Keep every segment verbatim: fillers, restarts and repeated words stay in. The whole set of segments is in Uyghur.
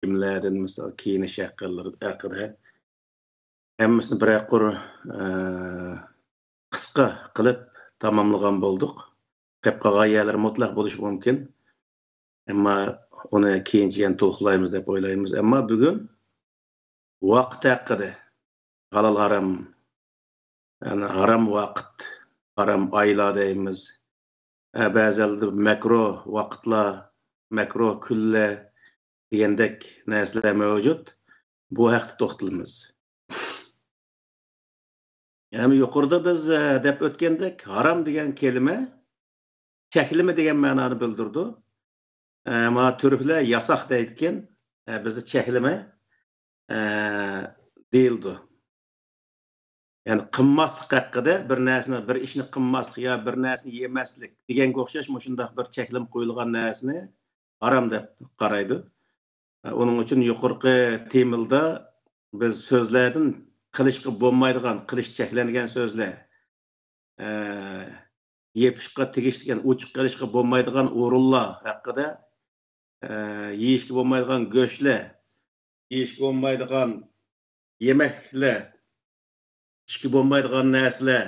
كىيىملەردىن، مىسال، كىيىنىش ھەققىلىرى ھەققىدە ھەممىسىنى بىرەر قۇر، ئە، قىسقا قىلىپ تاماملىغان بولدۇق. قېلىپ قالغان يەرلىرى مۇتلەق بولۇشى مۇمكىن. ئەمما ئۇنى كېيىنچە يەنە تولۇقلايمىز دەپ ئويلايمىز. ئەمما بۈگۈن ۋاقىت ھەققىدە، ھالال ھارام، يەنى ھارام ۋاقىت، ھارام ئايلار دەيمىز. ئە، بەزىلەردە مەكرۇ ۋاقىتلار، مەكرۇ كۈنلەر دېگەندەك نەرسىلەر مەۋجۇت. بۇ ھەقتە توختىلىمىز. يەنى يۇقىرىدا بىز، ئە، دەپ ئۆتكەندەك، ھارام دېگەن كەلىمە چەكلىمە دېگەن مەنانى بىلدۈرىدۇ. ئە، مانا تۈركلەر ياساق دەيدىكەن، ئە، بىزدە چەكلىمە، ئە، دېيىلىدۇ. يەنى قىلماسلىق ھەققىدە، بىر نەرسىنى، بىر ئىشنى قىلماسلىق يا بىر نەرسىنى يېمەسلىك دېگەنگە ئوخشاش مۇشۇنداق بىر چەكلىمە قويۇلغان نەرسىنى ھارام دەپ قارايدۇ. ئۇنىڭ ئۈچۈن يۇقىرىقى تېمىلدا بىز سۆزلەردىن قىلىشقا بولمايدىغان، قىلىش چەكلەنگەن سۆزلەر، ئە، يېپىشقا تېگىشلىك، يەنى ئوچۇق قىلىشقا بولمايدىغان ئورۇنلار ھەققىدە، ئە، يېيىشكە بولمايدىغان گۆشلەر، يېيىشكە بولمايدىغان يېمەكلىكلەر، ئىچكە بولمايدىغان نەرسىلەر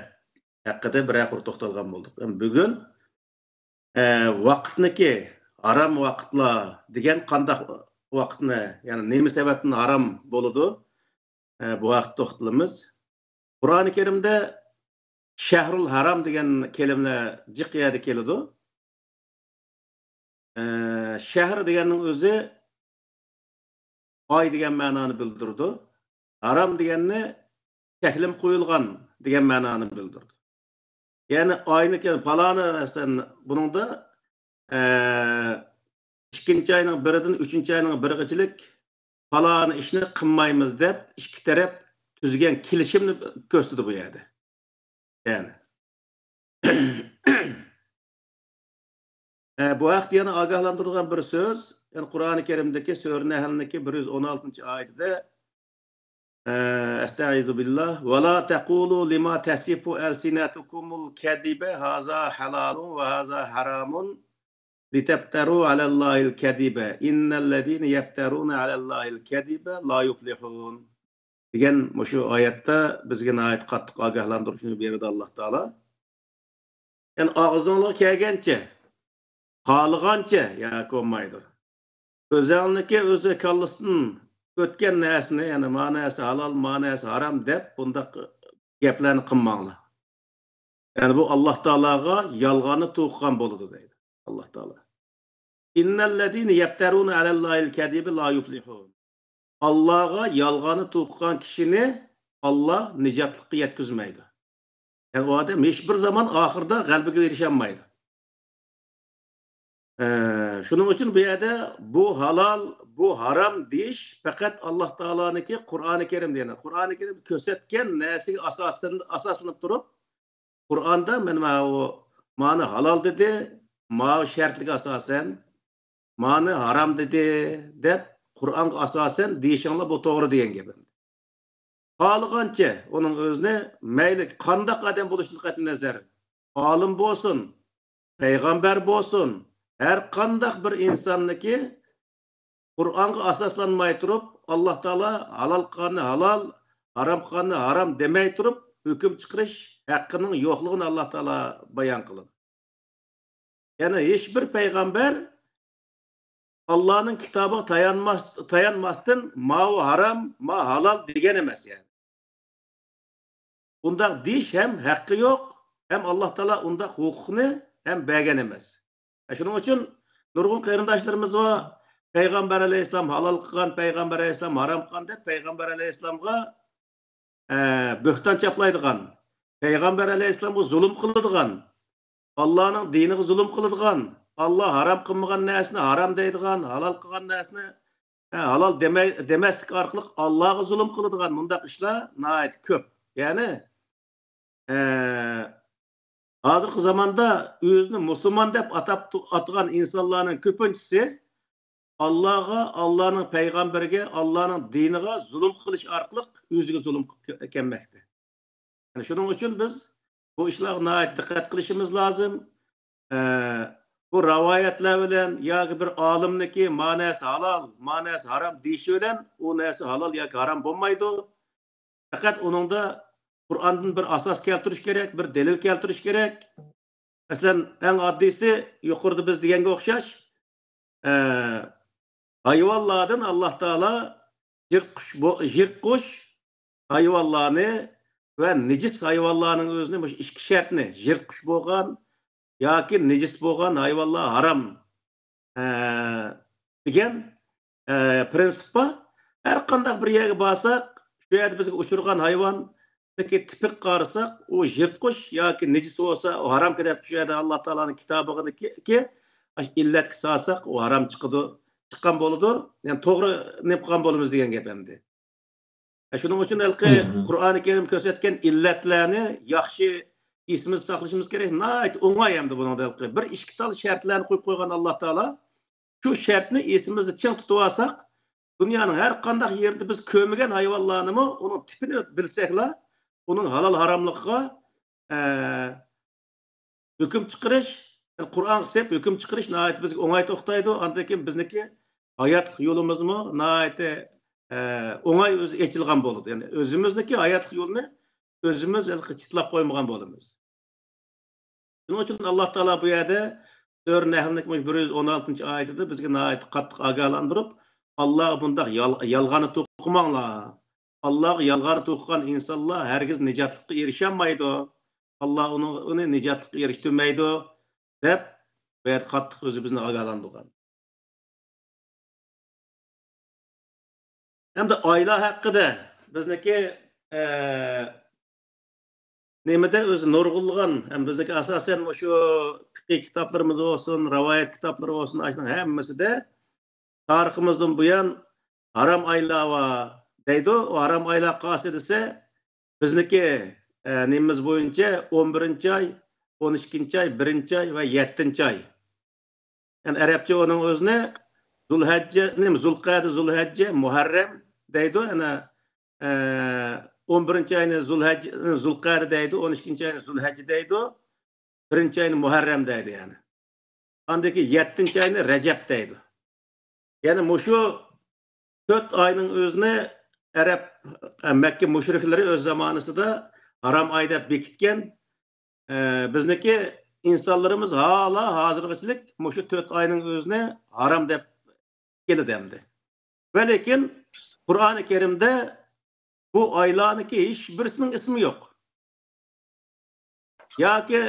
ھەققىدە بىرەر قۇر توختالغان بولدۇق. ئەمما بۈگۈن، ئە، ۋاقىتنىكى، ھارام ۋاقىتلار دېگەن قانداق ۋاقىتنى، يەنى نېمە سەۋەبتىن ھارام بولىدۇ؟ ئە، بۇ ھەقتە توختىلىمىز. قۇرئانى كەرىمدە شەھرۇل ھارام دېگەن كەلىمىلەر جىق يەردە كېلىدۇ. ئە، شەھر دېگەننىڭ ئۆزى ئاي دېگەن مەنانى بىلدۈرىدۇ. ھارام دېگەننى چەكلىمە قويۇلغان دېگەن مەنانى بىلدۈرىدۇ. يەنى ئاينى كە-، پالانى، مەسىلەن، بۇنىڭدا، ئە، ئىككىنچى ئاينىڭ بىرىدىن ئۈچىنچى ئاينىڭ بىرىغىچىلىك پالانى ئىشنى قىلمايمىز دەپ ئىككى تەرەپ تۈزگەن كېلىشىمنى كۆرسىتىدۇ بۇ يەردە. يەنى. ئە، بۇ ھەقتە يەنە ئاگاھلاندۇرىدىغان بىر سۆز، يەنى قۇرئانى كەرىمدىكى سۈرە نەھلنىڭكى بىر يۈز ئون ئالتىنچى ئايىتىدە، ئە، ئەستەئىزۇ بىللاھ، «ولا تقولوا لما تصف ألسنتكم الكذب هذا حلال وهذا حرام لتفتروا على الله الكذب إن الذين يفترون على الله الكذب لا يفلحون» دېگەن مۇشۇ ئايەتتە بىزگە ناھايىتى قاتتىق ئاگاھلاندۇرۇشنى بېرىدۇ ئاللاھ تائالا. يەنى ئاغزىڭلارغا كەلگەنچە، خالىغانچە ياكى بولمايدۇ. ئۆزەڭنىڭكى ئۆزى كاللىسىدىن ئۆتكەن نەرسىنى، يەنى ما نەرسە ھالال، ما نەرسە ھارام دەپ بۇنداق گەپلەرنى قىلماڭلار. يەنى بۇ ئاللاھ تائالاغا يالغاننى توقۇغان بولىدۇ دەيدۇ ئاللاھ تائالا. إن الذين يفترون على الله الكذب لا يفلحون. ئاللاھغا يالغاننى توقۇغان كىشىنى ئاللاھ نىجاتلىققا يەتكۈزمەيدۇ. يەنى ئۇ ئادەم ھېچ بىر زامان ئاخىرىدا غەلىبىگە ئېرىشەلمەيدۇ. ئە، شۇنىڭ ئۈچۈن بۇ يەردە بۇ ھالال، بۇ ھارام دېيىش پەقەت ئاللاھ تائالانىڭكى قۇرئانى كەرىمدە، يەنى قۇرئانى كەرىم كۆرسەتكەن نەرسىگە ئاساسلىنىپ، ئاساسلىنىپ تۇرۇپ، قۇرئاندا مەن ماۋۇ، مانى ھالال دېدى، ماۋۇ شەرتلىككە ئاساسەن، مانى ھارام دېدى دەپ قۇرئانغا ئاساسەن دېيىشىڭلار بۇ توغرا دېگەن گېپىم. خالىغانچە ئۇنىڭ ئۆزىنى مەيلى قانداق ئادەم بولۇشىدىن قەتئىينەزەر، ئالىم بولسۇن، پەيغەمبەر بولسۇن، ھەر قانداق بىر ئىنساننىكى قۇرئانغا ئاساسلانماي تۇرۇپ، ئاللاھ تائالا ھالال قىلغاننى ھالال، ھارام قىلغاننى ھارام دېمەي تۇرۇپ ھۆكۈم چىقىرىش ھەققىنىڭ يوقلۇقىنى ئاللاھ تائالا بايان قىلىدۇ. يەنى ھېچ بىر پەيغەمبەر ئاللانىڭ كىتابىغا تايانماس-، تايانماستىن ماۋۇ ھارام، ما ھالال دېگەن ئەمەس يەنى. ئۇنداق دېيىش ھەم ھەققى يوق، ھەم ئاللاھ تائالا ئۇنداق ھوقۇقنى ھەم بەرگەن ئەمەس. شۇنىڭ ئۈچۈن نۇرغۇن قېرىنداشلىرىمىز بار، پەيغەمبەر ئەلەيھىسسالام ھالال قىلغان، پەيغەمبەر ئەلەيھىسسالام ھارام قىلغان دەپ پەيغەمبەر ئەلەيھىسسالامغا، ئە، بۆھتان چاپلايدىغان، پەيغەمبەر ئەلەيھىسسالامغا زۇلۇم قىلىدىغان، ئاللانىڭ دىنىغا زۇلۇم قىلىدىغان، ئاللا ھارام قىلمىغان نەرسىنى ھارام دەيدىغان، ھالال قىلغان نەرسىنى، ھە، ھالال دېمەي-، دېمەسلىك ئارقىلىق ئاللاغا زۇلۇم قىلىدىغان مۇنداق ئىشلار ناھايىتى كۆپ. يەنى، ئە، ھازىرقى زاماندا ئۆزىنى مۇسۇلمان دەپ ئاتاپ تۇ-، ئاتىغان ئىنسانلارنىڭ كۆپىنچىسى ئاللاغا، ئاللانىڭ پەيغەمبىرىگە، ئاللانىڭ دىنىغا زۇلۇم قىلىش ئارقىلىق ئۆزىگە زۇلۇم قىلىپ كە-، كەلمەكتە. يەنى شۇنىڭ ئۈچۈن بىز بۇ ئىشلارغا ناھايىتى دىققەت قىلىشىمىز لازىم. ئە، بۇ رىۋايەتلەر بىلەن ياكى بىر ئالىمنىڭكى ما نەرسە ھالال، ما نەرسە ھارام دېيىشى بىلەن ئۇ نەرسە ھالال ياكى ھارام بولمايدۇ. پەقەت ئۇنىڭدا قۇرئاندىن بىر ئاساس كەلتۈرۈش كېرەك، بىر دەلىل كەلتۈرۈش كېرەك. مەسىلەن، ئەڭ ئاددىيسى، يۇقىرىدا بىز دېگەنگە ئوخشاش، ئە، ھايۋانلاردىن ئاللاھ تائالا يىرتقۇچ بو-، يىرتقۇچ ھايۋانلارنى ۋە نىجىس ھايۋانلارنىڭ ئۆزىنى، مۇشۇ ئىككى شەرتنى، يىرتقۇچ بولغان ياكى نىجىس بولغان ھايۋانلار ھارام، ئە، دېگەن، ئە، پرىنسىپ بار. ھەر قانداق بىر يەرگە بارساق، شۇ يەردە بىزگە ئۇچرىغان ھايۋان، تىپىگە قارىساق، ئۇ يىرتقۇچ ياكى نىجىس بولسا، ئۇ ھارامكەن دەپ شۇ يەردە ئاللاھ تائالانىڭ كىتابىغىدىكى ئىللەتكە سالساق، ئۇ ھارام چىقىدۇ، چىققان بولىدۇ. يەنى توغرا نېمە قىلغان بولىمىز دېگەن گەپ ئەمدى. شۇنىڭ ئۈچۈن ھېلىقى قۇرئانى كەرىم كۆرسەتكەن ئىللەتلەرنى ياخشى ئېسىمىزدە ساقلىشىمىز كېرەك. ناھايىتى ئوڭاي ئەمدى بۇنىڭدا ھېلىقى. بىر ئىككى تال شەرتلەرنى قويۇپ قويغان ئاللاھ تائالا. شۇ شەرتنى ئېسىمىزدە چىڭ تۇتۇۋالساق، دۇنيانىڭ ھەر قانداق يېرىدە بىز كۆرمىگەن ھايۋانلارنىمۇ ئۇنىڭ تىپىنى بىلسەكلا، ئۇنىڭ ھالال ھاراملىقىغا، ئە، ھۆكۈم چىقىرىش، قۇرئانغا سېلىپ ھۆكۈم چىقىرىش ناھايىتى بىزگە ئوڭاي توختايدۇ. ئاندىن كېيىن بىزنىڭكى ھاياتلىق يولىمىزمۇ ناھايىتى، ئە، ئوڭاي ئۆزى ئېچىلغان بولىدۇ. يەنى ئۆزىمىزنىڭكى ھاياتلىق يولىنى ئۆزىمىز ھېلىقى چىتلاپ قويمىغان بولىمىز. شۇنىڭ ئۈچۈن ئاللاھ تائالا بۇ يەردە سۈرە نەھلنىڭ مۇشۇ بىر يۈز ئون ئالتىنچى ئايىتىدە بىزگە ناھايىتى قاتتىق ئاگاھلاندۇرۇپ، ئاللاھقا بۇنداق يال-، يالغاننى توقۇماڭلار. ئاللاھقا يالغاننى توقۇغان ئىنسانلار ھەرگىز نىجاتلىققا ئېرىشەلمەيدۇ. ئاللاھ ئۇنى، ئۇنى نىجاتلىققا ئېرىشتۈرمەيدۇ، دەپ بۇ يەردە قاتتىق ئۆزى بىزنى ئاگاھلاندۇرغان. ئەمدى ئايلار ھەققىدە بىزنىڭكى، ئە، نېمىدە ئۆزى نۇرغۇنلىغان، ھەم بىزنىڭكى ئاساسەن مۇشۇ پىقھىي كىتابلىرىمىز بولسۇن، رىۋايەت كىتابلىرى بولسۇن، ئاشۇنىڭ ھەممىسىدە تارىخىمىزدىن بۇيان ھارام ئايلار بار دەيدۇ. ئۇ ھارام ئايلار قايسى دېسە، بىزنىڭكى، ئە، نېمىمىز بويىچە ئون بىرىنچى ئاي، ئون ئىككىنچى ئاي، بىرىنچى ئاي ۋە يەتتىنچى ئاي. يەنى ئەرەبچە ئۇنىڭ ئۆزىنى زۇلھەججە، نېمە، زۇلقەدە، زۇلھەججە، مۇھەررەم دەيدۇ. يەنە، ئە، ئون بىرىنچى ئاينى زۇلھەججە، زۇلقەدە دەيدۇ، ئون ئىككىنچى ئاينى زۇلھەججە دەيدۇ، بىرىنچى ئاينى مۇھەررەم دەيدۇ يەنى. ئاندىن كېيىن يەتتىنچى ئاينى رەجەب دەيدۇ. يەنى مۇشۇ تۆت ئاينىڭ ئۆزىنى ئەرەب، ئە، مەككە مۇشرىكلىرى ئۆز زامانىسىدا ھارام ئاي دەپ بېكىتكەن. ئە، بىزنىڭكى ئىنسانلىرىمىز ھالا ھازىرغىچىلىك مۇشۇ تۆت ئاينىڭ ئۆزىنى ھارام دەپ كېلىدۇ ئەمدى. ۋە لېكىن قۇرئانى كەرىمدە بۇ ئايلارنىڭكى ھېچ بىرسىنىڭ ئىسمى يوق. ياكى،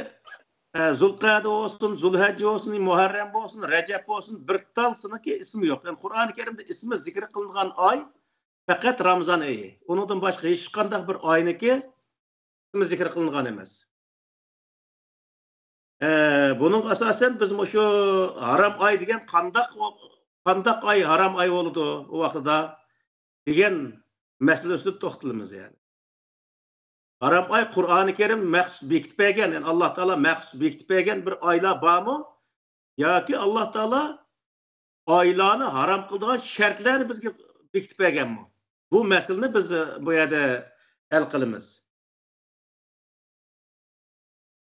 ئە، زۇلقەدە بولسۇن، زۇلھەججە بولسۇن، مۇھەررەم بولسۇن، رەجەب بولسۇن، بىر تالسىنىڭكى ئىسمى يوق. يەنى قۇرئانى كەرىمدە ئىسمى زىكىر قىلىنغان ئاي پەقەت رامىزان ئېيى. ئۇنىڭدىن باشقا ھېچقانداق بىر ئاينىڭكى ئىسمى زىكىر قىلىنغان ئەمەس. ئە، بۇنىڭغا ئاساسەن بىز مۇشۇ ھارام ئاي دېگەن قانداق، قانداق ئاي ھارام ئاي بولىدۇ ئۇ ۋاقتىدا دېگەن مەسىلە ئۈستىدە توختىلىمىز يەنى. ھارام ئاي قۇرئانى كەرىم مەخسۇس بېكىتىپ بەرگەن، يەنى ئاللا تائالا مەخسۇس بېكىتىپ بەرگەن بىر ئايلار بارمۇ؟ ياكى ئاللا تائالا ئايلارنى ھارام قىلىدىغان شەرتلەرنى بىزگە بېكىتىپ بەرگەنمۇ؟ بۇ مەسىلىنى بىز، ئە، بۇ يەردە ھەل قىلىمىز.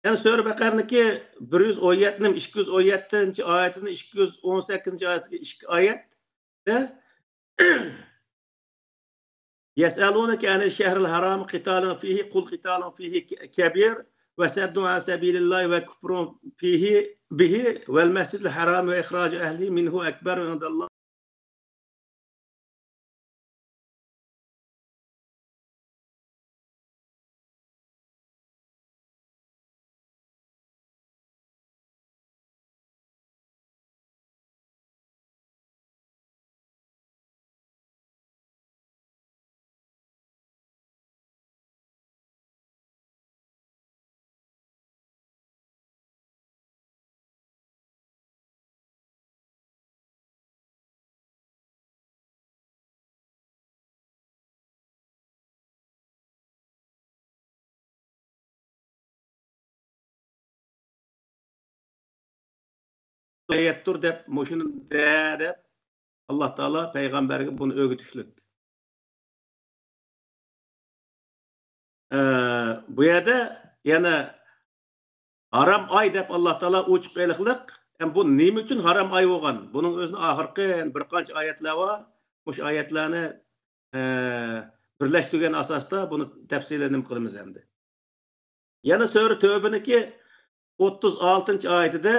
يەنى سۈرە بەقەرىنىڭكى بىر يۈز ئون يەتتە، ئىككى يۈز ئون يەتتىنچى ئايىتىنى، ئىككى يۈز ئون سەككىزىنچى ئايەتتىكى ئىككى ئايەتتە يەسئەلۇنەكە ئەنىش شەھرىل ھارامى قىتالىن فىھى قۇل قىتالۇن فىھى كەبىر ۋە سەددۇن ئەن سەبىلىللاھى ۋە كۇفرۇن فىھى بىھى ۋەل مەسجىدىل ھارامى ۋە ئىخراجۇ ئەھلىھى مىنھۇ ئەكبەر ئىندەللاھ. ئايەتتۇر دەپ، مۇشۇنى دە دەپ، ئاللا تائالا پەيغەمبەرگە بۇنى ئۆگىتىشلىك. ئە، بۇ يەردە يەنە ھارام ئاي دەپ ئاللا تائالا ئوچۇق ئېنىقلىق، ھەم بۇ نېمە ئۈچۈن ھارام ئاي بولغان؟ بۇنىڭ ئۆزىنى ئاخىرقى بىر قانچە ئايەتلەر بار. مۇشۇ ئايەتلەرنى، ئە، بىرلەشتۈرگەن ئاساستا بۇنى تەپسىلىي نېمە قىلىمىز ئەمدى. يەنە سۈرە تەۋبىنىڭكى ئوتتۇز ئالتىنچى ئايىتىدە،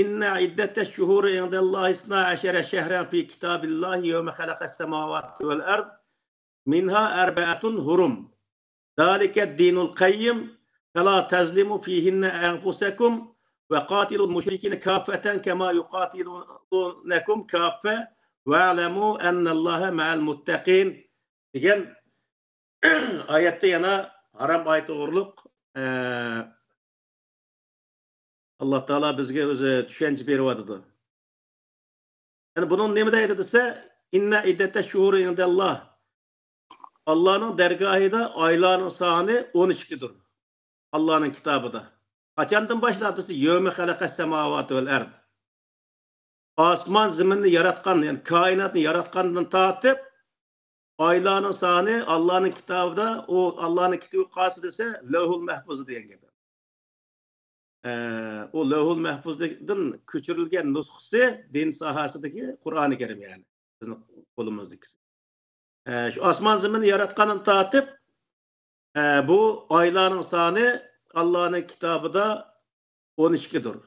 إن عدة الشهور عند الله اثنا عشر شهرا في كتاب الله يوم خلق السماوات والأرض منها أربعة حرم ذلك الدين القيم فلا تظلموا فيهن أنفسكم وقاتلوا المشركين كافة كما يقاتلونكم كافة واعلموا أن الله مع المتقين دېگەن ئايەتتە يەنە ھارام ئاي توغرۇلۇق، ئە، ئاللا تائالا بىزگە ئۆزى چۈشەنچە بېرىۋاتىدۇ. يەنى بۇنىڭ نېمە دەيدۇ دېسە، إن عدة الشهور عند الله. ئاللانىڭ دەرگاھىدا ئايلارنىڭ سانى ئون ئىككىدۇر. ئاللانىڭ كىتابىدا. قاچاندىن باشلاپ دېسە، يوم خلق السماوات والأرض. ئاسمان زېمىننى ياراتقان، يەنى كائىناتنى ياراتقاندىن تارتىپ، ئايلارنىڭ سانى ئاللانىڭ كىتابىدا، ئۇ ئاللانىڭ كىتابى قايسى دېسە، لەۋھۇل مەھپۇز دېگەن گەپ. ئە، ئۇ لەۋھۇل مەھپۇزدىن كۆچۈرۈلگەن نۇسخىسى دىن ساھەسىدىكى قۇرئانى كەرىم، يەنى بىزنىڭ قولىمىزدىكىسى. ئە، شۇ ئاسمان زېمىننى ياراتقاندىن تارتىپ، ئە، بۇ ئايلارنىڭ سانى ئاللانىڭ كىتابىدا ئون ئىككىدۇر.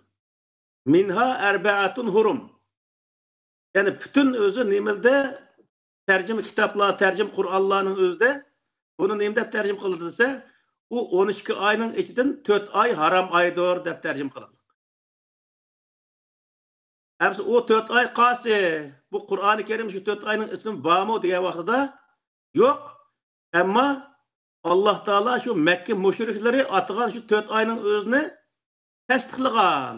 منها أربعة حرم. يەنى پۈتۈن ئۆزى نېمىلدە تەرجىمە كىتابلار، تەرجىمە قۇرئانلارنىڭ ئۆزىدە بۇنى نېمە دەپ تەرجىمە قىلدى دېسە، ئۇ ئون ئىككى ئاينىڭ ئىچىدىن تۆت ئاي ھارام ئايدۇر دەپ تەرجىمە قىلغان. ئەمسە ئۇ تۆت ئاي قايسى؟ بۇ قۇرئانى كەرىم شۇ تۆت ئاينىڭ ئىسمى بارمۇ دېگەن ۋاقتىدا يوق. ئەمما ئاللا تائالا شۇ مەككە مۇشرىكلىرى ئاتىغان شۇ تۆت ئاينىڭ ئۆزىنى تەستىقلىغان.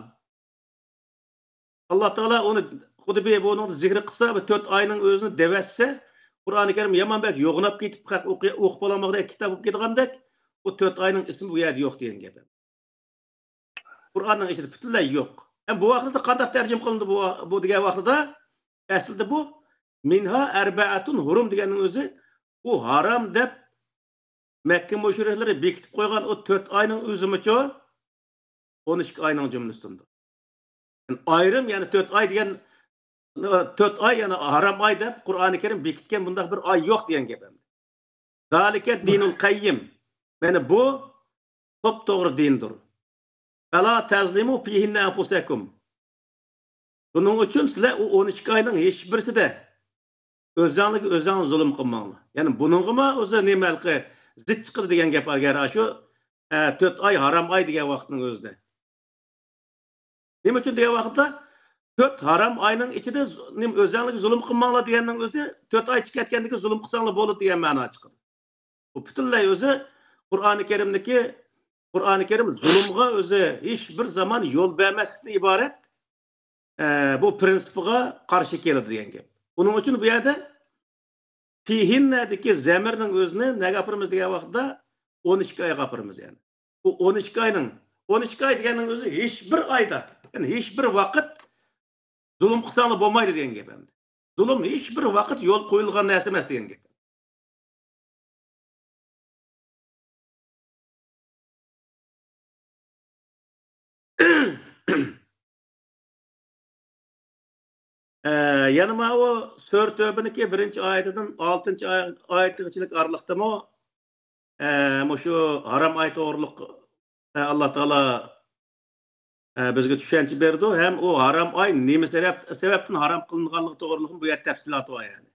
ئاللا تائالا ئۇنى خۇددى بىر بۇنىڭدا زىكرى قىلسا، بۇ تۆت ئاينىڭ ئۆزىنى دەۋەتسە، قۇرئانى كەرىم يامان بەك يوغىناپ كېتىپ، خەق ئوقۇي-، ئوقۇپ بولالمىغۇدەك كىتاب بولۇپ كېتىدىغاندەك، ئۇ تۆت ئاينىڭ ئىسمى بۇ يەردە يوق دېگەن گەپ. قۇرئاننىڭ ئىچىدە پۈتۈنلەي يوق. ھەم بۇ ۋاقىتتا قانداق تەرجىمە قىلىندى بۇ، بۇ دېگەن ۋاقتىدا، ئەسلىدە بۇ، مىنھا ئەربەئەتۇن ھۇرۇم دېگەننىڭ ئۆزى، ئۇ ھارام دەپ مەككە مۇشرىكلىرى بېكىتىپ قويغان ئۇ تۆت ئاينىڭ ئۆزىمۇچۇ، ئون ئىككى ئاينىڭ جۈملىسىدىندۇر. يەنى ئايرىم، يەنى تۆت ئاي دېگەن، تۆت ئاي، يەنى ھارام ئاي دەپ قۇرئانى كەرىم بېكىتكەن بۇنداق بىر ئاي يوق دېگەن گەپ ئەمدى. زالىكە دىنۇل قەييىم. مانا بۇ توپتوغرا دىندۇر. فەلا تەزلىمۇ فىھىننە ئەنفۇسەكۇم. بۇنىڭ ئۈچۈن سىلەر ئۇ ئون ئىككى ئاينىڭ ھېچ بىرسىدە ئۆزەڭلىكى ئۆزەڭ زۇلۇم قىلماڭلار. يەنى بۇنىڭغىمۇ ئۆزى نېمە ھېلىقى زىت چىقىدۇ دېگەن گەپ ئەگەر شۇ، ئە، تۆت ئاي ھارام ئاي دېگەن ۋاقىتنىڭ ئۆزىدە. نېمە ئۈچۈن دېگەن ۋاقىتتا، تۆت ھارام ئاينىڭ ئىچىدە ز-، نېمە، ئۆزەڭلىكى زۇلۇم قىلماڭلار دېگەننىڭ ئۆزى، تۆت ئاي چىقىپ كەتكەندىكى زۇلۇم قىلساڭلار بولىدۇ دېگەن مەنا چىقىدۇ. بۇ پۈتۈنلەي ئۆزى قۇرئانى كەرىمدىكى، قۇرئانى كەرىم زۇلۇمغا ئۆزى ھېچ بىر زامان يول بەرمەسلىكتىن ئىبارەت، ئە، بۇ پرىنسىپىغا قارشى كېلىدۇ دېگەن گەپ. ئۇنىڭ ئۈچۈن بۇ يەردە فىھىننەدىكى زەمىرنىڭ ئۆزىنى نەگە ئاپىرىمىز دېگەن ۋاقىتتا، ئون ئىككى ئايغا ئاپىرىمىز يەنى. بۇ ئون ئىككى ئاينىڭ، ئون ئىككى ئاي دېگەننىڭ ئۆزى ھېچ بىر ئايدا، يەنى ھېچ بىر ۋاقىت زۇلۇم قىلساڭلار بولمايدۇ دېگەن گەپ ئەمدى. زۇلۇم ھېچ بىر ۋاقىت يول قويۇلغان نەرسە ئەمەس دېگەن گەپ. ئە، يەنە ماۋۇ سۈرە تەۋبىنىڭكى بىرىنچى ئايىتىدىن ئالتىنچى ئاي-، ئايەتكىچىلىك ئارىلىقتىمۇ، ئە، مۇشۇ ھارام ئاي توغرۇلۇق، ئە، ئاللا تائالا، ئە، بىزگە چۈشەنچە بېرىدۇ ھەم ئۇ ھارام ئاي نېمە سەۋەب، سەۋەبتىن ھارام قىلىنغانلىقى توغرۇلۇقمۇ بۇ يەردە تەپسىلاتى بار يەنى.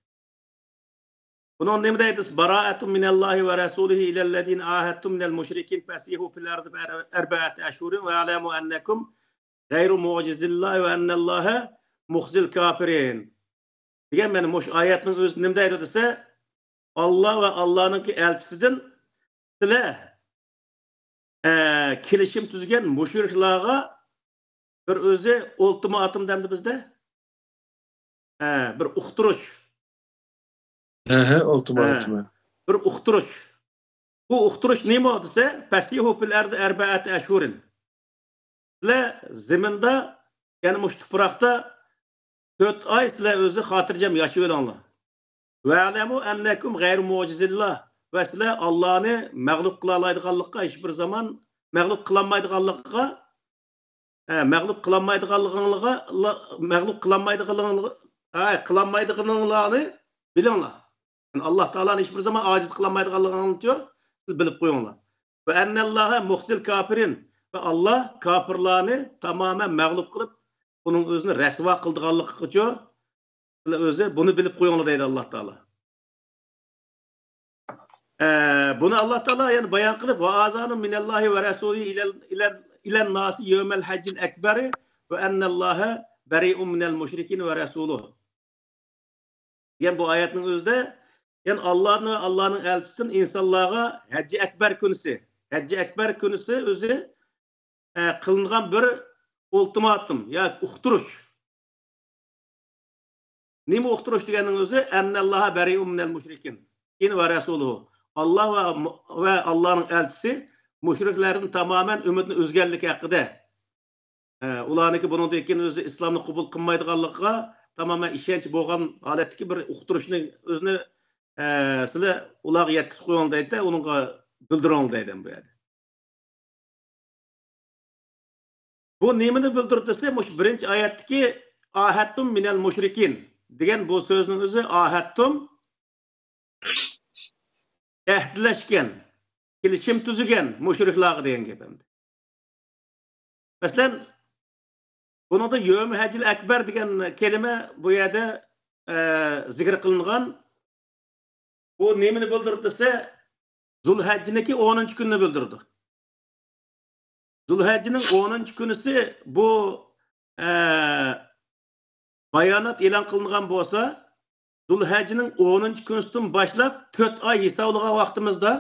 بۇنىڭ نېمە دەيدۇ؟ براءة من الله ورسوله إلى الذين عاهدتم من المشركين فسيحوا في الأرض أربعة أشهر واعلموا أنكم غير معجز الله وأن الله مخزي الكافرين. دېگەن مانا مۇشۇ ئايەتنىڭ ئۆزى نېمە دەيدۇ دېسە، ئاللا ۋە ئاللانىڭكى ئەلچىسىدىن سىلەر، ئە، كېلىشىم تۈزگەن مۇشرىكلارغا بىر ئۆزى ئۇلتىماتوم دەمدى بىزدە. ئە، بىر ئۇقتۇرۇش. ھە، ھە، ئۇلتىماتوم. ھە، بىر ئۇقتۇرۇش. بۇ ئۇقتۇرۇش نېمە دېسە، فەسىھۇ فىل ئەرزى ئەربەئەتە ئەشھۇرىن. سىلەر زېمىندا، يەنى مۇشۇ تۇپراقتا تۆت ئاي سىلەر ئۆزى خاتىرجەم ياشىۋېلىڭلار. ۋەئلەمۇ ئەننەكۇم غەيرۇ مۇئجىزىللا. ۋە سىلەر ئاللانى مەغلۇپ قىلالايدىغانلىققا، ھېچ بىر زامان مەغلۇپ قىلالمايدىغانلىقىغا ئە، مەغلۇپ قىلالمايدىغانلىقىڭلارغا، مەغلۇپ قىلالمايدىغانلىقىڭلارغا، ئە، قىلالمايدىغانلىقىڭلارنى بىلىڭلار. يەنى ئاللا تائالانى ھېچ بىر زامان ئاجىز قىلالمايدىغانلىقىڭلارنى سىلەر بىلىپ قويۇڭلار. ۋە ئەننەللاھە مۇخزىل كاپىرىن. ۋە ئاللا كاپىرلارنى تامامەن مەغلۇپ قىلىپ، ئۇنىڭ ئۆزىنى رەسۋا قىلىدىغانلىقىچۇ، سىلەر ئۆزى بۇنى بىلىپ قويۇڭلار دەيدۇ ئاللا تائالا. ئە، بۇنى ئاللا تائالا يەنە بايان قىلىپ، ۋە ئازانۇ مىنەللاھى ۋە رەسۇلى ئىلەل، ئىلەل، ئىلەن ناسى يەۋمەل ھەججىل ئەكبەرى ۋە ئەننەللاھە بەرىئۇم مىنەل مۇشرىكىن ۋە رەسۇلۇھ. دېگەن بۇ ئايەتنىڭ ئۆزىدە، يەنى ئاللانى ۋە ئاللانىڭ ئەلچىسىدىن ئىنسانلارغا ھەججى ئەكبەر كۈنىسى، ھەججى ئەكبەر كۈنىسى ئۆزى، ئە، قىلىنغان بىر ئۇلتىماتۇم ياكى ئۇقتۇرۇش. نېمە ئۇقتۇرۇش دېگەننىڭ ئۆزى؟ ئەننەللاھە بەرىئۇم مىنەل مۇشرىكىن. كېيىن ۋە رەسۇلۇھۇ. ئاللا ۋە، ۋە ئاللانىڭ ئەلچىسى مۇشرىكلەردىن تامامەن ئۈمىدىنى ئۈزگەنلىكى ھەققىدە. ئە، ئۇلارنىڭكى بۇنىڭدىن كېيىن ئۆزى ئىسلامنى قوبۇل قىلمايدىغانلىقىغا تامامەن ئىشەنچ بولغان ھالەتتىكى بىر ئۇقتۇرۇشنى ئۆزىنى، ئە، سىلەر ئۇلارغا يەتكۈزۈپ قويۇڭ دەيدۇ، ئۇنىڭغا بىلدۈرۈڭ دەيدۇ بۇ يەردە. بۇ نېمىنى بىلدۈرىدۇ دېسە، مۇشۇ بىرىنچى ئايەتتىكى ئاھەتتۇم مىنەل مۇشرىكىن دېگەن بۇ سۆزنىڭ ئۆزى ئاھەتتۇم ئەھدىلەشكەن، كېلىشىم تۈزگەن مۇشرىكلارغا دېگەن گەپ ئەمدى. مەسىلەن، بۇنىڭدا يوم ھەججىل ئەكبەر دېگەن كەلىمە بۇ يەردە، ئە، زىكىر قىلىنغان. بۇ نېمىنى بىلدۈرىدۇ دېسە، زۇلھەججىنىڭكى ئونىنچى كۈنىنى بىلدۈرىدۇ. زۇلھەججىنىڭ ئونىنچى كۈنىسى بۇ، ئە، بايانات ئېلان قىلىنغان بولسا، زۇلھەججىنىڭ ئونىنچى كۈنىسىدىن باشلاپ تۆت ئاي ھېسابلىغان ۋاقتىمىزدا،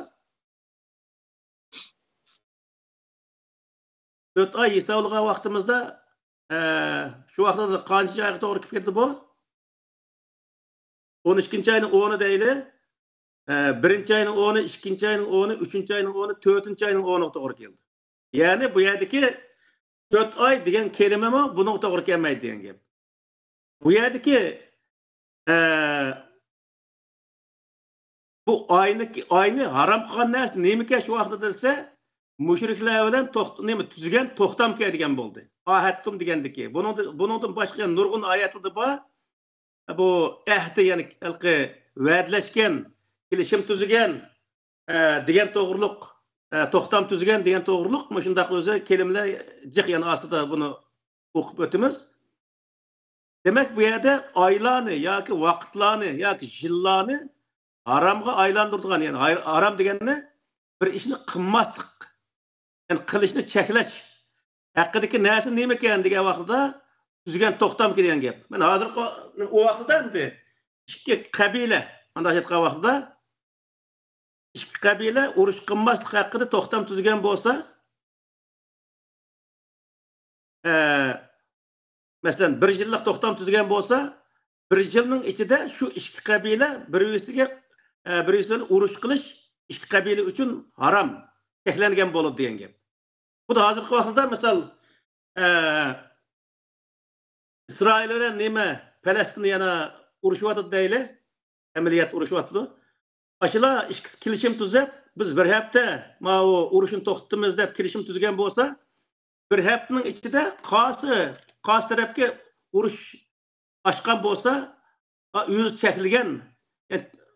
تۆت ئاي ھېسابلىغان ۋاقتىمىزدا، ئە، شۇ ۋاقىتتا قانچىنچى ئايغا توغرا كېلىپ كەتتى بۇ؟ ئون ئىككىنچى ئاينىڭ ئونى دەيلى. ئە، بىرىنچى ئاينىڭ ئونى، ئىككىنچى ئاينىڭ ئونى، ئۈچىنچى ئاينىڭ ئونى، تۆتىنچى ئاينىڭ ئونىغا توغرا كەلدى. يەنى بۇ يەردىكى تۆت ئاي دېگەن كەلىمىمۇ بۇنىڭغا توغرا كەلمەيدۇ دېگەن گەپ. بۇ يەردىكى، ئە، بۇ ئاينى، ئاينى ھارام قىلغان نەرسە نېمىكەن شۇ ۋاقىتتا دېسە، مۇشرىكلار بىلەن توخت-، نېمە، تۈزگەن توختامكەن دېگەن بولدى. ئاھەتتۇم دېگەندىكى. بۇنىڭدىن، بۇنىڭدىن باشقا يەنە نۇرغۇن ئايەتلەردە بار. بۇ ئەھدى، يەنى ھېلىقى ۋەدىلەشكەن، كېلىشىم تۈزگەن، ئە، دېگەن توغرۇلۇق، ئە، توختام تۈزگەن دېگەن توغرۇلۇق مۇشۇنداق ئۆزى كەلىمىلەر جىق يەنە ئاستىدا بۇنى ئوقۇپ ئۆتىمىز. دېمەك، بۇ يەردە ئايلارنى ياكى ۋاقىتلارنى ياكى يىللارنى ھارامغا ئايلاندۇرىدىغان، يەنى ھاي-، ھارام دېگەننى بىر ئىشنى قىلماسلىق، يەنى قىلىشنى چەكلەش ھەققىدىكى نەرسە نېمىكەن دېگەن ۋاقتىدا تۈزگەن توختامكەن دېگەن گەپ. مەن ھازىرقى ۋا-، ئۇ ۋاقتىدا ئەمدى ئىككى قەبىلە، مۇنداق ئېيتقان ۋاقتىدا، ئىككى قەبىلە ئۇرۇش قىلماسلىق ھەققىدە توختام تۈزگەن بولسا، ئە، مەسىلەن، بىر يىللىق توختام تۈزگەن بولسا، بىر يىلنىڭ ئىچىدە شۇ ئىككى قەبىلە بىر-بىرسىگە، ئە، بىر-بىرسى بىلەن ئۇرۇش قىلىش ئىككى قەبىلە ئۈچۈن ھارام، چەكلەنگەن بولىدۇ دېگەن گەپ. خۇددى ھازىرقى ۋاقىتتا، مىسال، ئە، ئىسرائىل بىلەن نېمە، پەلەستىن يەنە ئۇرۇشۇۋاتىدۇ دەيلى، ئەمەلىيەتتە ئۇرۇشۇۋاتىدۇ. ئاشۇلار ئىككىسى كېلىشىم تۈزۈپ، بىز بىر ھەپتە ماۋۇ ئۇرۇشنى توختىتىمىز دەپ كېلىشىم تۈزگەن بولسا، بىر ھەپتىنىڭ ئىچىدە قايسى، قايسى تەرەپكە ئۇرۇش ئاچقان بولسا، ئا، ئۆزى چەكلىگەن،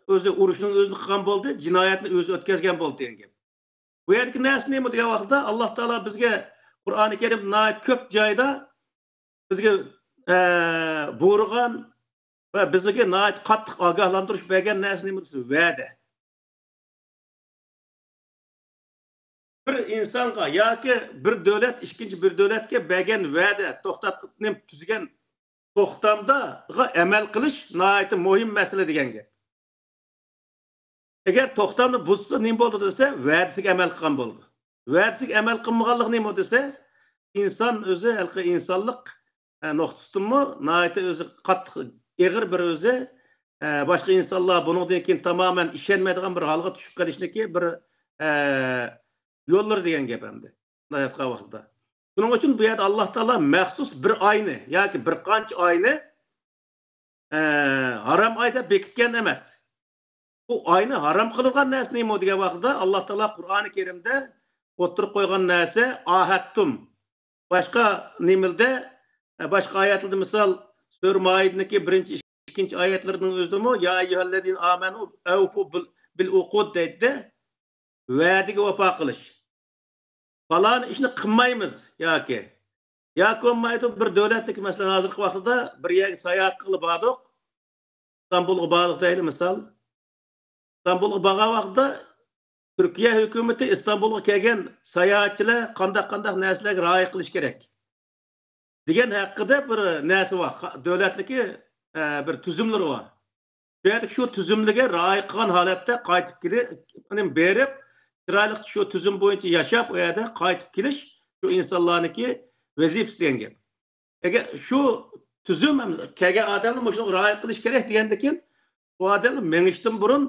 ئۆزى ئۇرۇشنىڭ ئۆزىنى قىلغان بولدى، جىنايەتنى ئۆزى ئۆتكەزگەن بولدى دېگەن گەپ. بۇ يەردىكى نەرسە نېمە دېگەن ۋاقىتتا، ئاللا تائالا بىزگە قۇرئانى كەرىمدە ناھايىتى كۆپ جايدا بىزگە، ئە، بۇيرۇغان ۋە بىزگە ناھايىتى قاتتىق ئاگاھلاندۇرۇش بەرگەن نەرسە نېمە دېسە، ۋەدە. بىر ئىنسانغا ياكى بىر دۆلەت ئىككىنچى بىر دۆلەتكە بەرگەن ۋەدە، توختاتقان، تۈزگەن توختامدىغا ئەمەل قىلىش ناھايىتى مۇھىم مەسىلە دېگەن گەپ. ئەگەر توختامنى بۇزسا نېمە بولىدۇ دېسە، ۋەدىسىگە ئەمەل قىلغان بولىدۇ. ۋەدىسىگە ئەمەل قىلمىغانلىق نېمە دېسە، ئىنسان ئۆزى، ھېلىقى ئىنسانلىق، ئە، نۇقتىسىدىنمۇ ناھايىتى ئۆزى قاتتىق، ئېغىر بىر ئۆزى، ئە، باشقا ئىنسانلار بۇنىڭدىن كېيىن تامامەن ئىشەنمەيدىغان بىر ھالغا چۈشۈپ قېلىشنىكى بىر، ئە، يوللىرى دېگەن گەپ ئەمدى. ئايەتقا ۋاقتىدا. شۇنىڭ ئۈچۈن بۇ يەردە ئاللا تائالا مەخسۇس بىر ئاينى ياكى بىر قانچە ئاينى، ئە، ھارام ئاي دەپ بېكىتكەن ئەمەس. بۇ ئاينى ھارام قىلغان نەرسە نېمە دېگەن ۋاقتىدا، ئاللا تائالا قۇرئانى كەرىمدە ئوتتۇرىغا قويغان نەرسە ئاھەتتۇم. باشقا نېمىلدە، باشقا ئايەتلەردە مىسال، سۈرە مائىدىنىڭكى بىرىنچى، ئىككىنچى ئايەتلىرىنىڭ ئۆزىدىمۇ، يا ئەييۇھەللەزىنە ئامەنۇ ئەۋفۇ بىل، بىل ئۇقۇد دەيدىدە، ۋەدىگە ۋاپا قىلىش. پالان ئىشنى قىلمايمىز ياكى. ياكى بولمايدۇ، بىر دۆلەتتىكى، مەسىلەن، ھازىرقى ۋاقتىدا بىر يەرگە ساياھەت قىلىپ باردۇق. ئىستانبۇلغا باردۇق دەيلى، مىسال. ئىستانبۇلغا بارغان ۋاقتىدا تۈركىيە ھۆكۈمىتى ئىستانبۇلغا كەلگەن ساياھەتچىلەر قانداق، قانداق نەرسىلەرگە رىئايە قىلىش كېرەك دېگەن ھەققىدە بىر نەرسە بار. قا-، دۆلەتنىڭكى، ئە، بىر تۈزۈملىرى بار. شۇ يەردە شۇ تۈزۈملىرىگە رىئايە قىلغان ھالەتتە قايتىپ كېلىپ، يەنى بېرىپ، چىرايلىق شۇ تۈزۈم بويىچە ياشاپ، ئۇ يەردە قايتىپ كېلىش شۇ ئىنسانلارنىڭكى ۋەزىپىسى دېگەن گەپ. ئەگەر شۇ تۈزۈم ھەم كەلگەن ئادەملەر مۇشۇنىڭغا رىئايە قىلىش كېرەك دېگەندىكىن، ئۇ ئادەملەر مېڭىشتىن بۇرۇن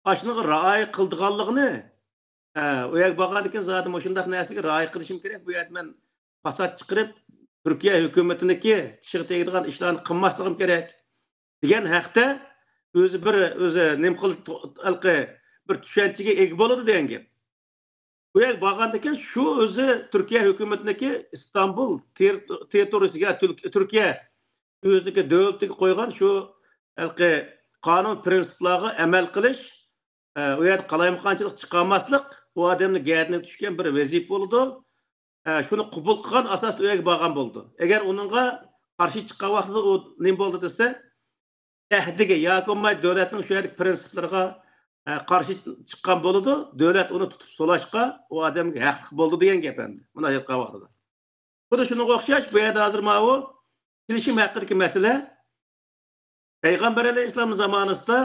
ئاشۇنىڭغا رىئايە قىلىدىغانلىقىنى، ئە، ئۇ يەرگە بارغاندىن كېيىن زادى مۇشۇنداق نەرسىگە رىئايە قىلىشىم كېرەك، بۇ يەردە مەن پاسات چىقىرىپ، تۈركىيە ھۆكۈمىتىنىڭكى چىشىغا تېگىدىغان ئىشلارنى قىلماسلىقىم كېرەك دېگەن ھەقتە ئۆزى بىر، ئۆزى نېمە قىل، ھېلىقى بىر چۈشەنچىگە ئىگە بولىدۇ دېگەن گەپ. بۇ يەرگە بارغاندىن كېيىن شۇ ئۆزى تۈركىيە ھۆكۈمىتىنىڭكى ئىستانبۇل تېر-، تېررىتورىيىسىگە، تۈرك-، تۈركىيە ئۆزىنىڭكى دۆلىتىگە قويغان شۇ ھېلىقى قانۇن پىرىنسىپلارغا ئەمەل قىلىش، ئە، ئۇ يەردە قالايمىقانچىلىق چىقارماسلىق ئۇ ئادەمنىڭ گەدىنىگە چۈشكەن بىر ۋەزىپە بولىدۇ. ئە، شۇنى قوبۇل قىلغان ئاساستا ئۇ يەرگە بارغان بولىدۇ. ئەگەر ئۇنىڭغا قارشى چىققان ۋاقتىدا ئۇ نېمە بولدى دېسە، ئەھدىگە ياكى بولماي دۆلەتنىڭ شۇ يەردىكى پىرىنسىپلىرىغا، ئە، قارشى چىققان بولىدۇ. دۆلەت ئۇنى تۇتۇپ سولاشقا ئۇ ئادەمگە ھەقلىق بولىدۇ دېگەن گەپ ئەمدى. مۇنداق ئېيتقان ۋاقتىدا. خۇددى شۇنىڭغا ئوخشاش، بۇ يەردە ھازىر ماۋۇ كېلىشىم ھەققىدىكى مەسىلە. پەيغەمبەر ئەلەيھىسسالام زامانىسىدا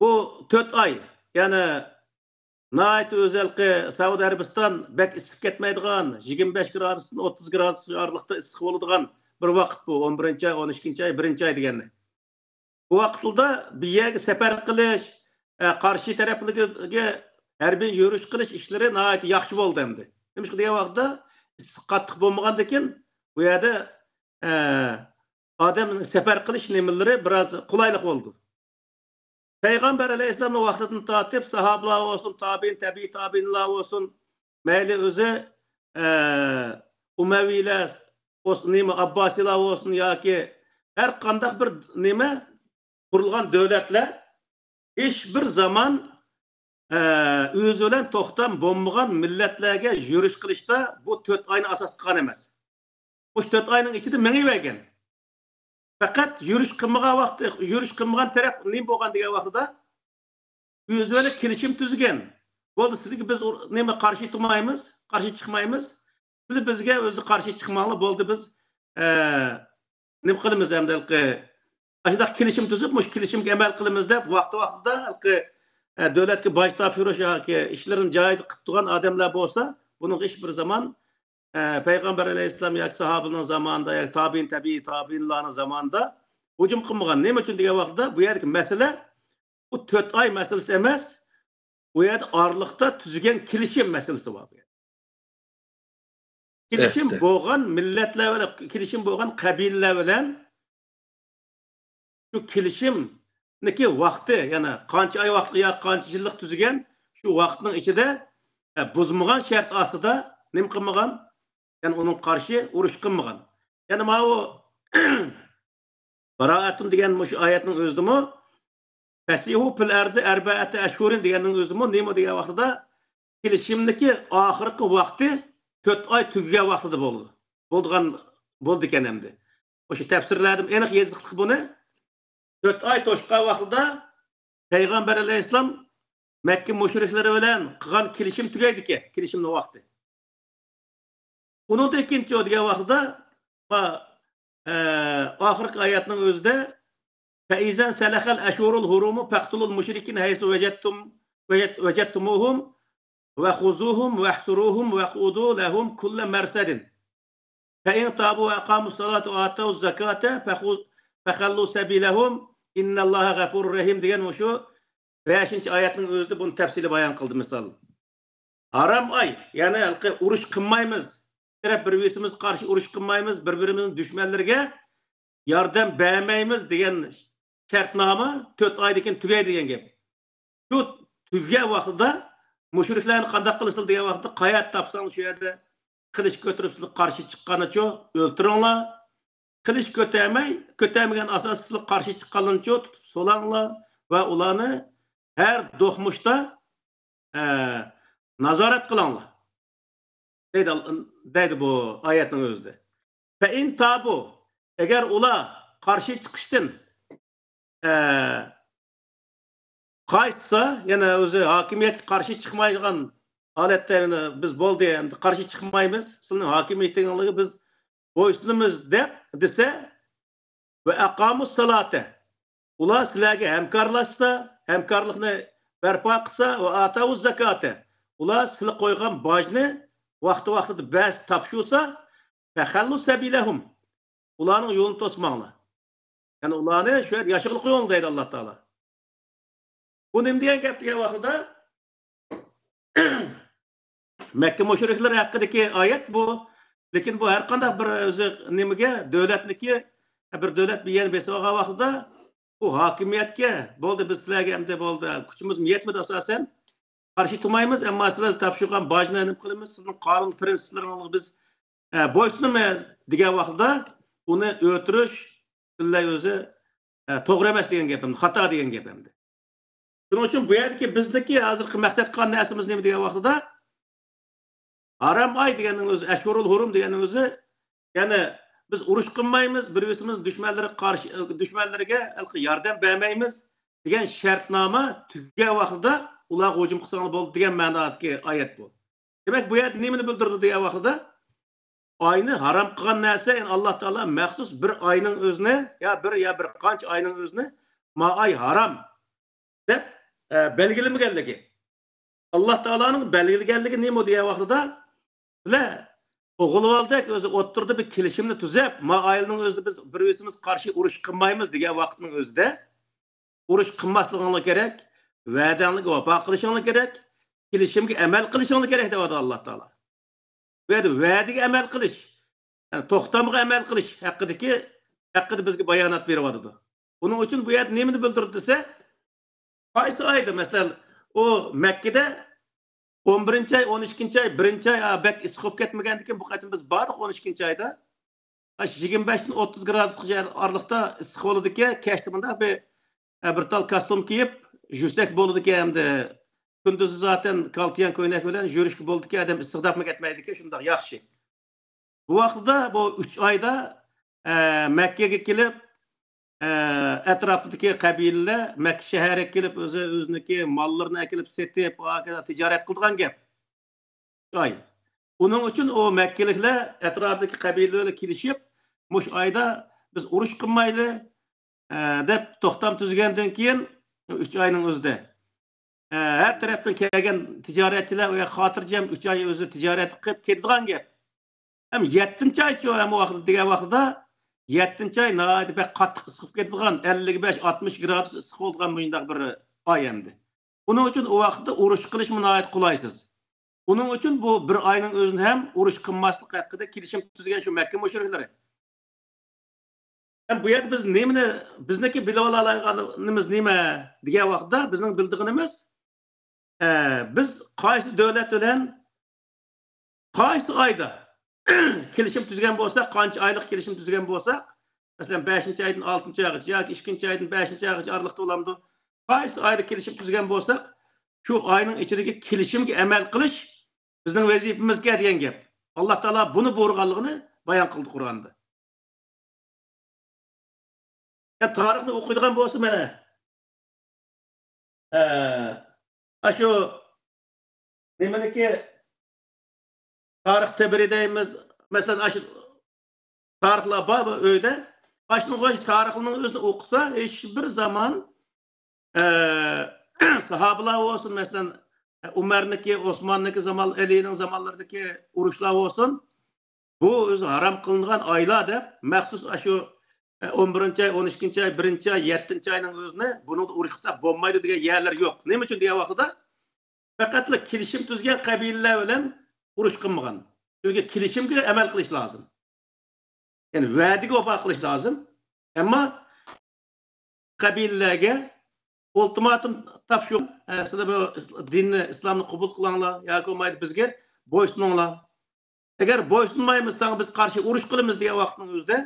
بۇ تۆت ئاي، يەنى ناھايىتى ئۆزى ھېلىقى سەئۇدى ئەرەبىستان بەك ئىسسىپ كەتمەيدىغان، يىگىرمە بەش گرادۇستىن ئوتتۇز گرادۇس ئارىلىقتا ئىسسىق بولىدىغان بىر ۋاقىت بۇ. ئون بىرىنچى ئاي، ئون ئىككىنچى ئاي، بىرىنچى ئاي دېگەننى. بۇ ۋاقىتلاردا بىر يەرگە سەپەر قىلىش، ئە، قارشى تەرەپلىرىگە ھەربىي يۈرۈش قىلىش ئىشلىرى ناھايىتى ياخشى بولدى ئەمدى. نېمىشقا دېگەن ۋاقىتتا ئىسسىق قاتتىق بولمىغاندىكىن، بۇ يەردە، ئە، ئادەم سەپەر قىلىش نېمىلىرى بىراز قولايلىق بولدى. پەيغەمبەر ئەلەيھىسسالامنىڭ ۋاقتىدىن تارتىپ ساھابىلار بولسۇن، تابىئىن، تەبىئىي تابىئىنلار بولسۇن، مەيلى ئۆزى، ئە، ئۇمەۋىيلەر بولسۇن، نېمە، ئابباسىيلار بولسۇن ياكى ھەر قانداق بىر نېمە قۇرۇلغان دۆلەتلەر ھېچ بىر زامان، ئە، ئۆزى بىلەن توختام بولمىغان مىللەتلەرگە يۈرۈش قىلىشتا بۇ تۆت ئاينى ئاساس قىلغان ئەمەس. مۇشۇ تۆت ئاينىڭ ئىچىدە مېڭىۋەرگەن. پەقەت يۈرۈش قىلمىغان ۋاقتى، يۈرۈش قىلمىغان تەرەپ نېمە بولغان دېگەن ۋاقتىدا، ئۆزى بىلەن كېلىشىم تۈزگەن. بولدى، سىزگە بىز ئۇر-، نېمە، قارشى تۇرمايمىز، قارشى چىقمايمىز. سىز بىزگە ئۆزى قارشى چىقماڭلار، بولدى، بىز، ئە، نېمە قىلىمىز ئەمدى، ھېلىقى، ئاشۇنداق كېلىشىم تۈزۈپ، مۇشۇ كېلىشىمگە ئەمەل قىلىمىز دەپ، ۋاقتى ۋاقتىدا ھېلىقى، ئە، دۆلەتكە باج تاپشۇرۇش ياكى ئىشلىرىنى جايىدا قىلىپ تۇرغان ئادەملەر بولسا، بۇنىڭغا ھېچ بىر زامان، ئە، پەيغەمبەر ئەلەيھىسسالام ياكى ساھابىنىڭ زامانىدا ياكى تابىئىن، تەبىئىي تابىئىنلارنىڭ زامانىدا ھۇجۇم قىلمىغان. نېمە ئۈچۈن دېگەن ۋاقتىدا، بۇ يەردىكى مەسىلە ئۇ تۆت ئاي مەسىلىسى ئەمەس، ئۇ يەردە ئارىلىقتا تۈزگەن كېلىشىم مەسىلىسى بار. كېلىشىم بولغان مىللەتلەر بىلەن، كېلىشىم بولغان قەبىلىلەر بىلەن شۇ كېلىشىمنىكى ۋاقتى، يەنى قانچە ئاي ۋاقىت يا قانچە يىللىق تۈزگەن، شۇ ۋاقىتنىڭ ئىچىدە، ئە، بۇزمىغان شەرت ئاستىدا نېمە قىلمىغان؟ يەنى ئۇنىڭ قارشى ئۇرۇش قىلمىغان. يەنى ماۋۇ باراءەتۇن دېگەن مۇشۇ ئايەتنىڭ ئۆزىدىمۇ، فەسىھۇ فىل ئەرزى ئەربەئەتە ئەشھۇرىن دېگەننىڭ ئۆزىمۇ نېمە دېگەن ۋاقتىدا، كېلىشىمدىكى ئاخىرقى ۋاقتى تۆت ئاي تۈگىگەن ۋاقتىدا بولىدۇ. بولىدىغان، بولىدىكەن ئەمدى. مۇشۇ تەپسىرلەردىمۇ ئېنىق يېزىقلىق بۇنى. تۆت ئاي توشقان ۋاقتىدا پەيغەمبەر ئەلەيھىسسالام مەككە مۇشرىكلىرى بىلەن قىلغان كېلىشىم تۈگەيدىكەن، كېلىشىمنىڭ ۋاقتى. ئۇنىڭدىن كېيىن دېگەن ۋاقتىدا، ئە، ئاخىرقى ئايەتنىڭ ئۆزىدە، فَإِذَا انْسَلَخَ الْأَشْهُرُ الْحُرُمُ فَاقْتُلُوا الْمُشْرِكِينَ حَيْثُ وَجَدْتُمْ، وَجَدْ-، وَجَدْتُمُوهُمْ وَخُذُوهُمْ وَاحْصُرُوهُمْ وَاقْعُدُوا لَهُمْ كُلَّ مَرْصَدٍ فَإِنْ تَابُوا وَأَقَامُوا الصَّلَاةَ وَآتَوُا الزَّكَاةَ فَخُ-، فَخَلُّوا سَبِيلَهُمْ إِنَّ اللَّهَ غَفُورٌ رَحِيمٌ دېگەن مۇشۇ بەشىنچى ئايەتنىڭ ئۆزىدە بۇنى تەپسىلىي بايان قىلدى. مىسال، ھارام ئاي، يەنى ھېلىقى ئۇرۇش قىلمايمىز، تەرەپ بىر-بىرىمىزگە قارشى ئۇرۇش قىلمايمىز، بىر-بىرىمىزنىڭ دۈشمەنلىرىگە ياردەم بەرمەيمىز دېگەن شەرتنامە تۆت ئايدىن كېيىن تۈگەيدۇ دېگەن گەپ. شۇ تۈگىگەن ۋاقتىدا مۇشرىكلارنى قانداق قىلىسىلەر دېگەن ۋاقىتتا، قايەردە تاپساڭ شۇ يەردە قىلىچ كۆتۈرۈپ سىلەرگە قارشى چىققاننىچۇ ئۆلتۈرۈڭلار. قىلىچ كۆتەرمەي، كۆتەرمىگەن ئاساستا سىلەرگە قارشى چىققانلارنىچۇ تۇتۇپ سولاڭلار ۋە ئۇلارنى ھەر دوقمۇشتا، ئە، نازارەت قىلىڭلار. دەيدۇ، دەيدۇ بۇ ئايەتنىڭ ئۆزىدە. فَإِنْ تَابُوا، ئەگەر ئۇلار قارشى چىقىشتىن، ئە، قايتسا، يەنە ئۆزى ھاكىمىيەتكە قارشى چىقمايدىغان ھالەتتە، يەنە بىز بولدى، ئەمدى قارشى چىقمايمىز، سىلىنىڭ ھاكىمىيىتىڭلارغا بىز بويسۇنىمىز دەپ دېسە، ۋە ئەقامۇس سالاتا، ئۇلار سىلەرگە ھەمكارلاشسا، ھەمكارلىقنى بەرپا قىلسا، ۋە ئاتاۋۇز زاكاتە، ئۇلار سىلى قويغان باجنى ۋاقتى ۋاقتىدا بەرسە، تاپشۇرسا، فەخەللۇ سەبىلەھۇم، ئۇلارنىڭ يولىنى توسماڭلار. يەنى ئۇلارنى شۇ يەردە ياشىغىلى قويۇڭ دەيدۇ ئاللا تائالا. بۇ نېمە دېگەن گەپ دېگەن ۋاقتىدا، مەككە مۇشرىكلىرى ھەققىدىكى ئايەت بۇ. لېكىن بۇ ھەر قانداق بىر ئۆزى نېمىگە، دۆلەتنىكى، بىر دۆلەت بىر يەرنى بېسىۋالغان ۋاقتىدا، بۇ ھاكىمىيەتكە، بولدى، بىز سىلەرگە ئەمدى بولدى، كۈچىمىزمۇ يەتمىدى ئاساسەن، قارشى تۇرمايمىز، ئەمما سىلەر تاپشۇرغان باجنى نېمە قىلىمىز، سىزنىڭ قانۇن پىرىنسىپلىرىڭىزغا بىز، ئە، بويسۇنىمىز دېگەن ۋاقتىدا، ئۇنى ئۆلتۈرۈش پۈتۈنلەي ئۆزى، ئە، توغرا ئەمەس دېگەن گەپ ئەمدى، خاتا دېگەن گەپ ئەمدى. شۇنىڭ ئۈچۈن بۇ يەردىكى بىزدىكى ھازىرقى مەقسەت قىلغان نەرسىمىز نېمە دېگەن ۋاقتىدا، ھارام ئاي دېگەننىڭ ئۆزى، ئەشھۇرۇل ھۇرۇم دېگەننىڭ ئۆزى، يەنى بىز ئۇرۇش قىلمايمىز، بىر-بىرىمىزنىڭ دۈشمەنلىرىگە قارشى، دۈشمەنلىرىگە ھېلىقى ياردەم بەرمەيمىز دېگەن شەرتنامە تۈگىگەن ۋاقتىدا ئۇلارغا ھۇجۇم قىلساڭلار بولدى دېگەن مەنادىكى ئايەت بۇ. دېمەك، بۇ يەردە نېمىنى بىلدۈرىدۇ دېگەن ۋاقتىدا، ئاينى ھارام قىلغان نەرسە، يەنى ئاللا تائالا مەخسۇس بىر ئاينىڭ ئۆزىنى، يا بىر، يا بىر قانچە ئاينىڭ ئۆزىنى، ما ئاي ھارام دەپ، ئە، بەلگىلىمىگەنلىكى. ئاللا تائالانىڭ بەلگىلىگەنلىكى نېمە دېگەن ۋاقتىدا، سىلەر ئوغۇلۋالدەك ئۆزى ئوتتۇرىدا بىر كېلىشىمنى تۈزەپ، ما ئاينىڭ ئۆزىدە بىز بىر-بىرىمىز قارشى ئۇرۇش قىلمايمىز دېگەن ۋاقىتنىڭ ئۆزىدە، ئۇرۇش قىلماسلىقىڭلار كېرەك، ۋەدەڭلارگە ۋاپا قىلىشىڭلار كېرەك، كېلىشىمگە ئەمەل قىلىشىڭلار كېرەك دەۋاتىدۇ ئاللا تائالا. بۇ يەردە ۋەدىگە ئەمەل قىلىش، يەنى توختامغا ئەمەل قىلىش ھەققىدىكى، ھەققىدە بىزگە بايانات بېرىۋاتىدۇ. بۇنىڭ ئۈچۈن بۇ يەردە نېمىنى بىلدۈرىدۇ دېسە، قايسى ئايدا، مەسىلەن، ئۇ مەككىدە ئون بىرىنچى ئاي، ئون ئىككىنچى ئاي، بىرىنچى ئاي، ئا، بەك ئىسسىق بولۇپ كەتمىگەندىكىن، بۇ قېتىم بىز باردۇق ئون ئىككىنچى ئايدا. ئاشۇ يىگىرمە بەشتىن ئوتتۇز گرادۇسقىچە ئارىلىقتا ئىسسىق بولىدىكەن، كەچتە مۇنداق بىر، ئە، بىر تال كاستيۇم كىيىپ يۈرسەك بولىدىكەن ئەمدى. كۈندۈزى زاتەن كالتىيان كۆينەك بىلەن يۈرۈشكە بولىدىكەن، ئادەم ئىسسىقداپمۇ كەتمەيدىكەن، شۇنداق ياخشى. بۇ ۋاقىتتا بۇ ئۈچ ئايدا، ئە، مەككىگە كېلىپ، ئە، ئەتراپتىكى قەبىلىلەر مەككە شەھەرگە كېلىپ، ئۆزى، ئۆزىنىڭكى ماللىرىنى ئەكېلىپ سېتىپ، ھاكازا تىجارەت قىلىدىغان گەپ. ئاي. ئۇنىڭ ئۈچۈن ئۇ مەككىلىكلەر ئەتراپىدىكى قەبىلىلەر بىلەن كېلىشىپ، مۇشۇ ئايدا بىز ئۇرۇش قىلمايلى، ئە، دەپ توختام تۈزگەندىن كېيىن، ئۈچ ئاينىڭ ئۆزىدە، ئە، ھەر تەرەپتىن كەلگەن تىجارەتچىلەر ئۇ يەرگە خاتىرجەم ئۈچ ئاي ئۆزى تىجارەت قىلىپ كېتىدىغان گەپ. ھەم يەتتىنچى ئايچۇ، ھەم ۋاقىت دېگەن ۋاقتىدا، يەتتىنچى ئاي ناھايىتى بەك قاتتىق ئىسسىق بولۇپ كېتىدىغان، ئەللىك بەش، ئاتمىش گرادۇس ئىسسىق بولىدىغان مۇنداق بىر ئاي ئەمدى. ئۇنىڭ ئۈچۈن ئۇ ۋاقىتتا ئۇرۇش قىلىشمۇ ناھايىتى قولايسىز. ئۇنىڭ ئۈچۈن بۇ بىر ئاينىڭ ئۆزىنى ھەم ئۇرۇش قىلماسلىق ھەققىدە كېلىشىم تۈزگەن شۇ مەككە مۇشرىكلىرى. ھەم بۇ يەردە بىز نېمىنى، بىزنىڭكى بىلىۋالالايدىغىنىمىز نېمە دېگەن ۋاقىتتا، بىزنىڭ بىلىدىغىنىمىز، ئە، بىز قايسى دۆلەت بىلەن قايسى ئايدا كېلىشىم تۈزگەن بولساق، قانچە ئايلىق كېلىشىم تۈزگەن بولساق، مەسىلەن، بەشىنچى ئايدىن ئالتىنچى ئايغىچە ياكى ئىككىنچى ئايدىن بەشىنچى ئايغىچە ئارىلىقتا بولامدۇ؟ قايسى ئايدا كېلىشىم تۈزگەن بولساق، شۇ ئاينىڭ ئىچىدىكى كېلىشىمگە ئەمەل قىلىش بىزنىڭ ۋەزىپىمىزكەن دېگەن گەپ. ئاللا تائالا بۇنى بۇيرۇغانلىقىنى بايان قىلدى قۇرئاندا. يا تارىخنى ئوقۇيدىغان بولسا، مانا، ئە، ئاشۇ نېمىنىڭكى تارىخ تەبرى دەيمىز، مەسىلەن، ئاشۇ تارىخلار بار بۇ ئۆيدە. ئاشۇنىڭغا ئوخشاش تارىخنىڭ ئۆزىنى ئوقۇسا، ھېچ بىر زامان، ئە، ساھابىلار بولسۇن، مەسىلەن، ئۇمەرنىكى، ئوسماننىكى زامان، ئەلىنىڭ زامانلىرىدىكى ئۇرۇشلار بولسۇن، بۇ ئۆزى ھارام قىلىنغان ئايلار دەپ، مەخسۇس ئاشۇ، ئە، ئون بىرىنچى ئاي، ئون ئىككىنچى ئاي، بىرىنچى ئاي، يەتتىنچى ئاينىڭ ئۆزىنى بۇنىڭدا ئۇرۇش قىلساق بولمايدۇ دېگەن يەرلىرى يوق. نېمە ئۈچۈن دېگەن ۋاقتىدا، پەقەتلا كېلىشىم تۈزگەن قەبىلىلەر بىلەن ئۇرۇش قىلمىغان. چۈنكى كېلىشىمگە ئەمەل قىلىش لازىم. يەنى ۋەدىگە ۋاپا قىلىش لازىم. ئەمما قەبىلىلەرگە ئۇلتىماتۇم تاپشۇرۇپ، ئە، سىلەر بۇ ئىس-، دىننى، ئىسلامنى قوبۇل قىلىڭلار ياكى بولمايدۇ بىزگە بويسۇنۇڭلار. ئەگەر بويسۇنمايمىز، ساڭا بىز قارشى ئۇرۇش قىلىمىز دېگەن ۋاقىتنىڭ ئۆزىدە،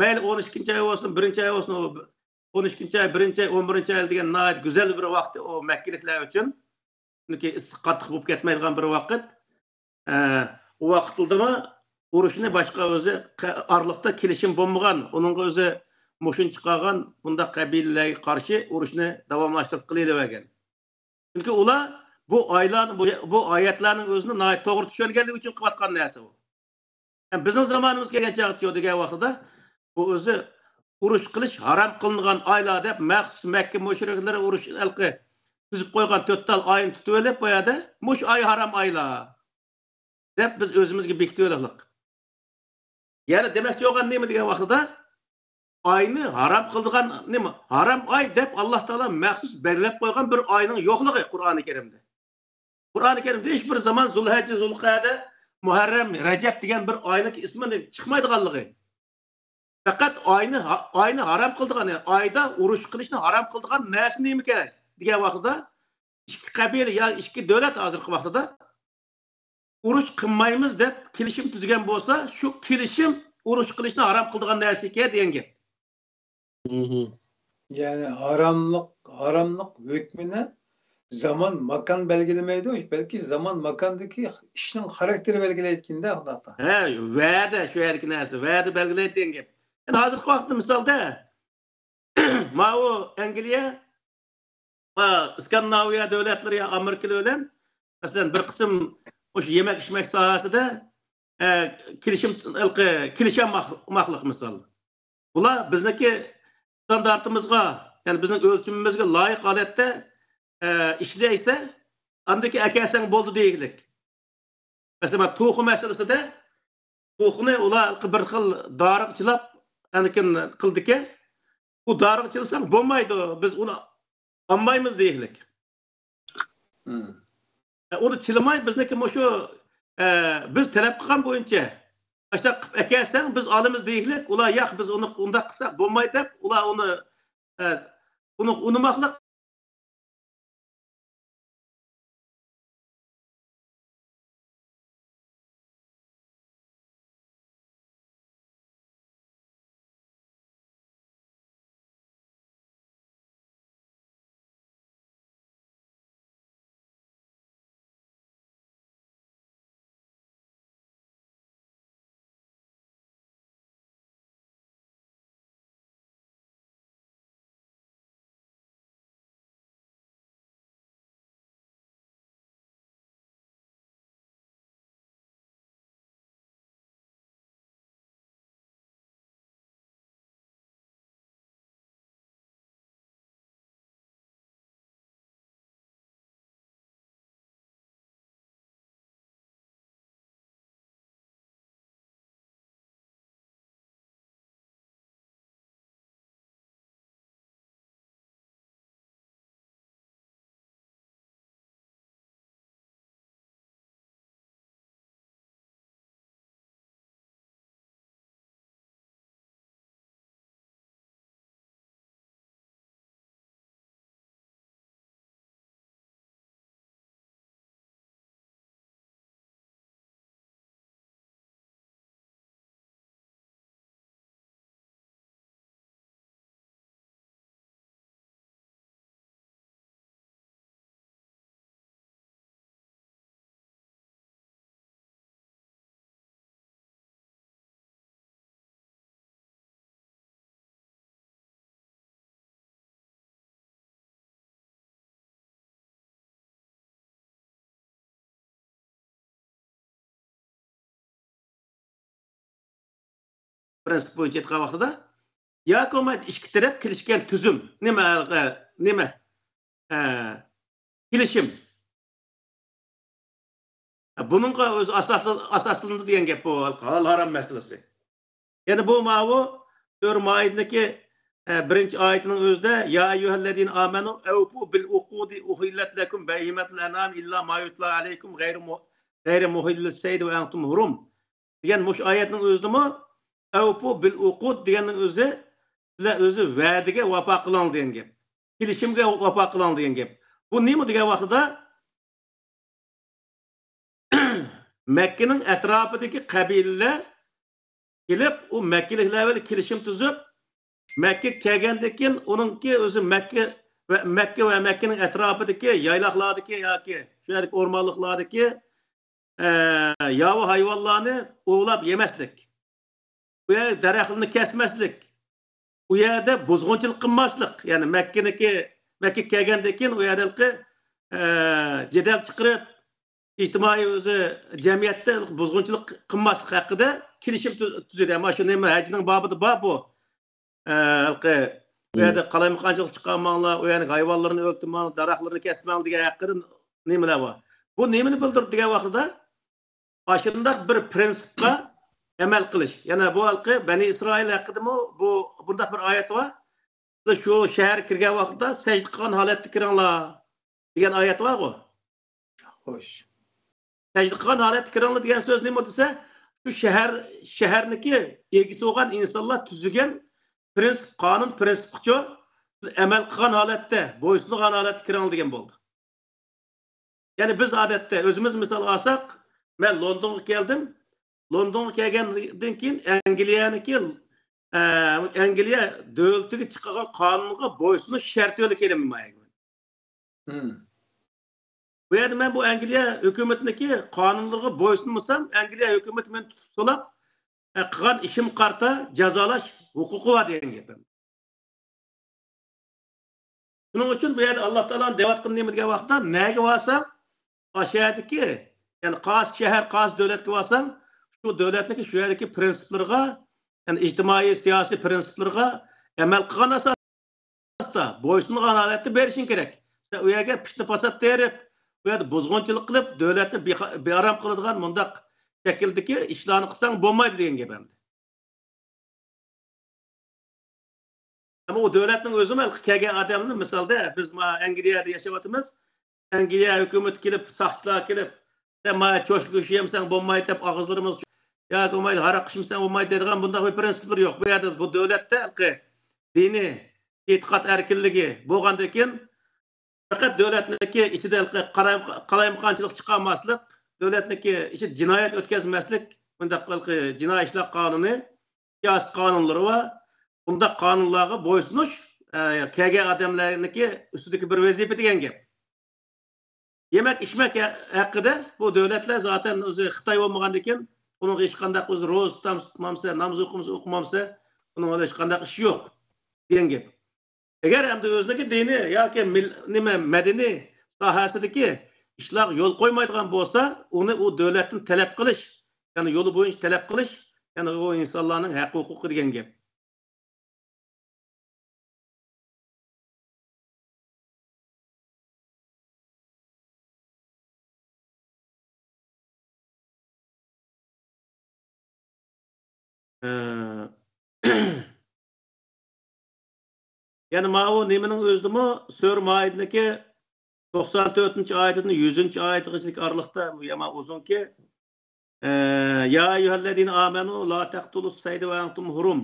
مەيلى ئون ئىككىنچى ئاي بولسۇن، بىرىنچى ئاي بولسۇن، ئۇ ئون ئىككىنچى ئاي، بىرىنچى ئاي، ئون بىرىنچى ئاي دېگەن ناھايىتى گۈزەل بىر ۋاقتى ئۇ مەككىلىكلەر ئۈچۈن. چۈنكى ئىسسىق قاتتىق بولۇپ كەتمەيدىغان بىر ۋاقىت. ئە، ئۇ ۋاقىتلىدىمۇ ئۇرۇشنى باشقا ئۆزى قە-، ئارىلىقتا كېلىشىم بولمىغان، ئۇنىڭغا ئۆزى مۇشۇنى چىقارغان بۇنداق قەبىلىلەرگە قارشى ئۇرۇشنى داۋاملاشتۇرۇپ قىلىۋەرگەن. چۈنكى ئۇلار بۇ ئايلارنى، بۇ، بۇ ئايەتلەرنىڭ ئۆزىنى ناھايىتى توغرا چۈشەنگەنلىكى ئۈچۈن قىلىۋاتقان نەرسە ئۇ. ھەم بىزنىڭ زامانىمىز كەلگەن چاغدا دېگەن ۋاقتىدا بۇ ئۆزى ئۇرۇش قىلىش ھارام قىلىنغان ئايلار دەپ مەخسۇس مەككە مۇشرىكلىرى ئۇرۇش ھېلىقى تۈزۈپ قويغان تۆت تال ئاينى تۇتۇۋېلىپ، بۇ يەردە مۇشۇ ئاي ھارام ئايلار دەپ بىز ئۆزىمىزگە بېكىتىۋېلىقلىق. يەنى دېمەكچى بولغان نېمە دېگەن ۋاقتىدا، ئاينى ھارام قىلىدىغان نېمە؟ ھارام ئاي دەپ ئاللا تائالا مەخسۇس بەلگىلەپ قويغان بىر ئاينىڭ يوقلۇقى قۇرئانى كەرىمدە. قۇرئانى كەرىمدە ھېچ بىر زامان زۇلھەججە، زۇلقەدە، مۇھەررەم، رەجەب دېگەن بىر ئاينىڭ ئىسمىنى چىقمايدىغانلىقى. پەقەت ئاينى ھا-، ئاينى ھارام قىلىدىغان، يەنى ئايدا ئۇرۇش قىلىشنى ھارام قىلىدىغان نەرسە نېمىكەن دېگەن ۋاقتىدا، ئىككى قەبىلە يا ئىككى دۆلەت ھازىرقى ۋاقتىدا ئۇرۇش قىلمايمىز دەپ كېلىشىم تۈزگەن بولسا، شۇ كېلىشىم ئۇرۇش قىلىشنى ھارام قىلىدىغان نەرسە ئىكەن دېگەن گەپ. يەنى ھاراملىق، ھاراملىق ھۆكمىنى زامان، ماكان بەلگىلىمەيدۇ، بەلكى زامان، ماكاندىكى ئىشنىڭ خاراكتېرى بەلگىلەيدىكىن-دە، ئۇنداقتا. ھە، ۋەدە، شۇ يەردىكى نەرسە، ۋەدە بەلگىلەيدۇ دېگەن گەپ. ئەمدى ھازىرقى ۋاقىتتا مىسالدا، ماۋۇ ئەنگلىيە ۋە ئىسكاندىناۋىيە دۆلەتلىرى يا ئامېرىكىلار بىلەن، مەسىلەن، بىر قىسىم مۇشۇ يېمەك-ئىچمەك ساھەسىدە، ئە، كېلىشىم، ھېلىقى، كېلىشەلماقلىق مىسال. بۇلار بىزنىڭكى ئىستاندارتىمىزغا، يەنى بىزنىڭ ئۆلچىمىمىزگە لايىق ھالەتتە، ئە، ئىشلەيسە، ئاندىكى ئەكەلسەڭ بولدى دېگۈلۈك. مەسىلەن، توخۇ مەسىلىسىدە، توخۇنى ئۇلار بىر خىل دارىغا چىلاپ، ئاندىكىن قىلىدىكەن. ئۇ دارىغا چىلىساڭ بولمايدۇ، بىز ئۇنى ئالمايمىز دېگۈلۈك. ئە، ئۇنى چىلىماي بىزنىڭكى مۇشۇ، ئە، بىز تەلەپ قىلغان بويىچە ئاشۇنداق قىلىپ ئەكەلسەڭ بىز ئالىمىز دېگۈلۈك، ئۇلار ياق، بىز ئۇنى ئۇنداق قىلساق بولمايدۇ دەپ، ئۇلار ئۇنى، ئە، ئۇنى ئۇنىماقلىق. پرىنسىپ بويىچە ئېيتقان ۋاقتىدا، ياكى بولمايدۇ ئىككى تەرەپ كېلىشكەن تۈزۈم. نېمە، نېمە، ئە، كېلىشىم. بۇنىڭغا ئۆزى ئاساسلىنىدۇ، ئاساسلىنىدۇ دېگەن گەپ بۇ ھالال ھارام مەسىلىسى. يەنى بۇ ماۋۇ سۈرە مائىدىنىڭكى، ئە، بىرىنچى ئايىتىنىڭ ئۆزىدە، يا ئەييۇھەللەزىنە ئامەنۇ ئەۋفۇ بىل ئۇقۇدى ئۇھىللەت لەكۇم بەھىمەتۇل ئەنئام ئىللا ما يۇتلا ئەلەيكۇم غەيرى مۇ-، غەيرى مۇھىللىس سەيدى ۋە ئەنتۇم ھۇرۇم. دېگەن مۇشۇ ئايەتنىڭ ئۆزىدىمۇ، ئەۋپۇ بىل ئۇقۇد دېگەننىڭ ئۆزى، سىلەر ئۆزى ۋەدىگە ۋاپا قىلىڭ دېگەن گەپ. كېلىشىمگە ۋاپا قىلىڭ دېگەن گەپ. بۇ نېمە دېگەن ۋاقتىدا، مەككىنىڭ ئەتراپىدىكى قەبىلىلەر كېلىپ، ئۇ مەككىلىكلەر بىلەن كېلىشىم تۈزۈپ، مەككىگە كەلگەندىن كېيىن ئۇنىڭكى ئۆزى مەككە ۋە، مەككە ۋە مەككىنىڭ ئەتراپىدىكى يايلاقلاردىكى ياكى شۇ يەردىكى ئورمانلىقلاردىكى، ئە، ياۋا ھايۋانلارنى ئوۋلاپ يېمەسلىك. ئۇ يەردە دەرەخلەرنى كەسمەسلىك. ئۇ يەردە بۇزغۇنچىلىق قىلماسلىق. يەنى مەككىنىكى، مەككىگە كەلگەندىن كېيىن ئۇ يەردە ھېلىقى، ئە، جېدەل چىقىرىپ، ئىجتىمائىي ئۆزى جەمئىيەتتە بۇزغۇنچىلىق قىلماسلىق ھەققىدە كېلىشىم تۈ-، تۈزىدى. ئەمما شۇ نېمە ھەجنىڭ بابىدا بار بۇ. ئە، ھېلىقى، بۇ يەردە قالايمىقانچىلىق چىقارماڭلار، ئۇ يەرنىڭ ھايۋانلىرىنى ئۆلتۈرمەڭ، دەرەخلىرىنى كەسمەڭ دېگەن ھەققىدە نېمىلەر بار. بۇ نېمىنى بىلدۈرىدۇ دېگەن ۋاقتىدا، ئاشۇنداق بىر پرىنسىپقا ئەمەل قىلىش. يەنە بۇ ھېلىقى بەنى ئىسرائىل ھەققىدىمۇ بۇ، بۇنداق بىر ئايەت بار. سىلەر شۇ شەھەرگە كىرگەن ۋاقىتتا سەجدە قىلغان ھالەتتە كىرىڭلار دېگەن ئايەت بارغۇ. خوش. سەجدە قىلغان ھالەتتە كىرىڭلار دېگەن سۆز نېمە دېسە، شۇ شەھەر، شەھەرنىكى ئىگىسى بولغان ئىنسانلار تۈزگەن پرىنسىپ، قانۇن پرىنسىپقىچە سىز ئەمەل قىلغان ھالەتتە، بويسۇنغان ھالەتتە كىرىڭلار دېگەن بولدى. يەنى بىز ئادەتتە ئۆزىمىز مىسال ئالساق، مەن لوندونغا كەلدىم. لوندونغا كەلگەندىن كېيىن ئەنگلىيەنىڭكى، ئە، ئەنگلىيە دۆلىتىگە چىقارغان قانۇنغا بويسۇنۇش شەرتى بىلەن كېلىمەن. بۇ يەردە مەن بۇ ئەنگلىيە ھۆكۈمىتىنىڭكى قانۇنلىرىغا بويسۇنمىسام، ئەنگلىيە ھۆكۈمىتى مېنى تۇتۇپ سولاپ، ئە، قىلغان ئىشىمغا قارىتا جازالاش ھوقۇقى بار دېگەن گېپىم. شۇنىڭ ئۈچۈن بۇ يەردە ئاللا تائالانىڭ دەۋاتقىنى نېمە دېگەن ۋاقىتتا، نەگە بارساڭ، ئاشۇ يەردىكى، يەنى قايسى شەھەر، قايسى دۆلەتكە بارساڭ، شۇ دۆلەتنىڭكى شۇ يەردىكى پرىنسىپلىرىغا، يەنى ئىجتىمائىي سىياسىي پرىنسىپلىرىغا ئەمەل قىلغان ئاساستا، بويسۇنغان ھالەتتە بېرىشىڭ كېرەك. سەن ئۇ يەرگە پىتنە-پاسات تېرىپ، ئۇ يەردە بۇزغۇنچىلىق قىلىپ، دۆلەتنى بىخا-، بىئارام قىلىدىغان مۇنداق شەكىلدىكى ئىشلارنى قىلساڭ بولمايدۇ دېگەن گەپ ئەمدى. ئەمما ئۇ دۆلەتنىڭ ئۆزىمۇ كەلگەن ئادەمنى، مىسالدا، بىز ما ئەنگلىيەدە ياشاۋاتىمىز. ئەنگلىيە ھۆكۈمىتى كېلىپ، ساقچىلار كېلىپ، سەن ما چوشقا گۆشى يېمىسەڭ بولمايدۇ دەپ، ئاغزىلىرىمىزغا ياكى بولمايدۇ، ھاراق ئىچمىسەڭ بولمايدۇ دەيدىغان بۇنداق بىر پرىنسىپلىرى يوق. بۇ يەردە، بۇ دۆلەتتە ھېلىقى دىنىي ئېتىقاد ئەركىنلىكى بولغاندىن كېيىن، پەقەت دۆلەتنىڭكى ئىچىدە ھېلىقى قالايمىقانچىلىق چىقارماسلىق، دۆلەتنىڭكى ئىچىدە جىنايەت ئۆتكۈزمەسلىك، بۇنداق ھېلىقى جىنايى ئىشلار قانۇنى، سىياسىي قانۇنلىرى بار. بۇنداق قانۇنلارغا بويسۇنۇش، ئە، كەلگەن ئادەملەرنىڭكى ئۈستىدىكى بىر ۋەزىپە دېگەن گەپ. يېمەك، ئىچمەك ھە-، ھەققىدە بۇ دۆلەتلەر زاتەن ئۆزى خىتاي بولمىغاندىكىن، ئۇنىڭغا ھېچقانداق ئۆزى روزا تۇتامسا، تۇتمامسا، ناماز ئوقۇمسا، ئوقۇمامسا، ئۇنىڭ بىلەن ھېچقانداق ئىشى يوق دېگەن گەپ. ئەگەر ئەمدى ئۆزىنىڭكى دىنىي ياكى مىل-، نېمە، مەدەنىي ساھەسىدىكى ئىشلارغا يول قويمايدىغان بولسا، ئۇنى ئۇ دۆلەتتىن تەلەپ قىلىش، يەنى يولى بويىچە تەلەپ قىلىش، يەنى ئۇ ئىنسانلارنىڭ ھەق ھوقۇقى دېگەن گەپ. ئە، يەنە ماۋۇ نېمىنىڭ ئۆزىدىمۇ سۈرە مائىدىنىڭكى توقسان تۆتىنچى ئايىتىدىن يۈزىنچى ئايىتىغىچىلىك ئارىلىقتا، بۇ يامان ئۇزۇنكى. ئە، يا أيها الذين آمنوا لا تقتلوا الصيد وأنتم حرم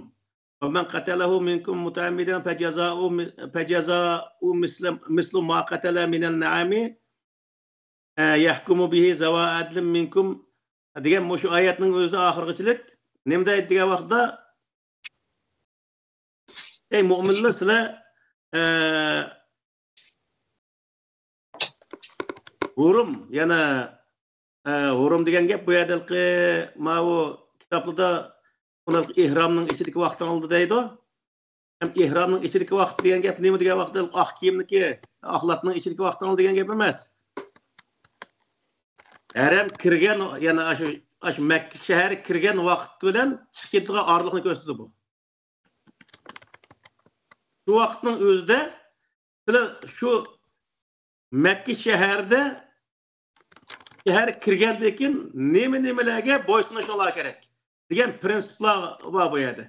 ومن قتله منكم متعمدا فجزاء، فجزاء مثل، مثل ما قتل من النعم، ئە، يحكم به ذوى عدل منكم دېگەن مۇشۇ ئايەتنىڭ ئۆزىدە ئاخىرغىچىلىك نېمە دەيدۇ دېگەن ۋاقىتتا، ئەي مۆمىنلەر، سىلەر، ئە، ھۇرۇم، يەنە، ئە، ھۇرۇم دېگەن گەپ بۇ يەردىكى ماۋۇ كىتابلاردا ئۇنى ئېھرامنىڭ ئىچىدىكى ۋاقتىڭلاردا دەيدۇ. ھەم ئېھرامنىڭ ئىچىدىكى ۋاقىت دېگەن گەپ نېمە دېگەن ۋاقىتتا ئاق كىيىمنىكى، ئاق لاتنىڭ ئىچىدىكى ۋاقتىڭلار دېگەن گەپ ئەمەس. ھەرەم كىرگەن، يەنى ئاشۇ، ئاشۇ مەككە شەھەرگە كىرگەن ۋاقىت بىلەن چىقىپ كېتىدىغان ئارىلىقنى كۆرسىتىدۇ بۇ. شۇ ۋاقىتنىڭ ئۆزىدە سىلەر شۇ مەككە شەھەردە، شەھەرگە كىرگەندىن كېيىن نېمە-نېمىلەرگە بويسۇنۇشۇڭلار كېرەك دېگەن پرىنسىپلار بار بۇ يەردە.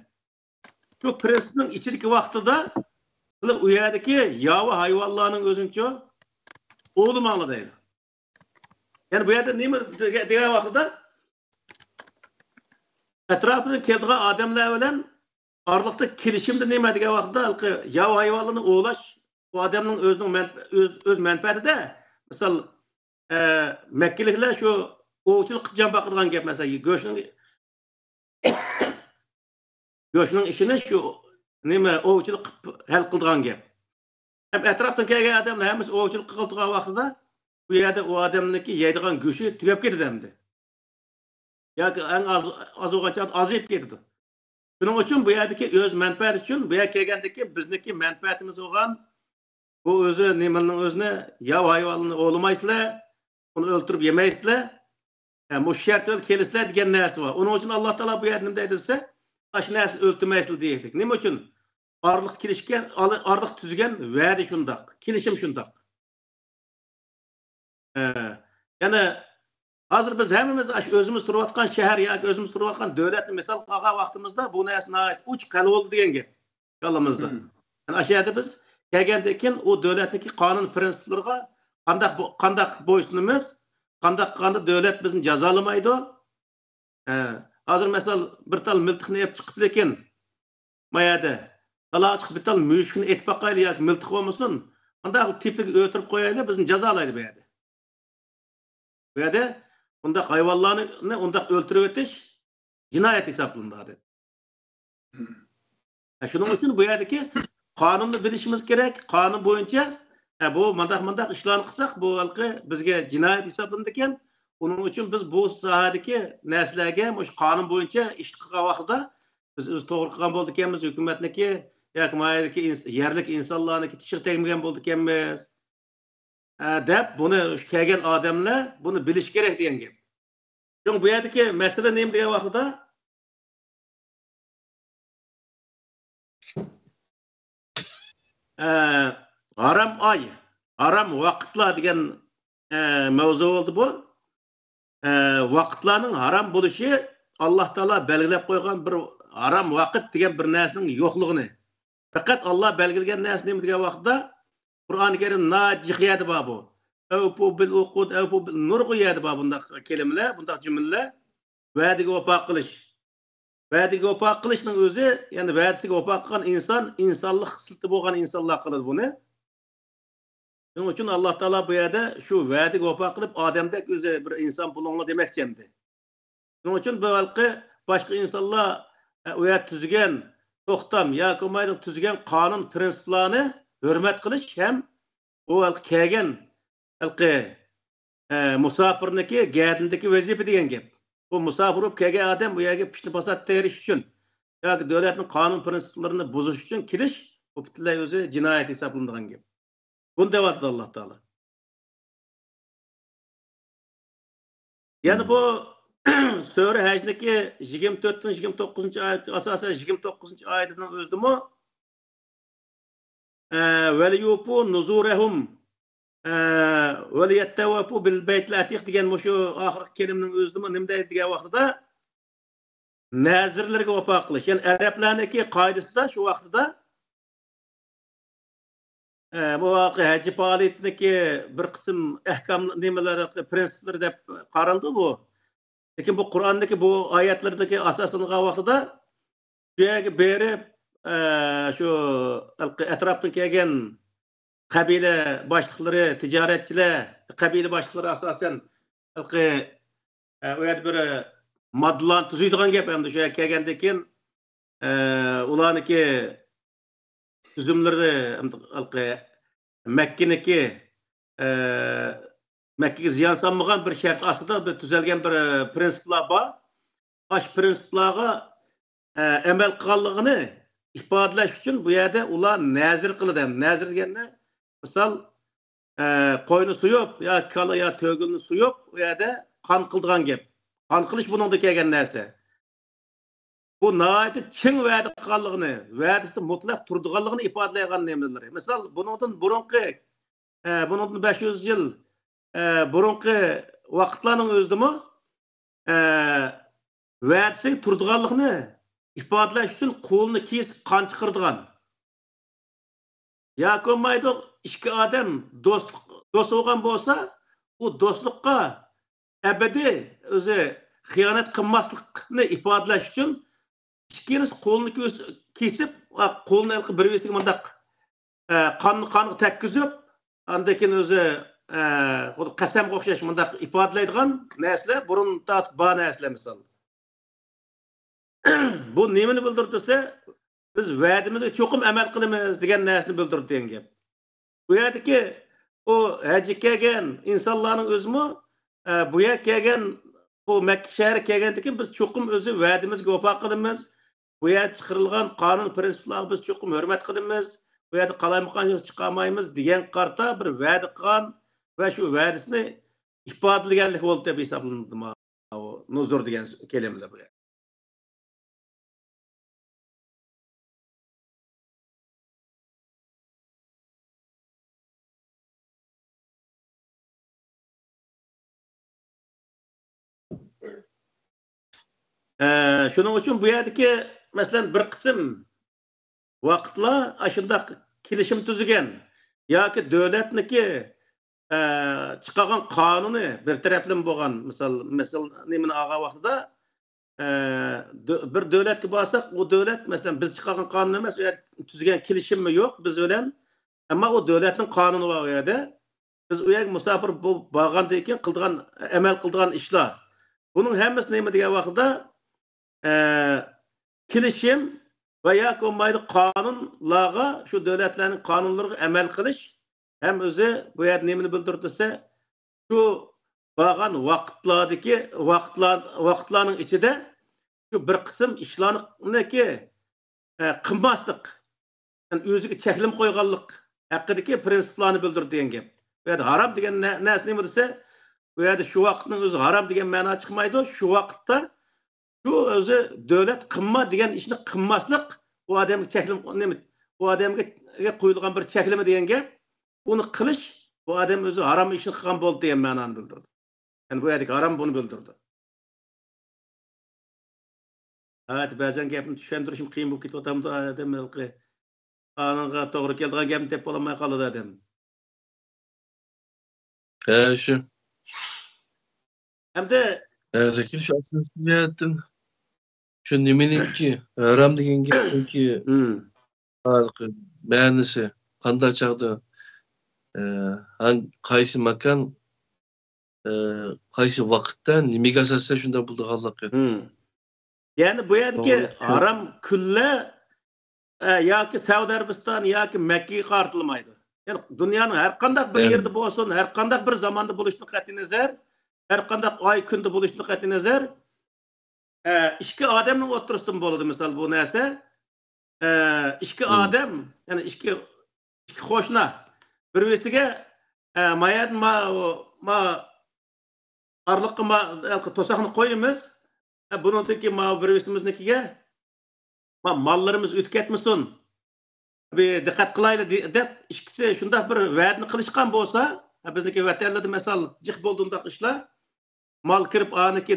شۇ پرىنسىپنىڭ ئىچىدىكى ۋاقتىدا سىلەر ئۇ يەردىكى ياۋا ھايۋانلارنىڭ ئۆزىنىچۇ ئوۋلىماڭلار دەيدۇ. يەنى بۇ يەردە نېمە دېگەن، دېگەن ۋاقتىدا ئەتراپىدىن كېلىدىغان ئادەملەر بىلەن ئارىلىقتا كېلىشىمدە نېمە دېگەن ۋاقتىدا ھېلىقى ياۋا ھايۋانلارنى ئوۋلاش، بۇ ئادەمنىڭ ئۆزىنىڭ مەن-، ئۆز، ئۆز مەنپەئەتىدە. مىسال، ئە، مەككىلىكلەر شۇ ئوۋچىلىق قىلىپ جان باقىدىغان گەپ، مەسىلەن، گۆشنىڭ، گۆشنىڭ ئىشىنى شۇ نېمە، ئوۋچىلىق قىلىپ ھەل قىلىدىغان گەپ. ھەم ئەتراپتىن كەلگەن ئادەملەر ھەممىسى ئوۋچىلىق قىلىدىغان ۋاقتىدا بۇ يەردە ئۇ ئادەمنىڭكى يەيدىغان گۆشى تۈگەپ كېتىدۇ ئەمدى. ياكى ئەڭ ئاز، ئاز بولغان چاغدا ئازىيىپ كېتىدۇ. شۇنىڭ ئۈچۈن بۇ يەردىكى ئۆز مەنپەئەت ئۈچۈن، بۇ يەرگە كەلگەندىكى بىزنىڭكى مەنپەئەتىمىز بولغان بۇ ئۆزى نېمىنىڭ ئۆزىنى، ياۋا ھايۋاننى ئوۋلىمايسىلەر، ئۇنى ئۆلتۈرۈپ يېمەيسىلەر. ھە، مۇشۇ شەرت بىلەن كېلىسىلەر دېگەن نەرسە بار. ئۇنىڭ ئۈچۈن ئاللا تائالا بۇ يەردە نېمە دەيدۇ دېسە، ئاشۇ نەرسىنى ئۆلتۈرمەيسىلەر دېيەلىك. نېمە ئۈچۈن؟ ئارىلىق كېلىشكەن، ئارىلىق تۈزگەن ۋەدە شۇنداق، كېلىشىم شۇنداق. ھە. يەنە ھازىر بىز ھەممىمىز ئاشۇ ئۆزىمىز تۇرۇۋاتقان شەھەر ياكى ئۆزىمىز تۇرۇۋاتقان دۆلەتنى مىسالغا ئالغان ۋاقتىمىزدا بۇ نەرسە ناھايىتى ئوچۇق ھەل بولدى دېگەن گەپ كاللىمىزدا. يەنى ئاشۇ يەردە بىز كەلگەندىن كېيىن ئۇ دۆلەتنىڭكى قانۇن پرىنسىپلىرىغا قانداق بو-، قانداق بويسۇنىمىز، قانداق قىلغاندا دۆلەت بىزنى جازالىمايدۇ. ھە، ھازىر مەسىلەن، بىر تال مىلتىقنى ئېلىپ چىقىپتىكىن، ما يەردە، تالاغا چىقىپ بىر تال مۈشۈكنى ئېتىپ باقايلى ياكى مىلتىق بولمىسۇن، قانداق تېپىگە ئۆلتۈرۈپ قويايلى، بىزنى جازالايدۇ بۇ يەردە. بۇ يەردە ئۇنداق ھايۋانلارنى ئۇنداق ئۆلتۈرۈۋېتىش جىنايەت ھېسابلىنىدۇ ئادەتتە. ھە، شۇنىڭ ئۈچۈن بۇ يەردىكى قانۇننى بىلىشىمىز كېرەك. قانۇن بويىچە، ھە، بۇ مانداق، مانداق ئىشلارنى قىلساق، بۇ ھېلىقى بىزگە جىنايەت ھېسابلىنىدىكەن. ئۇنىڭ ئۈچۈن بىز بۇ ساھەدىكى نەرسىلەرگە مۇشۇ قانۇن بويىچە ئىش قىلغان ۋاقتىدا بىز ئۆزى توغرا قىلغان بولىدىكەنمىز، ھۆكۈمەتنىكى ياكى ما يەردىكى ئىنس-، يەرلىك ئىنسانلارنىڭكى تىشىغا تەگمىگەن بولىدىكەنمىز، ھە، دەپ بۇنى شۇ كەلگەن ئادەملەر بۇنى بىلىشى كېرەك دېگەن گەپ. شۇڭا بۇ يەردىكى مەسىلە نېمە دېگەن ۋاقتىدا، ئە، ھارام ئاي، ھارام ۋاقىتلار دېگەن، ئە، مەۋزۇ بولدى بۇ. ئە، ۋاقىتلارنىڭ ھارام بولۇشى، ئاللا تائالا بەلگىلەپ قويغان بىر ھارام ۋاقىت دېگەن بىر نەرسىنىڭ يوقلۇقىنى. پەقەت ئاللا بەلگىلىگەن نەرسە نېمە دېگەن ۋاقتىدا، قۇرئان كەرىم ناھايىتى جىق يەردە بار بۇ. ئەۋپۇ بىل ئۇقۇد، ئەۋپۇ بىل، نۇرغۇن يەردە بار بۇنداق كەلىمىلەر، بۇنداق جۈملىلەر. ۋەدىگە ۋاپا قىلىش. ۋەدىگە ۋاپا قىلىشنىڭ ئۆزى، يەنى ۋەدىسىگە ۋاپا قىلغان ئىنسان، ئىنسانلىق خىسلىتى بولغان ئىنسانلار قىلىدۇ بۇنى. شۇنىڭ ئۈچۈن ئاللا تائالا بۇ يەردە شۇ ۋەدىگە ۋاپا قىلىپ، ئادەمدەك ئۆزى بىر ئىنسان بولۇڭلار دېمەكچى ئەمدى. شۇنىڭ ئۈچۈن بۇ ھېلىقى باشقا ئىنسانلار، ئە، ئۇ يەردە تۈزگەن توختام ياكى بولمايدۇ تۈزگەن قانۇن پرىنسىپلارنى ھۆرمەت قىلىش ھەم ئۇ ھېلىقى كەلگەن ھېلىقى، ئە، مۇساپىرنىڭكى گەدىنىدىكى ۋەزىپە دېگەن گەپ. بۇ مۇساپىر بولۇپ كەلگەن ئادەم بۇ يەرگە پىتنە پاسات تېرىش ئۈچۈن ياكى دۆلەتنىڭ قانۇن پرىنسىپلىرىنى بۇزۇش ئۈچۈن كېلىش، بۇ پۈتۈنلەي ئۆزى جىنايەت ھېسابلىنىدىغان گەپ. بۇنى دەۋاتىدۇ ئاللا تائالا. يەنە بۇ سۈرە ھەجنىڭكى يىگىرمە تۆتىنچى، يىگىرمە توققۇزىنچى ئايەت، ئاساسەن يىگىرمە توققۇزىنچى ئايىتىنىڭ ئۆزىدىمۇ، ئە، ۋەليۇفۇ نۇزۇرەھۇم، ئە، ۋەليەتتەۋەفۇ بىل بەيتىل ئەتىق دېگەن مۇشۇ ئاخىرقى كەلىمىنىڭ ئۆزىدىمۇ نېمە دەيدۇ دېگەن ۋاقتىدا، نەزىرلىرىگە ۋاپا قىلىش. يەنى ئەرەبلەرنىڭكى قائىدىسىدا شۇ ۋاقتىدا، ئە، بۇ ھەججى پائالىيىتىنىڭكى بىر قىسىم ئەھكام نېمىلىرى، پرىنسىپلىرى دەپ قارالىدۇ بۇ. لېكىن بۇ قۇرئاندىكى بۇ ئايەتلەردىكى ئاساسلانغان ۋاقتىدا شۇ يەرگە بېرىپ، ئە، شۇ ئەتراپتىن كەلگەن قەبىلە باشلىقلىرى، تىجارەتچىلەر، قەبىلە باشلىقلىرى ئاساسەن ھېلىقى، ئە، ئۇ يەردە بىر، ئە، ماددىلارنى تۈزىدىغان گەپ ئەمدى شۇ يەرگە كەلگەندىن كېيىن، ئە، ئۇلارنىڭكى تۈزۈملىرى، ھېلىقى مەككىنىڭكى، ئە، مەككىگە زىيان سالمىغان بىر شەرت ئاستىدا بىر تۈزەلگەن بىر، ئە، پرىنسىپلار بار. ئاشۇ پرىنسىپلارغا، ئە، ئەمەل قىلغانلىقىنى ئىپادىلەش ئۈچۈن بۇ يەردە ئۇلار نەزىر قىلىدۇ. نەزىر دېگەندە، مىسال، ئە، قوينى سويۇپ يا كالا يا تۆگىلىنى سويۇپ، ئۇ يەردە قان قىلىدىغان گەپ. قان قىلىش بۇنىڭدا كەلگەن نەرسە. بۇ ناھايىتى چىڭ ۋەدە قىلغانلىقىنى، ۋەدىسىدە مۇتلەق تۇرىدىغانلىقىنى ئىپادىلەيدىغان نېمىلىرى. مىسال، بۇنىڭدىن بۇرۇنقى، ئە، بۇنىڭدىن بەش يۈز يىل، ئە، بۇرۇنقى ۋاقىتلارنىڭ ئۆزىدىمۇ، ئە، ۋەدىسىگە تۇرىدىغانلىقىنى ئىپادىلەش ئۈچۈن قولىنى كېسىپ قان چىقىرىدىغان. ياكى بولمايدۇ، ئىككى ئادەم دوست، دوست بولغان بولسا، ئۇ دوستلۇققا ئەبەدىي ئۆزى خىيانەت قىلماسلىقنى ئىپادىلەش ئۈچۈن ئىككىلىسى قولىنى كۆس-، كېسىپ، قولىنى ھېلىقى بىر بىرسىگە مۇنداق، ئە، قان، قانغا تەگكۈزۈپ، ئاندىن كېيىن ئۆزى ئە، خۇددى قەسەمگە ئوخشاش مۇنداق ئىپادىلەيدىغان نەرسىلەر، بۇرۇن تارتىپ بار نەرسىلەر مىسال. بۇ نېمىنى بىلدۈرىدۇ دېسە، بىز ۋەدىمىزگە چوقۇم ئەمەل قىلىمىز دېگەن نەرسىنى بىلدۈرىدۇ دېگەن گەپ. بۇ يەردىكى ئۇ ھەجگە كەلگەن ئىنسانلارنىڭ ئۆزىمۇ، ئە، بۇ يەرگە كەلگەن، بۇ مەككە شەھەرگە كەلگەندىن كېيىن بىز چوقۇم ئۆزى ۋەدىمىزگە ۋاپا قىلىمىز، بۇ يەردە چىقىرىلغان قانۇن پىرىنسىپلارغا بىز چوقۇم ھۆرمەت قىلىمىز، بۇ يەردە قالايمىقان چىقارمايمىز دېگەن قارىتا بىر ۋەدە قىلغان ۋە شۇ ۋەدىسىنى ئىپادىلىگەنلىك بولدى دەپ ھېسابلىنىدۇ ماۋۇ نۇزۇر دېگەن كەلىمىلەر بۇ يەردە. ئە، شۇنىڭ ئۈچۈن بۇ يەردىكى، مەسىلەن، بىر قىسىم ۋاقىتلار ئاشۇنداق كېلىشىم تۈزگەن ياكى دۆلەتنىكى، ئە، چىقارغان قانۇنى بىر تەرەپلىمە بولغان، مىسال، مىسال نېمىنى ئالغان ۋاقتىدا، ئە، دۆ-، بىر دۆلەتكە بارساق، ئۇ دۆلەت، مەسىلەن، بىز چىقارغان قانۇن ئەمەس، ئۇ يەردە تۈزگەن كېلىشىممۇ يوق بىز بىلەن. ئەمما ئۇ دۆلەتنىڭ قانۇنى بار ئۇ يەردە. بىز ئۇ يەرگە مۇساپىر بولۇپ بارغاندىن كېيىن قىلىدىغان، ئەمەل قىلىدىغان ئىشلار. بۇنىڭ ھەممىسى نېمە دېگەن ۋاقىتتا، ئە، كېلىشىم ۋە ياكى بولمايدۇ قانۇنلارغا، شۇ دۆلەتلەرنىڭ قانۇنلىرىغا ئەمەل قىلىش ھەم ئۆزى بۇ يەردە نېمىنى بىلدۈرىدۇ دېسە، شۇ بارغان ۋاقىتلاردىكى، ۋاقىتلار، ۋاقىتلارنىڭ ئىچىدە شۇ بىر قىسىم ئىشلارنىكى، ئە، قىلماسلىق، يەنى ئۆزىگە چەكلىمە قويغانلىق ھەققىدىكى پىرىنسىپلارنى بىلدۈرىدۇ دېگەن گەپ. بۇ يەردە ھارام دېگەن نە-، نەرسە نېمە دېسە، بۇ يەردە شۇ ۋاقىتنىڭ ئۆزى ھارام دېگەن مەنا چىقمايدۇ. شۇ ۋاقىتتا شۇ ئۆزى دۆلەت قىلما دېگەن ئىشنى قىلماسلىق، ئۇ ئادەمگە چەكلىمە، نېمە، ئۇ ئادەمگە قويۇلغان بىر چەكلىمە دېگەن گەپ. ئۇنى قىلىش، بۇ ئادەم ئۆزى ھارام ئىشنى قىلغان بولدى دېگەن مەنانى بىلدۈرىدۇ. يەنى بۇ يەردىكى ھارام بۇنى بىلدۈرىدۇ. ھاياتى بەزەن گەپنى چۈشەندۈرۈشۈم قىيىن بولۇپ كېتىۋاتامدۇ، ئادەم ھېلىقى ئانىڭغا توغرا كېلىدىغان گەپنى دەپ بولالماي قالىدۇ ئادەم. ھە، شۇ. ھەمدە ھە، لېكىن شۇ ئاساسىي جەھەتتىن شۇ نېمىنىڭكى، ھارام دېگەن گەپنىڭكى ھىم. ھېلىقى مەنىسى قانداق چاغدا، ئە، ھەم قايسى ماكان، ئە، قايسى ۋاقىتتا، نېمىگە ئاساسەن شۇنداق بولىدىغانلىقى. ھىم. يەنى بۇ يەردىكى توغرا. ھارام كۈنلەر، ئە، ياكى سەئۇدى ئەرەبىستان ياكى مەككىگە قارىتىلمايدۇ. يەنى دۇنيانىڭ ھەر قانداق بىر ئەم. يېرىدە بولسۇن، ھەر قانداق بىر زاماندا بولۇشىدىن قەتئىينەزەر، ھەر قانداق ئاي، كۈندە بولۇشىدىن قەتئىينەزەر، ئە، ئىككى ئادەمنىڭ ئوتتۇرىسىدىن بولىدۇ، مىسال، بۇ نەرسە. ئە، ئىككى ھىم. ئادەم، يەنى ئىككى، ئىككى قوشنا بىر-بىرسىگە، ئە، ما يەردىن ما، ما ئارىلىققا ما، ھېلىقى توساقنى قويىمىز. ئە، بۇنىڭدىن كېيىن ما بىر-بىرسىمىزنىڭكىگە ما ماللىرىمىز ئۆتۈپ كەتمىسۇن. بىر دىققەت قىلايلى دې-، دەپ ئىككىسى شۇنداق بىر ۋەدىنى قىلىشقان بولسا، ھە، بىزنىڭكى ۋەتەنلەردە مىسال جىق بولدى ئۇنداق ئىشلار. مال كىرىپ، ئانىكى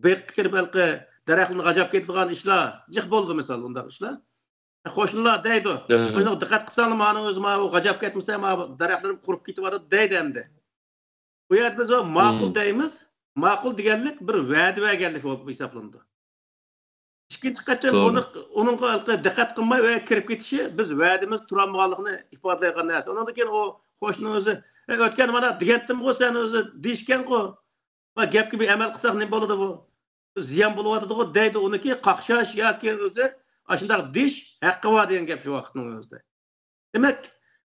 بېقىققا كىرىپ، ھېلىقى دەرەخلەرنى غاجاپ كېتىدىغان ئىشلار جىق بولدى مىسال ئۇنداق ئىشلار. قوشنىلار دەيدۇ، ئەھە. قوشنىلار دىققەت قىلساڭلار، مانا ئۆزى ماۋۇ غاجاپ كەتمىسە، ماۋۇ دەرەخلىرىم قۇرۇپ كېتىۋاتىدۇ دەيدۇ ئەمدى. بۇ يەردە بىز ماقۇل مم. دەيمىز. ماقۇل دېگەنلىك بىر ۋەدە بەرگەنلىك بولۇپ ھېسابلىنىدۇ. ئىككىنچى قېتىم توغرا. ئۇنى، ئۇنىڭغا ھېلىقى دىققەت قىلماي ئۆيگە كىرىپ كېتىشى بىز ۋەدىمىز تۇرالمىغانلىقىنى ئىپادىلەيدىغان نەرسە. ئۇنىڭدىن كېيىن ئۇ قوشنىنىڭ ئۆزى، ئە، ئۆتكەندە مانا دېگەنتىمغۇ سەن ئۆزى دېيىشكەنغۇ. ما گەپكە بىر ئەمەل قىلساق نېمە بولىدۇ بۇ؟ زىيان بولۇۋاتىدىغۇ دەيدۇ، ئۇنىڭكى قاقشاش ياكى ئۆزى ئاشۇنداق دېيىش ھەققى بار دېگەن گەپ شۇ ۋاقىتنىڭ ئۆزىدە. دېمەك،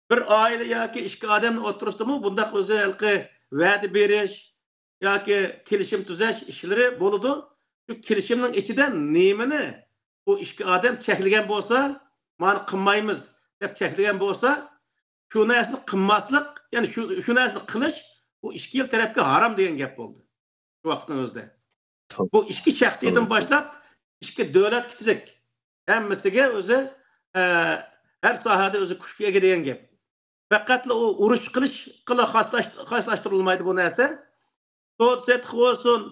بىر ئائىلە ياكى ئىككى ئادەمنىڭ ئوتتۇرىسىدىمۇ بۇنداق ئۆزى ھېلىقى ۋەدە بېرىش ياكى كېلىشىم تۈزەش ئىشلىرى بولىدۇ. شۇ كېلىشىمنىڭ ئىچىدە نېمىنى بۇ ئىككى ئادەم چەكلىگەن بولسا، مانا قىلمايمىز دەپ چەكلىگەن بولسا، شۇ نەرسىنى قىلماسلىق، يەنى شۇ، شۇ نەرسىنى قىلىش بۇ ئىككىلا تەرەپكە ھارام دېگەن گەپ بولدى شۇ ۋاقىتنىڭ ئۆزىدە. بۇ ئىككى شەخسىيەتتىن باشلاپ ئىككى دۆلەتكىچىلىك ھەممىسىگە ئۆزى، ئە، ھەر ساھەدە ئۆزى كۈچكە ئىگە دېگەن گەپ. پەقەتلا ئۇ ئۇرۇش قىلىشقىلا خاسلاش-، خاسلاشتۇرۇلمايدۇ بۇ نەرسە. سودا سېتىق بولسۇن،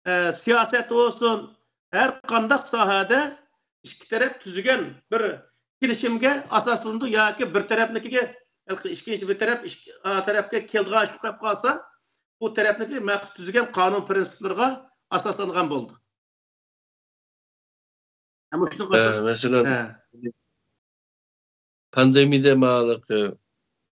ئە، سىياسەت بولسۇن، ھەر قانداق ساھەدە ئىككى تەرەپ تۈزگەن بىر كېلىشىمگە ئاساسلىنىدۇ ياكى بىر تەرەپنىڭكىگە، ئىككىنچى بىر تەرەپ ئىككى، ئا، تەرەپكە كەلىدىغان ئىش بولۇپ قالسا، بۇ تەرەپنىڭكى مەخسۇس تۈزگەن قانۇن پىرىنسىپلىرىغا ئاساسلانغان بولىدۇ. ھە، مۇشۇنىڭغا ھە، مەسىلەن، ھە. پاندېمىيەدە ماۋۇ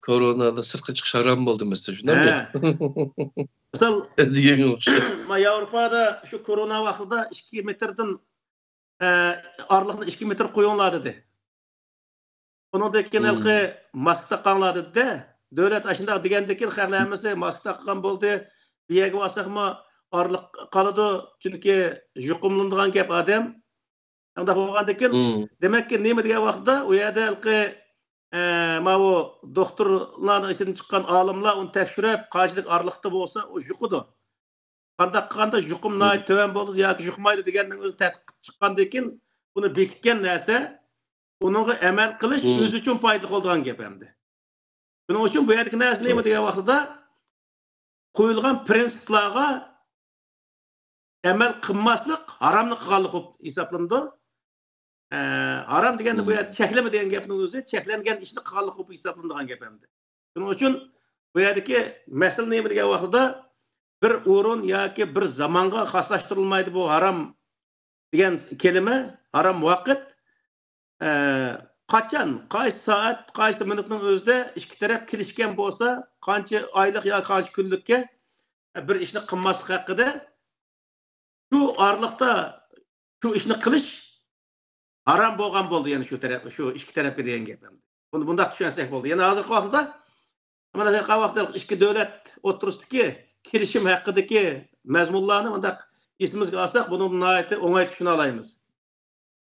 كورونادا سىرتقا چىقىش ھارام بولدى مەسىلەن، شۇنداقمۇ؟ ھە. مىسال، دېگەنگە ئوخشاش. ما ياۋروپادا شۇ كورونا ۋاقتىدا ئىككى مېتىردىن، ئە، ئارىلىقنى ئىككى مېتىر قويۇڭلار دېدى. ئۇنىڭدىن كېيىن ھېلىقى ماسكا تاقاڭلار دېدى. دۆلەت ئاشۇنداق دېگەندىن كېيىن خەقلەر ھەممىسى ماسكا تاقىغان بولدى. بۇ يەرگە بارساقمۇ ئارىلىق قالىدۇ، چۈنكى يۇقۇملىنىدىغان گەپ ئادەم. شۇنداق بولغاندىن كېيىن، دېمەككى، نېمە دېگەن ۋاقىتتا ئۇ يەردە ھېلىقى، ئە، ماۋۇ دوختۇرلارنىڭ ئىچىدىن چىققان ئالىملار ئۇنى تەكشۈرۈپ، قانچىلىك ئارىلىقتا بولسا ئۇ يۇقىدۇ. قانداق قىلغاندا يۇقۇم ناھايىتى تۆۋەن بولىدۇ ياكى يۇقمايدۇ دېگەننىڭ ئۆزى تەتقىق قىلىپ چىققاندىن كېيىن، بۇنى بېكىتكەن نەرسە، ئۇنىڭغا ئەمەل قىلىش ئۆزى ئۈچۈن پايدىلىق بولىدىغان گەپ ئەمدى. شۇنىڭ ئۈچۈن بۇ يەردىكى نەرسە نېمە دېگەن ۋاقتىدا، قويۇلغان پرىنسىپلارغا ئەمەل قىلماسلىق ھارامنى قىلغانلىق بولۇپ ھېسابلىنىدۇ. ئە، ھارام دېگەندە بۇ يەردە چەكلىمە دېگەن گەپنىڭ ئۆزى چەكلەنگەن ئىشنى قىلغانلىق بولۇپ ھېسابلىنىدىغان گەپ ئەمدى. شۇنىڭ ئۈچۈن بۇ يەردىكى مەسىلە نېمە دېگەن ۋاقتىدا، بىر ئورۇن ياكى بىر زامانغا خاسلاشتۇرۇلمايدۇ بۇ ھارام دېگەن كەلىمە، ھارام ۋاقىت. ئە، قاچان، قايسى سائەت، قايسى مىنۇتنىڭ ئۆزىدە ئىككى تەرەپ كېلىشكەن بولسا، قانچە ئايلىق ياكى قانچە كۈنلۈككە بىر ئىشنى قىلماسلىق ھەققىدە، شۇ ئارىلىقتا شۇ ئىشنى قىلىش ھارام بولغان بولدى، يەنى شۇ تەرەپ، شۇ ئىككى تەرەپكە دېگەن گەپ ئەمدى. بۇنى بۇنداق چۈشەنسەك بولدى. يەنى ھازىرقى ۋاقىتتا، مانا ھازىرقى ۋاقىتتا ئىككى دۆلەت ئوتتۇرىسىدىكى كېلىشىم ھەققىدىكى مەزمۇنلارنى مۇنداق ئېسىمىزگە ئالساق، بۇنى ناھايىتى ئوڭاي چۈشىنەلەيمىز.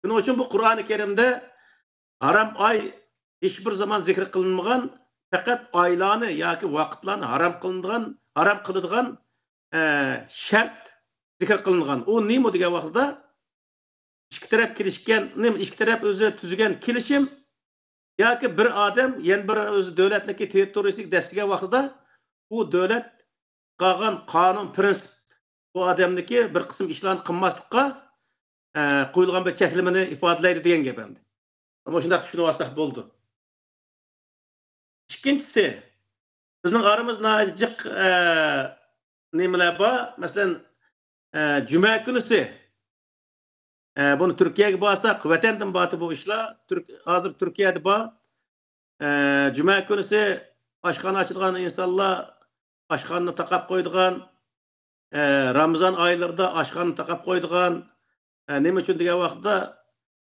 شۇنىڭ ئۈچۈن بۇ قۇرئانى كەرىمدە ھارام ئاي ھېچبىر زامان زىكىر قىلىنمىغان، پەقەت ئايلارنى ياكى ۋاقىتلارنى ھارام قىلىنىدىغان، ھارام قىلىدىغان، ئە، شەرت زىكىر قىلىنغان. ئۇ نېمە دېگەن ۋاقتىدا، ئىككى تەرەپ كېلىشكەن، نېمە، ئىككى تەرەپ ئۆزى تۈزگەن كېلىشىم ياكى بىر ئادەم يەنە بىر ئۆزى دۆلەتنىڭكى تېررىتورىيىسىگە دەسسىگەن ۋاقتىدا، ئۇ دۆلەت قالغان قانۇن، پرىنسىپ، بۇ ئادەمنىڭكى بىر قىسىم ئىشلارنى قىلماسلىققا، ئە، قويۇلغان بىر چەكلىمىنى ئىپادىلەيدۇ دېگەن گەپ ئەمدى. مۇشۇنداق چۈشىنىۋالساق بولىدۇ. ئىككىنچىسى، بىزنىڭ ئارىمىزدا ناھايىتى جىق، ئە، نېمىلەر بار. مەسىلەن، ئە، جۈمە كۈنىسى، ئە، بۇنى تۈركىيەگە بارساق، ۋەتەندىن بارتى بۇ ئىشلار. تۈرك-، ھازىر تۈركىيەدە بار. ئە، جۈمە كۈنىسى ئاشخانا ئاچىدىغان ئىنسانلار ئاشخانىنى تاقاپ قويىدىغان، ئە، رامىزان ئايلىرىدا ئاشخانىنى تاقاپ قويىدىغان، ئە، نېمە ئۈچۈن دېگەن ۋاقىتتا،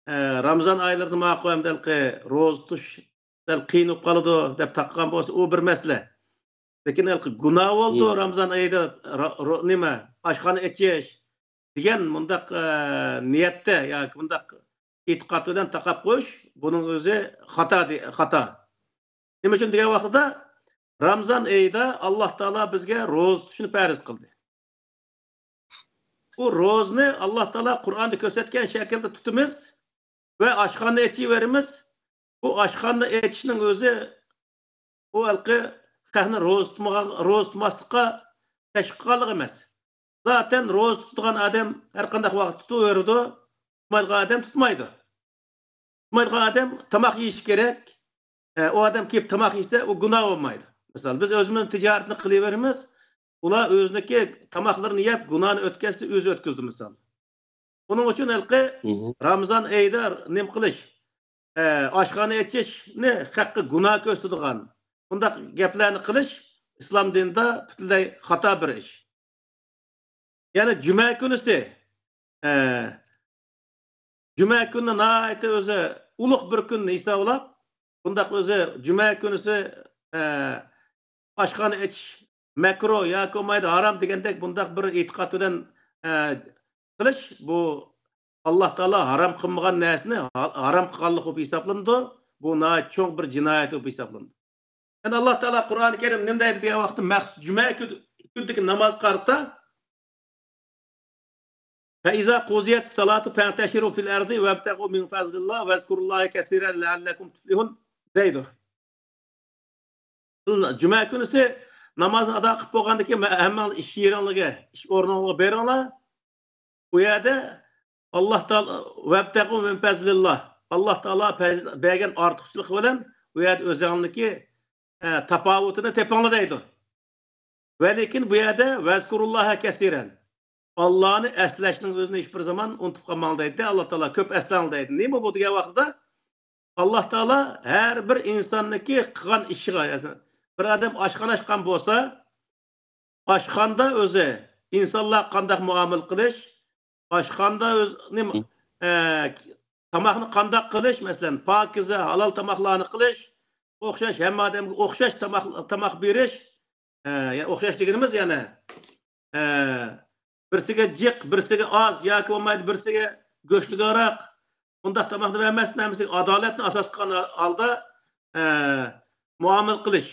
ئە، رامىزان ئايلىرىدا ماقۇل ئەمدى ھېلىقى روزا تۇتۇش سەل قىيىن بولۇپ قالىدۇ دەپ تاقىغان بولسا، ئۇ بىر مەسىلە. لېكىن ھېلىقى گۇناھ بولىدۇ، مم، رامىزان ئېيىدا را-، رو-، نېمە، ئاشخانا ئېچىش دېگەن مۇنداق، ئە، نىيەتتە ياكى مۇنداق ئېتىقاد بىلەن تاقاپ قويۇش، بۇنىڭ ئۆزى خاتا دې-، خاتا. نېمە ئۈچۈن دېگەن ۋاقتىدا، رامىزان ئېيىدا ئاللا تائالا بىزگە روزا تۇتۇشنى پەرز قىلدى. بۇ روزىنى ئاللا تائالا قۇرئاندا كۆرسەتكەن شەكىلدە تۇتىمىز ۋە ئاشخانىنى ئېچىۋېرىمىز. بۇ ئاشخانىنى ئېچىشنىڭ ئۆزى ئۇ ھېلىقى خەقنى روزا تۇتمىغان، روزا تۇتماسلىققا تەشۋىق قىلغانلىق ئەمەس. زاتەن روزا تۇتىدىغان ئادەم ھەر قانداق ۋاقىت تۇتۇۋېرىدۇ، تۇتمايدىغان ئادەم تۇتمايدۇ. تۇتمايدىغان ئادەم تاماق يېيىشى كېرەك. ئە، ئۇ ئادەم كېلىپ تاماق يېسە، ئۇ گۇناھ بولمايدۇ. مىسال، بىز ئۆزىمىزنىڭ تىجارىتىنى قىلىۋېرىمىز، ئۇلار ئۆزىنىڭكى تاماقلىرىنى يەپ، گۇناھنى ئۆتكەزسە، ئۆزى ئۆتكۈزىدۇ، مىسال. ئۇنىڭ ئۈچۈن ھېلىقى، مھم، رامىزان ئېيىدا نېمە قىلىش، ئە، ئاشخانا ئېچىشنى خەققە گۇناھ كۆرسىتىدىغان بۇنداق گەپلەرنى قىلىش ئىسلام دىنىدا پۈتۈنلەي خاتا بىر ئىش. يەنى جۈمە كۈنىسى، ئە، جۈمە كۈنىنى ناھايىتى ئۆزى ئۇلۇغ بىر كۈن ھېسابلاپ، بۇنداق ئۆزى جۈمە كۈنىسى، ئە، ئاشخانا ئېچىش مەكرۇھ ياكى بولمايدۇ، ھارام دېگەندەك بۇنداق بىر ئېتىقاد بىلەن، ئە، قىلىش، بۇ ئاللا تائالا ھارام قىلمىغان نەرسىنى ھا-، ھارام قىلغانلىق بولۇپ ھېسابلىنىدۇ. بۇ ناھايىتى چوڭ بىر جىنايەت بولۇپ ھېسابلىنىدۇ. يەنى ئاللا تائالا قۇرئانى كەرىم نېمە دەيدۇ دېگەن ۋاقىتتا، مەخسۇس جۈمە كۈن-، كۈنىدىكى نامازغا قارىتا، فَإِذَا قُضِيَتِ الصَّلَاةُ فَانْتَشِرُوا فِي الْأَرْضِ وَابْتَغُوا مِنْ فَضْلِ اللَّهِ وَاذْكُرُوا اللَّهَ كَثِيرًا لَعَلَّكُمْ تُفْلِحُونَ دەيدۇ. جۈمە كۈنىسى نامازنى ئادا قىلىپ بولغاندىن كېيىن، ھەممىڭلار ئىش يېرىڭلارغا، ئىش ئورنۇڭلارغا بېرىڭلار. ئۇ يەردە ئاللا تائالا، وَابْتَغُوا مِنْ فَضْلِ اللَّهِ، ئاللا تائالا پەز-، بەرگەن ئارتۇقچىلىقى بىلەن ئۇ يەردە ئۆزۈڭلارنىڭكى، ئە، تاپاۋىتىنى تېپىڭلار دەيدۇ. ۋە لېكىن بۇ يەردە وَاذْكُرُوا اللَّهَ كَثِيرًا، ئاللانى ئەسلەشنىڭ ئۆزىنى ھېچ بىر زامان ئۇنتۇپ قالماڭ دەيدۇ، ئاللا تائالا، كۆپ ئەسلەڭ دەيدۇ. نېمە بۇ دېگەن ۋاقتىدا، ئاللا تائالا ھەر بىر ئىنساننىڭكى قىلغان ئىشىغا، يەنى بىر ئادەم ئاشخانا ئاچقان بولسا، ئاشخانىدا ئۆزى ئىنسانلارغا قانداق مۇئامىلە قىلىش، ئاشخانىدا ئۆز نېمە، ئە، تاماقنى قانداق قىلىش، مەسىلەن، پاكىزە، ھالال تاماقلارنى قىلىش، ئوخشاش، ھەممە ئادەمگە ئوخشاش تاماق، تاماق بېرىش، ئە، يەنى ئوخشاش دېگىنىمىز يەنە، ئە، بىرسىگە جىق، بىرسىگە ئاز ياكى بولمايدۇ بىرسىگە گۆشلۈكراق، بۇنداق تاماقنى بەرمەستىن، ھەممىسىگە ئادالەتنى ئاساس قىلغان ھالدا، ئە، مۇئامىلە قىلىش.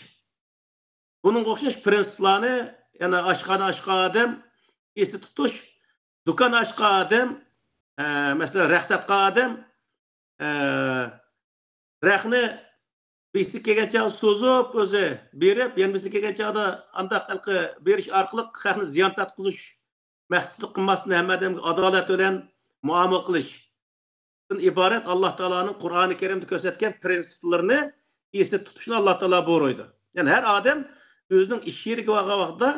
بۇنىڭغا ئوخشاش پىرىنسىپلارنى، يەنە ئاشخانا ئاچقان ئادەم ئېسىدە تۇتۇش، دۇكان ئاچقان ئادەم، ئە، مەسىلەن، رەخت ساتقان ئادەم، ئە، رەختنى بىرسى كەلگەن چاغدا سوزۇپ، ئۆزى بېرىپ، يەنە بىرسى كەلگەن چاغدا ئانداق ھېلىقى بېرىش ئارقىلىق خەقنى زىيان تارتقۇزۇش مەقسىتىدە قىلماستىن، ھەممە ئادەمگە ئادالەت بىلەن مۇئامىلە قىلىش. ئىبارەت ئاللا تائالانىڭ قۇرئانى كەرىمدە كۆرسەتكەن پىرىنسىپلىرىنى ئېسىدە تۇتۇشنى ئاللا تائالا بۇيرۇيدۇ. يەنى ھەر ئادەم ئۆزىنىڭ ئىش يېرىگە بارغان ۋاقتىدا،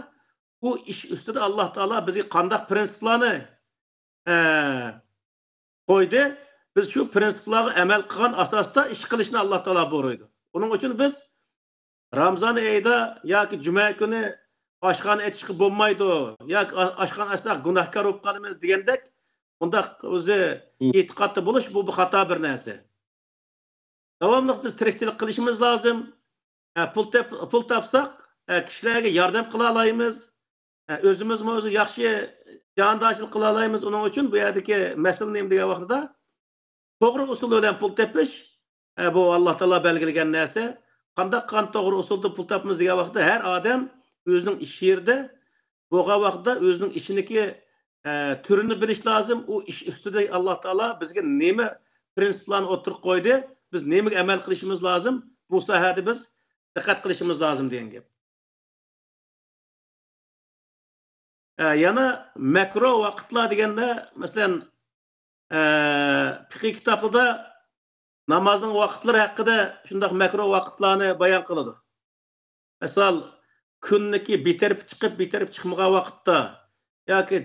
ئۇ ئىش ئۈستىدە ئاللا تائالا بىزگە قانداق پىرىنسىپلارنى، ئە، قويدى، بىز شۇ پىرىنسىپلارغا ئەمەل قىلغان ئاساستا ئىش قىلىشنى ئاللا تائالا بۇيرۇيدۇ. ئۇنىڭ ئۈچۈن بىز رامزان ئېيىدا ياكى جۈمە كۈنى ئاشخانا ئېچىشقا بولمايدۇ ياكى ئا-، ئاشخانا ئاچساق گۇناھكار بولۇپ قالىمىز دېگەندەك، بۇنداق ئۆزى ئېتىقادتا بولۇش، بۇ، بۇ خاتا بىر نەرسە. داۋاملىق بىز تىرىكچىلىك قىلىشىمىز لازىم. ئە، پۇل تېپ-، پۇل تاپساق، ئە، كىشىلەرگە ياردەم قىلالايمىز. ئە، ئۆزىمىزمۇ ئۆزى ياخشى جاھانداشلىق قىلالايمىز. ئۇنىڭ ئۈچۈن بۇ يەردىكى مەسىلە نېمە دېگەن ۋاقتىدا، توغرا ئۇسۇل بىلەن پۇل تېپىش، ئە، بۇ ئاللا تائالا بەلگىلىگەن نەرسە. قانداق قان توغرا ئۇسۇلدا پۇل تاپىمىز دېگەن ۋاقىتتا، ھەر ئادەم ئۆزىنىڭ ئىش يېرىدە بولغان ۋاقىتتا ئۆزىنىڭ ئىشىنىڭكى، ئە، تۈرىنى بىلىش لازىم. ئۇ ئىش ئۈستىدە ئاللا تائالا بىزگە نېمە پىرىنسىپلارنى ئوتتۇرىغا قويدى، بىز نېمىگە ئەمەل قىلىشىمىز لازىم، بۇ ساھەدە بىز دىققەت قىلىشىمىز لازىم دېگەن گەپ. ئە، يەنە مەكرۇ ۋاقىتلار دېگەندە، مەسىلەن، ئە، پىقىي كىتابلىرىدا نامازنىڭ ۋاقىتلىرى ھەققىدە شۇنداق مەكرۇ ۋاقىتلارنى بايان قىلىدۇ. مىسال، كۈننىكى بىر تەرىپى چىقىپ، بىر تەرىپى چىقمىغان ۋاقىتتا ياكى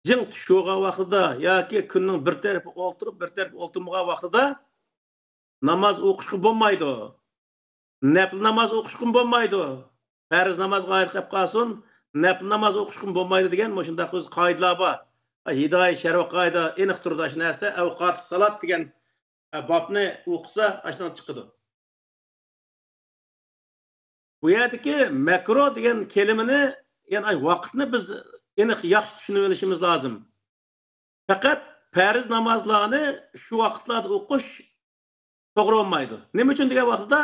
جىڭ چۈشۈۋالغان ۋاقتىدا ياكى كۈننىڭ بىر تەرىپى ئولتۇرۇپ، بىر تەرىپى ئولتۇرمىغان ۋاقتىدا ناماز ئوقۇشقا بولمايدۇ. نەپلى ناماز ئوقۇشقىمۇ بولمايدۇ. پەرز نامازغا ئايرىپ قالسۇن، نەپلى ناماز ئوقۇشقىمۇ بولمايدۇ دېگەن مۇشۇنداق ئۆز قائىدىلار بار. ھىدايە شەرۋە قائىدە ئېنىق تۇرىدۇ. ئاشۇ نەرسە ئەۋقاتى سالات دېگەن، ئە، بابنى ئوقۇسا، ئاشۇنىڭ چىقىدۇ. بۇ يەردىكى مەكرۇ دېگەن كەلىمىنى، يەنى ئاي ۋاقىتنى بىز ئېنىق ياخشى چۈشىنىۋېلىشىمىز لازىم. پەقەت پەرز نامازلارنى شۇ ۋاقىتلاردا ئوقۇش توغرا بولمايدۇ. نېمە ئۈچۈن دېگەن ۋاقتىدا،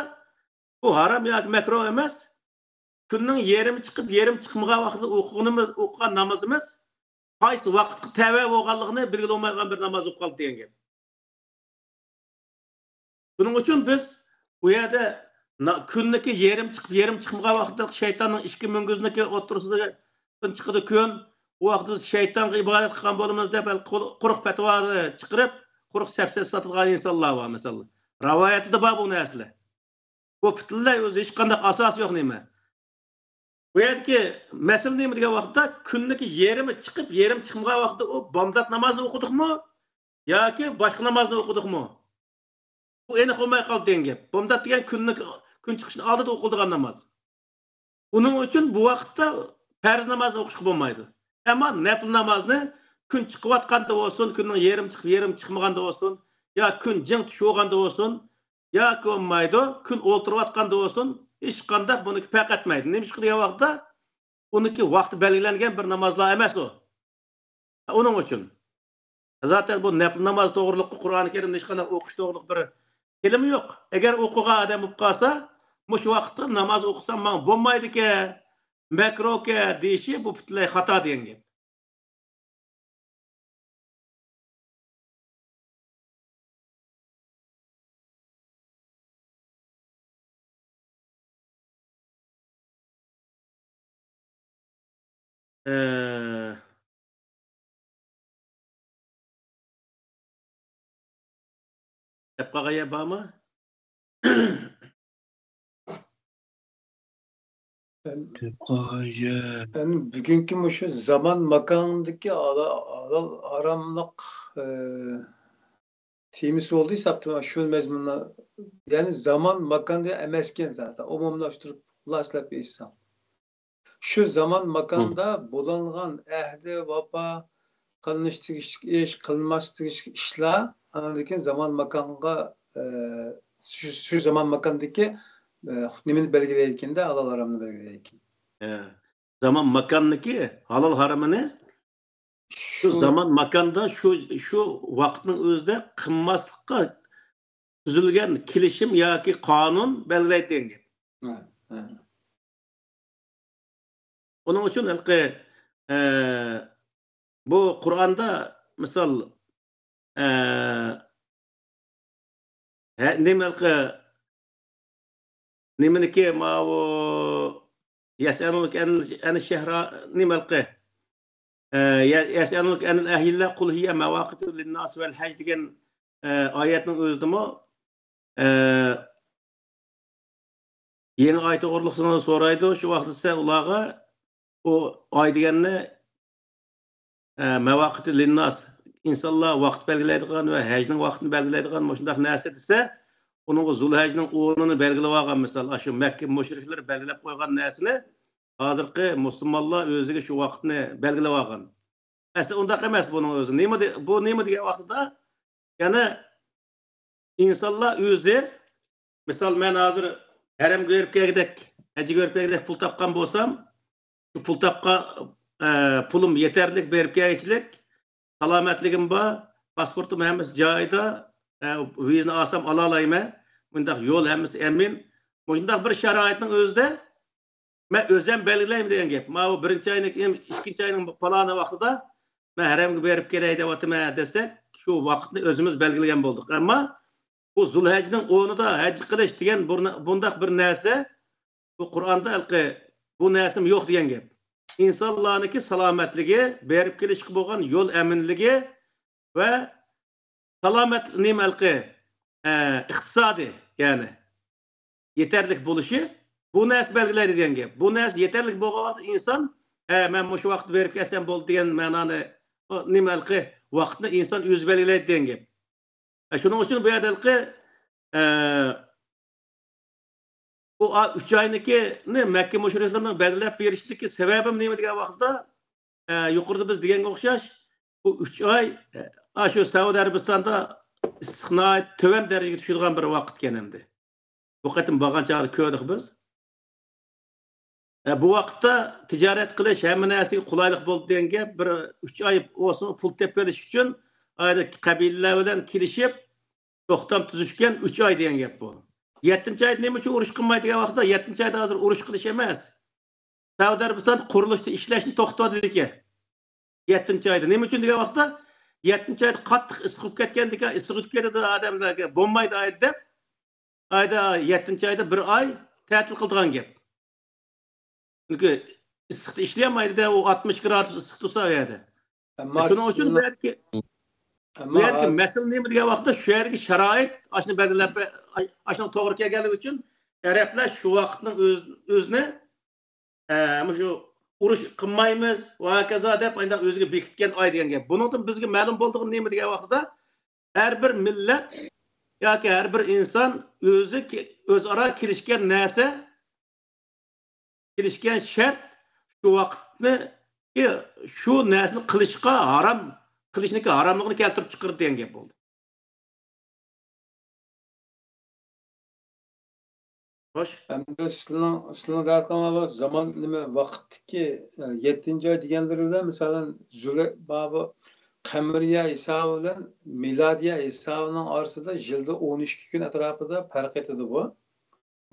بۇ ھارام ياكى مەكرۇ ئەمەس. كۈننىڭ يېرىمى چىقىپ، يېرىم چىقمىغان ۋاقتىدا ئوقۇغىنىمىز، ئوقۇغان نامىزىمىز قايسى ۋاقىتقا تەۋە بولغانلىقىنى بىلگىلى بولمايدىغان بىر ناماز بولۇپ قالدى دېگەن گەپ. شۇنىڭ ئۈچۈن بىز بۇ يەردە نا-، كۈننىكى يېرىم چىقىپ، يېرىم چىقمىغان ۋاقتىدا شەيتاننىڭ ئىككى مۈڭگۈزنىكى ئوتتۇرىسىدىن چىقىدۇ كۈن. ئۇ ۋاقىتتا بىز شەيتانغا ئىبادەت قىلغان بولىمىز دەپ، قۇل-، قۇرۇق پەتىۋا چىقىرىپ، قۇرۇق سەپسەتە ساتىدىغان ئىنسانلار بار، مىسال. رىۋايەتتە بار بۇ نەرسىلەر. بۇ پۈتۈنلەي ئۆزى ھېچقانداق ئاساسى يوق نېمە. بۇ يەردىكى مەسىلە نېمە دېگەن ۋاقىتتا، كۈننىكى يېرىمى چىقىپ، يېرىم چىقمىغان ۋاقىتتا ئۇ بامدات نامازنى ئوقۇدۇقمۇ ياكى باشقا نامازنى ئوقۇدۇقمۇ؟ بۇ ئېنىق بولماي قالدى دېگەن گەپ. بامدات دېگەن كۈننىڭ، كۈن چىقىشتىن ئالدىدا ئوقۇلىدىغان ناماز. ئۇنىڭ ئۈچۈن بۇ ۋاقىتتا پەرز نامازنى ئوقۇشقا بولمايدۇ. ئەمما نەپىل نامازنى كۈن چىقىۋاتقاندا بولسۇن، كۈننىڭ يېرىم چىقىپ، يېرىم چىقمىغاندا بولسۇن، يا كۈن جىڭ چۈشۈۋالغاندا بولسۇن، ياكى بولمايدۇ، كۈن ئولتۇرۇۋاتقاندا بولسۇن، ھېچقانداق بۇنىڭكى پەرق ئەتمەيدۇ. نېمىشقا دېگەن ۋاقىتتا، ئۇنىڭكى ۋاقتى بەلگىلەنگەن بىر نامازلار ئەمەس ئۇ. ئۇنىڭ ئۈچۈن. زاتەن بۇ نەپىل ناماز توغرۇلۇق قۇرئانى كەرىمدە ھېچقانداق ئوقۇش توغرۇلۇق بىر كەلىمە يوق. ئەگەر ئوقۇغان ئادەم بولۇپ قالسا، مۇشۇ ۋاقىتتا ناماز ئوقۇسام ماڭا بولمايدىكەن، مەكرۇكەن دېيىشى بۇ پۈتۈنلەي خاتا دېگەن گەپ. ئە، دەپ قالغان يەر بارمۇ؟ دەپ قالغان يەر. يەنى بۈگۈنكى مۇشۇ زامان ماكاندىكى ھالا-، ھالال ھاراملىق، ئە، تېمىسى بولدى ھېسابتا شۇ مەزمۇندا، يەنى زامان ماكاندا ئەمەسكەن زادى، ئومۇملاشتۇرۇپ خۇلاسىلەپ ئېيتساق. شۇ زامان ماكاندا بولۇنغان ئەھدى، ۋاپا، قىلىنىش تېگىشلىك ئىش، قىلماس تېگىشلىك ئىشلار، ئاندىن كېيىن زامان ماكانغا، ئە، شۇ، شۇ زامان ماكاندىكى، ئە، نېمىنى بەلگىلەيدىكىن-دە، ھالال ھارامنى بەلگىلەيدىكىن. ئە، زامان ماكاندىكى ھالال ھارىمىنى شۇ شۇ زامان ماكاندا، شۇ، شۇ ۋاقىتنىڭ ئۆزىدە قىلماسلىققا تۈزۈلگەن كېلىشىم ياكى قانۇن بەلگىلەيدۇ دېگەن گەپ. ھە، ھە. ئۇنىڭ ئۈچۈن ھېلىقى، ئە، بۇ قۇرئاندا مىسال، ئە، ھە، نېمە ھېلىقى، نېمىنىكى ماۋۇ يەسئەلۇنىكە ئەن، ئەن شەھرا، نېمە ھېلىقى، ئە، يە-، يەسئەلۇنىكە ئەنىل ئەھىللە قۇل ھىيە مەۋاقىتۇ لىنناس ۋەل ھەج دېگەن، ئە، ئايەتنىڭ ئۆزىدىمۇ، ئە، يېڭى ئاي توغرىلىق سېنى سورايدۇ. شۇ ۋاقىتتا سەن ئۇلارغا ئۇ ئاي دېگەننى، ئە، مەۋاقىتى لىنناس، ئىنسانلار ۋاقىت بەلگىلەيدىغان ۋە ھەجنىڭ ۋاقتىنى بەلگىلەيدىغان مۇشۇنداق نەرسە دېسە، ئۇنىڭغا زۇلھەجنىڭ ئونىنى بەلگىلىۋالغان، مىسال، ئاشۇ مەككە مۇشرىكلىرى بەلگىلەپ قويغان نەرسىنى ھازىرقى مۇسۇلمانلار ئۆزىگە شۇ ۋاقىتنى بەلگىلىۋالغان. ئەسلى ئۇنداق ئەمەس بۇنىڭ ئۆزى. نېمە دې-، بۇ نېمە دېگەن ۋاقتىدا، يەنى ئىنسانلار ئۆزى، مىسال، مەن ھازىر ھەرەمگە بېرىپ كەلگۈدەك، ھەجگە بېرىپ كەلگۈدەك پۇل تاپقان بولسام، شۇ پۇل تاپقان، ئە، پۇلۇم يېتەرلىك بېرىپ كەلگۈچىلىك، سالامەتلىكىم بار، پاسپورتۇم ھەممىسى جايىدا، ئە، ۋىزىنى ئالسام ئالالايمەن، مۇنداق يول ھەممىسى ئەمىن. مۇشۇنداق بىر شارائىتنىڭ ئۆزىدە مەن ئۆزۈم بەلگىلەيمەن دېگەن گەپ. ماۋۇ بىرىنچى ئاينىڭ، ئىككىنچى ئاينىڭ پالانى ۋاقتىدا مەن ھەرەمگە بېرىپ كېلەي دەۋاتىمەن دېسەك، شۇ ۋاقىتنى ئۆزىمىز بەلگىلىگەن بولدۇق. ئەمما بۇ زۇلھەجنىڭ ئونىدا ھەج قىلىش دېگەن بۇر-، بۇنداق بىر نەرسە، بۇ قۇرئاندا ھېلىقى بۇ نەرسىمۇ يوق دېگەن گەپ. ئىنسانلارنىڭكى سالامەتلىكى، بېرىپ كېلىشكە بولغان يول ئەمىنلىكى ۋە سالامەت نېمە ھېلىقى، ئە، ئىقتىسادى، يەنى يېتەرلىك بولۇشى بۇ نەرسە بەلگىلەيدۇ دېگەن گەپ. بۇ نەرسە يېتەرلىك بولغان ۋاقىتتا ئىنسان، ھە، مەن مۇشۇ ۋاقىتتا بېرىپ كەلسەم بولدى دېگەن مەنانى، ئۇ نېمە ھېلىقى ۋاقىتنى ئىنسان ئۆزى بەلگىلەيدۇ دېگەن گەپ. ھە، شۇنىڭ ئۈچۈن بۇ يەردە ھېلىقى، ئە، بۇ ئا-، ئۈچ ئاينىڭكىنى مەككە مۇشرىكلىرىنىڭ بەلگىلەپ بېرىشتىكى سەۋەبىم نېمە دېگەن ۋاقىتتا، ئە، يۇقىرىدا بىز دېگەنگە ئوخشاش، بۇ ئۈچ ئاي، ئە، ئاشۇ سەئۇدى ئەرەبىستاندا ئىسسىق ناھايىتى تۆۋەن دەرىجىگە چۈشىدىغان بىر ۋاقىت ئىكەن ئەمدى. بۇ قېتىم بارغان چاغدا كۆردۇق بىز. ئە، بۇ ۋاقىتتا تىجارەت قىلىش ھەممە نەرسىگە قولايلىق بولدى دېگەن گەپ. بىر ئۈچ ئاي بولسىمۇ پۇل تېپىۋېلىش ئۈچۈن ئايدا قەبىلىلەر بىلەن كېلىشىپ، توختام تۈزۈشكەن ئۈچ ئاي دېگەن گەپ بۇ. يەتتىنچى ئايدا نېمە ئۈچۈن ئۇرۇش قىلمايدۇ دېگەن ۋاقىتتا، يەتتىنچى ئايدا ھازىر ئۇرۇش قىلىش ئەمەس. سەئۇدى ئەرەبىستان قۇرۇلۇشتا ئىشلەشنى توختىتىۋالدىكەن. يەتتىنچى ئايدا. نېمە ئۈچۈن دېگەن ۋاقىتتا، يەتتىنچى ئايدا قاتتىق ئىسسىق بولۇپ كەتكەندىكىن، ئىسسىق ئۆتۈپ كېتىدۇ ئادەملەرگە، بولمايدۇ ئايدا دەپ، ئايدا، يەتتىنچى ئايدا بىر ئاي تەتىل قىلىدىغان گەپ. چۈنكى ئىسسىقتا ئىشلىيەلمەيدۇ-دە، ئۇ ئاتمىش گرادۇس ئىسسىق تۇرسا ئۇ يەردە. ئەمما شۇنىڭ ئۈچۈن سىزنىڭ بۇ يەردىكى، بۇ ئەمما يەردىكى ھازىر مەسىلە نېمە دېگەن ۋاقىتتا، شۇ يەردىكى شارائىت ئاشۇنى بەلگىلەپ، ئاشۇنىڭ توغرا كەلگەنلىكى ئۈچۈن ئەرەبلەر شۇ ۋاقىتنىڭ ئۆز-، ئۆزىنى، ئە، مۇشۇ ئۇرۇش قىلمايمىز ۋە ھاكازا دەپ ئانداق ئۆزىگە بېكىتكەن ئاي دېگەن گەپ. بۇنىڭدىن بىزگە مەلۇم بولىدىغىنى نېمە دېگەن ۋاقىتتا، ھەر بىر مىللەت ياكى ھەر بىر ئىنسان ئۆزى كې-، ئۆزئارا كېلىشكەن نەرسە، كېلىشكەن شەرت شۇ ۋاقىتنى، شۇ نەرسىنى قىلىشقا ھارام، قىلىشنىڭكى ھاراملىقىنى كەلتۈرۈپ چىقىرىدۇ دېگەن گەپ بولدى. خوش. ئەمدى سىلىنىڭ، سىلىنىڭ دەۋاتقان زامان نېمە ۋاقىتتىكى، ئە، يەتتىنچى ئاي دېگەنلىرى بىلەن، مىسالەن، زۇلە-، بابۇ قەمەرىيە ھېسابى بىلەن مىلادىيە ھېسابىنىڭ ئارىسىدا يىلدا ئون ئىككى كۈن ئەتراپىدا پەرق ئېتىدۇ بۇ.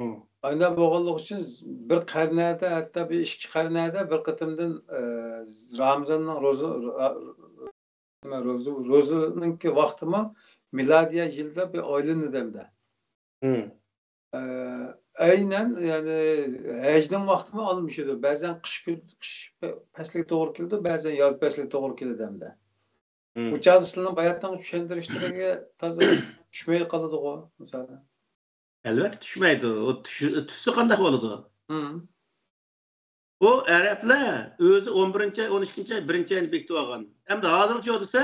مم. ئانداق بولغانلىقى ئۈچۈن بىر قەرنەدە، ھەتتا بىر ئىككى قەرنەدە بىر قېتىمدىن، ئە، رامىزاننىڭ روزا، را-، نېمە، روزا، روزىنىڭكى ۋاقتىمۇ مىلادىيە يىلدا بىر ئايلىنىدۇ ئەمدى. مم. ئە، ئەينەن، يەنى ھەجنىڭ ۋاقتىمۇ ئالمىشىدۇ. بەزەن قىش كۈن، قىش پەسلىگە توغرا كېلىدۇ، بەزەن ياز پەسلىگە توغرا كېلىدۇ ئەمدى. مم. بۇ چاغدا سىلەرنىڭ باياتنىڭ چۈشەندۈرۈشلىرىگە تازا چۈشمەي قالىدىغۇ، مىسالەن. ئەلۋەتتە چۈشمەيدۇ. ئۇ چۈش-، چۈشسە قانداق بولىدۇ؟ مم. ئۇ ئەرەبلەر ئۆزى ئون بىرىنچى ئاي، ئون ئىككىنچى ئاي، بىرىنچى ئاينى بېكىتىۋالغان. ئەمدى ھازىرغىچە دېسە،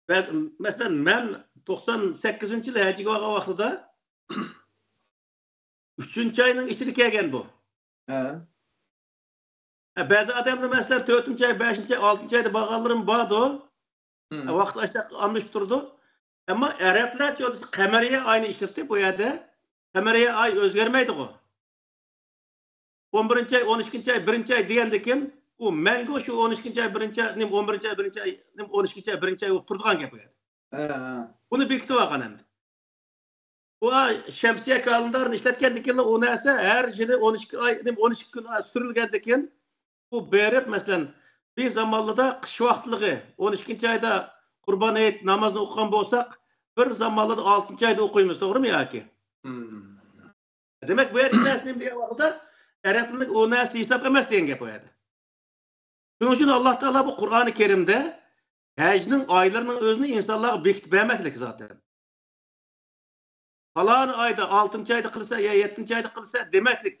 بەز-، مەسىلەن، مەن توقسان سەككىزىنچى يىلى ھەجگە بارغان ۋاقتىدا ئۈچىنچى ئاينىڭ ئىچىدە كەلگەن بۇ. ھە. ھە، بەزى ئادەملەر، مەسىلەن، تۆتىنچى ئاي، بەشىنچى ئاي، ئالتىنچى ئايدا بارغانلىرىمۇ باردۇ. ھىم. ھە، ۋاقىت ئاشتاق ئالمىشىپ تۇرىدۇ. ئەمما ئەرەبلەر چۆلىسى قەمەرىيە ئاينى ئىشلىتىپ بۇ يەردە. قەمەرىيە ئاي ئۆزگەرمەيدىغۇ. ئون بىرىنچى ئاي، ئون ئىككىنچى ئاي، بىرىنچى ئاي دېگەندىكىن، ئۇ مەڭگۈ شۇ ئون ئىككىنچى ئاي، بىرىنچى ئاي، نېمە، ئون بىرىنچى ئاي، بىرىنچى ئاي، نېمە، ئون ئىككىنچى ئاي، بىرىنچى ئاي بولۇپ تۇرىدىغان گەپ بۇ يەردە. ھە، ھە. بۇنى بېكىتىپ ئالغان ئەمدى. ئۇ شەمسىيە كالېندارنى ئىشلەتكەندىن كېيىن ئۇ نەرسە ھەر يىلى ئون ئىككى ئاي، ئون ئىككى كۈن سۈرۈلگەندىن كېيىن، ئۇ بېرىپ، مەسىلەن، بىر زامانلىدا قىش ۋاقىتلىقى ئون ئىككىنچى ئايدا قۇربان ھېيت نامازنى ئوقۇغان بولساق، بىر زامانلىدا ئالتىنچى ئايدا ئوقۇيمىز، توغرىمۇ ياكى؟ ھىم. دېمەك، بۇ يەردە نەرسە نېمە دېگەن ۋاقىتتا، ئەرەبلەرنىڭ ئۇ نەرسە ھېساب ئەمەس دېگەن گەپ بۇ يەردە. شۇنىڭ ئۈچۈن ئاللا تائالا بۇ قۇرئانى كەرىمدە ھەجنىڭ ئايلىرىنىڭ ئۆزىنى ئىنسانلارغا بېكىتىپ بەرمەكلىك زاتەن. پالان ئايدا، ئالتىنچى ئايدا قىلسا يا يەتتىنچى ئايدا قىلسا دېمەكلىك.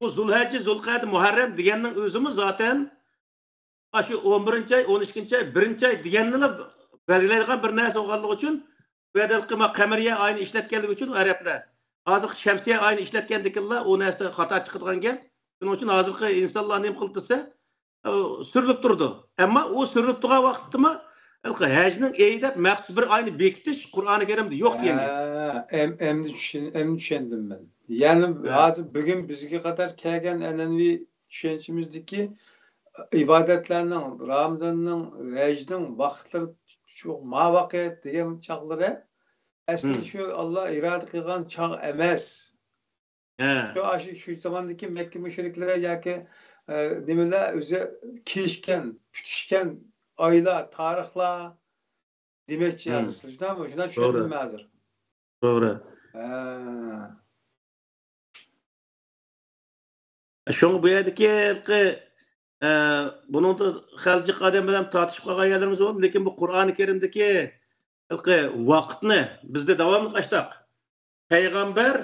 بۇ زۇلھەججە، زۇلقەدە، مۇھەررەم دېگەننىڭ ئۆزىمۇ زاتەن ئاشۇ ئون بىرىنچى ئاي، ئون ئىككىنچى ئاي، بىرىنچى ئاي دېگەننىلا بەلگىلەيدىغان بىر نەرسە بولغانلىقى ئۈچۈن، بۇ يەردە ھېلىقى ما قەمەرىيە ئاينى ئىشلەتكەنلىكى ئۈچۈن ئەرەبلەر ھازىرقى شەمسىيە ئاينى ئىشلەتكەندىكىنلا ئۇ نەرسە خاتا چىقىدىغان گەپ. شۇنىڭ ئۈچۈن ھازىرقى ئىنسانلار نېمە قىلىپ تۇرسا، ئۇ سۈرۈلۈپ تۇرىدۇ. ئەمما ئۇ سۈرۈلۈپ تۇرغان ۋاقىتتىمۇ ھېلىقى ھەجنىڭ ئېيى دەپ مەخسۇس بىر ئاينى بېكىتىش قۇرئانى كەرىمدە يوق دېگەن گەپ. ھە، ئەم-، ئەمدى چۈشەن-، ئەمدى چۈشەندىم مەن. يەنى ھە. ھازىر بۈگۈن بىزگە قەدەر كەلگەن ئەنئەنىۋى چۈشەنچىمىزدىكى ئىبادەتلەرنىڭ، رامىزاننىڭ، ھەجنىڭ ۋاقىتلىرى شۇ ما ۋاقىت دېگەن چاغلىرى ئەسلى ھىم. شۇ ئاللا ئىرادە قىلغان چاغ ئەمەس. ھە. شۇ، ئاشۇ، شۇ زاماندىكى مەككە مۇشرىكلىرى ياكى، ئە، نېمىلەر ئۆزى كېلىشكەن، پۈتۈشكەن ئايلار، تارىخلار دېمەكچى ھىم. ھازىر. شۇنداقمۇ؟ شۇنداق توغرا. چۈشەندىممۇ ھازىر؟ توغرا. ھە. شۇڭا بۇ يەردىكى ھېلىقى، ئە، بۇنىڭدا خەلجىق ئادەم بىلەن تارتىشىپ قالغان يەرلىرىمىز بولدى، لېكىن بۇ قۇرئانى كەرىمدىكى ھېلىقى ۋاقىتنى بىزدە داۋاملىق ئاشتاق. پەيغەمبەر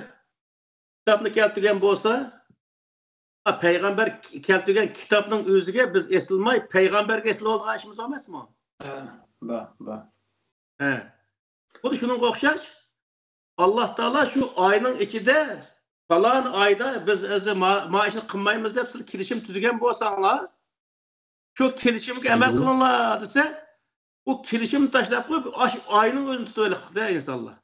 كىتابنى كەلتۈرگەن بولسا، ئا، پەيغەمبەر كەلتۈرگەن كىتابنىڭ ئۆزىگە بىز ئېسىلماي، پەيغەمبەرگە ئېسىلىۋالغان ئىشىمىز ئەمەسمۇ؟ ھە، بار، بار. ھە. خۇددى شۇنىڭغا ئوخشاش، ئاللا تائالا شۇ ئاينىڭ ئىچىدە، پالان ئايدا بىز ئۆزى ما-، ما ئىشنى قىلمايمىز دەپ سىلەر كېلىشىم تۈزگەن بولساڭلار، شۇ كېلىشىمگە ئەمەل قىلىڭلار دېسە، ئۇ كېلىشىمنى تاشلاپ قويۇپ، ئاشۇ ئاينىڭ ئۆزىنى تۇتۇۋېلىقتى ئىنسانلار.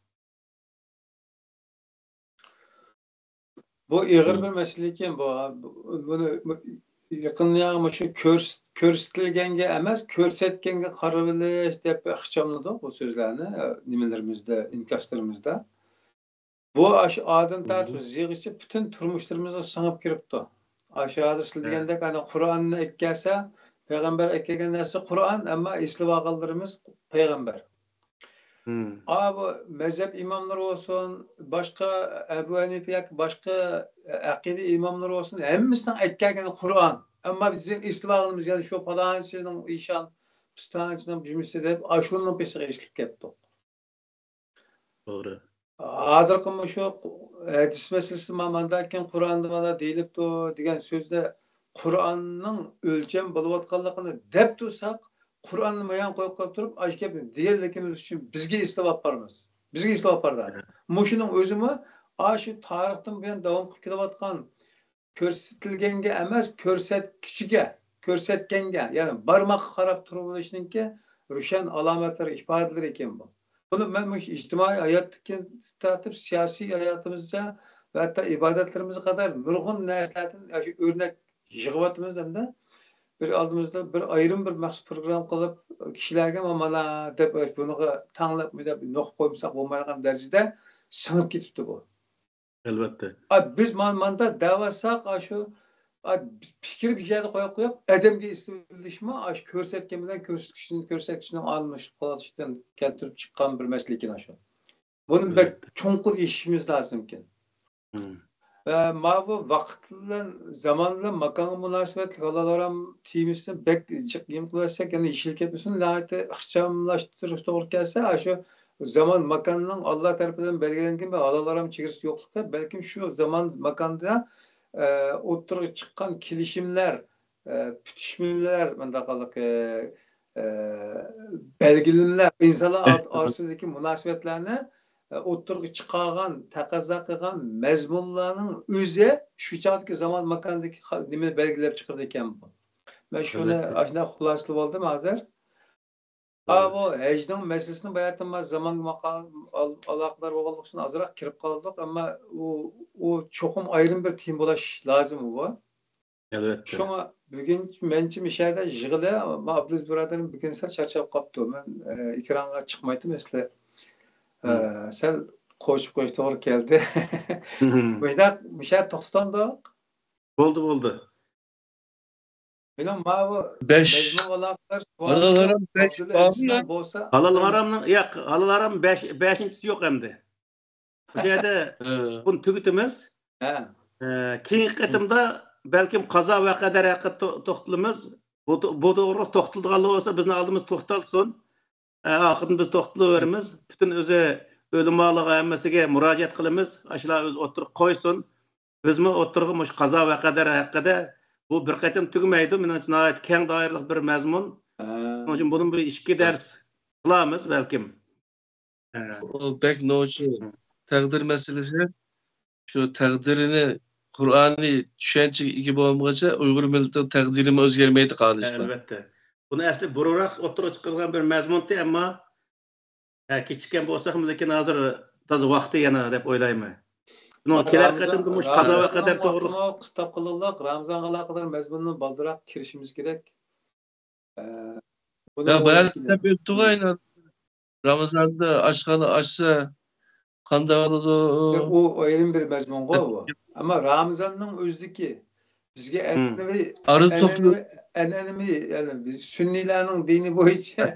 بۇ ئېغىر بىر مەسىلە ئىكەن، بۇ، بۇنى يېقىندا مۇشۇ كۆرس-، كۆرسىتىلگەنگە ئەمەس، كۆرسەتكەنگە قارىۋېلىش دەپ ئىخچاملىدۇق بۇ سۆزلەرنى، نېمىلىرىمىزدە، ئىنكاسلىرىمىزدا. بۇ ئاشۇ ئادىم تارتىپ زىغىچە پۈتۈن تۇرمۇشلىرىمىزغا سىڭىپ كىرىپتۇ. ئاشۇ ھازىر سىز دېگەندەك، ئانا، قۇرئاننى ئەكەلسە، پەيغەمبەر ئەكەلگەن نەرسە قۇرئان، ئەمما ئېسىلىۋالغانلىرىمىز پەيغەمبەر. ئا، بۇ مەزھەپ ئىماملىرى بولسۇن، باشقا ئەبۇ ھەنىفە ياكى باشقا ئەقىدە ئىماملىرى بولسۇن، ھەممىسىنىڭ ئەكەلگىنى قۇرئان. ئەمما بىزنىڭ ئېسىلىۋالغىنىمىز، يەنى شۇ پالانچىنىڭ ئىشان، پىستانچىنىڭ جۈمىسى دەپ، ئاشۇنىڭ پېشىغا ئېسىلىپ كەتتۇق. توغرا. ھازىرقى مۇشۇ ھەدىس مەسىلىسى ما-، مانداكىن قۇرئاندا مانا دېيىلىپتۇ دېگەن سۆزدە قۇرئاننىڭ ئۆلچەم بولۇۋاتقانلىقىنى دەپ تۇرساق، قۇرئاننى مايان قويۇپ قويۇپ تۇرۇپ، ئاشۇ گەپنى دېگەنلىكىمىز ئۈچۈن بىزگە ئېسىلىپ ئاپارىمىز. بىزگە ئېسىلىپ ئاپاردى. مۇشۇنىڭ ئۆزىمۇ ئاشۇ تارىختىن بۇيان داۋام قىلىپ كېلىۋاتقان كۆرسىتىلگەنگە ئەمەس، كۆرسەتكۈچىگە، كۆرسەتكەنگە، يەنى بارماققا قاراپ تۇرۇۋېلىشنىڭكى روشەن ئالامەتلىرى، ئىپادىلىرى ئىكەن بۇ. بۇنى مەن مۇشۇ ئىجتىمائىي ھاياتتىن تارتىپ سىياسىي ھاياتىمىزدا ۋە ھەتتا ئىبادەتلىرىمىزگە قەدەر نۇرغۇن نەرسىلەردىن ئاشۇ ئۆرنەك يىغىۋاتىمىز ھەمدە بىر ئالدىمىزدا بىر ئايرىم بىر مەخسۇس پروگرامما قىلىپ، كىشىلەرگە مانا دەپ، بۇنىڭغا تەڭلەپمۇ دەپ نوقۇپ قويمىساق بولمايدىغان دەرىجىدە سىڭىپ كېتىپتۇ بۇ. ئەلۋەتتە. ئا، بىز مان-، ماندا دەۋاتساق، ئاشۇ، ئا، پىكىر بىر يەردە قويۇپ قويۇپ، ئادەمگە ئېسىلىۋېلىشمۇ، ئاشۇ كۆرسەتكەن بىلەن كۆرسەتكۈچىنى، كۆرسەتكۈچىنىڭ ئالمىشىپ قېلىۋېتىشتىن كەلتۈرۈپ چىققان بىر مەسىلە ئىكەن ئاشۇ. بۇنى بەك ئەلۋەتتە. چوڭقۇر يېشىشىمىز لازىمكەن. ۋە ماۋۇ ۋاقىت بىلەن، زامان بىلەن ماكانغا مۇناسىۋەتلىك ھالال ھارام تېمىسىنى بەك جىق نېمە قىلىۋەتسەك، يەنە يېشىلىپ كەتمىسۇن، ناھايىتى ئىخچاملاشتۇرۇش توغرا كەلسە، ئاشۇ زامان ماكاننىڭ ئاللا تەرىپىدىن بەلگىلەنگەن بىر ھالال ھارام چېگرىسى يوقلۇقى، بەلكىم شۇ زامان ماكاندا، ئە، ئوتتۇرىغا چىققان كېلىشىملەر، ئە، پۈتۈشمىلەر، مۇنداق، ئە، ئە، بەلگىلىمىلەر، ئىنسانلار ئار-، ئارىسىدىكى مۇناسىۋەتلەرنى، ئە، ئوتتۇرىغا چىقارغان، تەقەززا قىلغان مەزمۇنلارنىڭ ئۆزى شۇ چاغدىكى زامان ماكاندىكى خا-، نېمىنى بەلگىلەپ چىقىرىدىكەن بۇ. مەن شۇنى ئاشۇنداق خۇلاسىلىۋالدىم ھازىر. ھا، بۇ ھەجنىڭ مەسىلىسىنى باياتىن زامانغا ماقا-، ئال-، ئالاقىدار بولغانلىقى ئۈچۈن ئازراق كىرىپ قالدۇق، ئەمما ئۇ، ئۇ چوقۇم ئايرىم بىر تېما بولاش لازىم ئۇ. ئەلۋەتتە. شۇڭا بۈگۈن مەنچە مىشەدە يىغىلى، ئابلىز بۇرادىرىم بۈگۈن سەل چارچاپ قاپتۇ. مەن، ئە، ئېكرانغا چىقمايتتىم ئەسلى. ئە، سەل قوشۇپ قويۇش توغرا كەلدى. مۇشۇنداق، مىشە توختىتامدۇق؟ بولدى، بولدى. مېنىڭ ماۋۇ بەش. مەزمۇنغا ئالاقىدار سوئالىم يوق. ھالال ھارام بەش بارمۇ يا؟ بولسا، ھالال ھارامنىڭ، ياق، ھالال ھارام بەش، بەشىنچىسى يوق ئەمدى. بۇ يەردە بۇنى تۈگىتىمىز. ھە. ئە، كېيىنكى قېتىمدا بەلكىم قازا ۋە قەدەر ھەققىدە تو-، توختىلىمىز. بۇ تو-، بۇ توغرىلىق توختىلىدىغانلار بولسا، بىزنىڭ ئالدىمىزدا توختالسۇن. ئە، ئاخىرىدا بىز توختىلىۋېرىمىز. پۈتۈن ئۆزى ئۆلىمالارغا ھەممىسىگە مۇراجىئەت قىلىمىز. ئاشۇلار ئۆزى ئوتتۇرىغا قويسۇن. بىزمۇ ئوتتۇرىغا مۇشۇ قازا ۋە قەدەر ھەققىدە، بۇ بىر قېتىم تۈگىمەيدۇ. مېنىڭچە ناھايىتى كەڭ دائىرىلىق بىر مەزمۇن. ھە. شۇنىڭ ئۈچۈن بۇنى بىر ئىككى دەرس قىلارمىز بەلكىم. ھە. ئۇ بەك نوچى. تەقدىر مەسىلىسى. شۇ تەقدىرىنى، قۇرئانىي چۈشەنچىگە ئىگە بولمىغۇچە ئۇيغۇر مىللىتىنىڭ تەقدىرىمۇ ئۆزگەرمەيدۇ، قارىداشلار. ئەلۋەتتە. بۇنى ئەسلى بۇرۇنراق ئوتتۇرىغا چىقىرىلغان بىر مەزمۇنتى، ئەمما، ھە، كېچىككەن بولساقمۇ، لېكىن ھازىر تازا ۋاقتى يەنە دەپ ئويلايمەن. بۇنىڭ كېلەر قېتىمدا مۇشۇ قازا ۋە قەدەر توغرىلىق. قىستاپ قىلىنلىق، رامىزانغا ئالاقىدار مەزمۇننى بالدۇراق كىرىشىمىز كېرەك. ئە، يا، بايا دەپ ئۆتتۇق ئەينەن. رامىزاندا ئاشخانا ئاچسا قانداق بولىدۇ؟ ئۇ ئايرىم بىر مەزمۇنغۇ ئۇ. ئەمما رامىزاننىڭ ئۆزىدىكى بىزگە ئەنئەنىۋى، ئەنئەنىۋى، يەنى بىز سۈننىيلەرنىڭ دىنى بويىچە،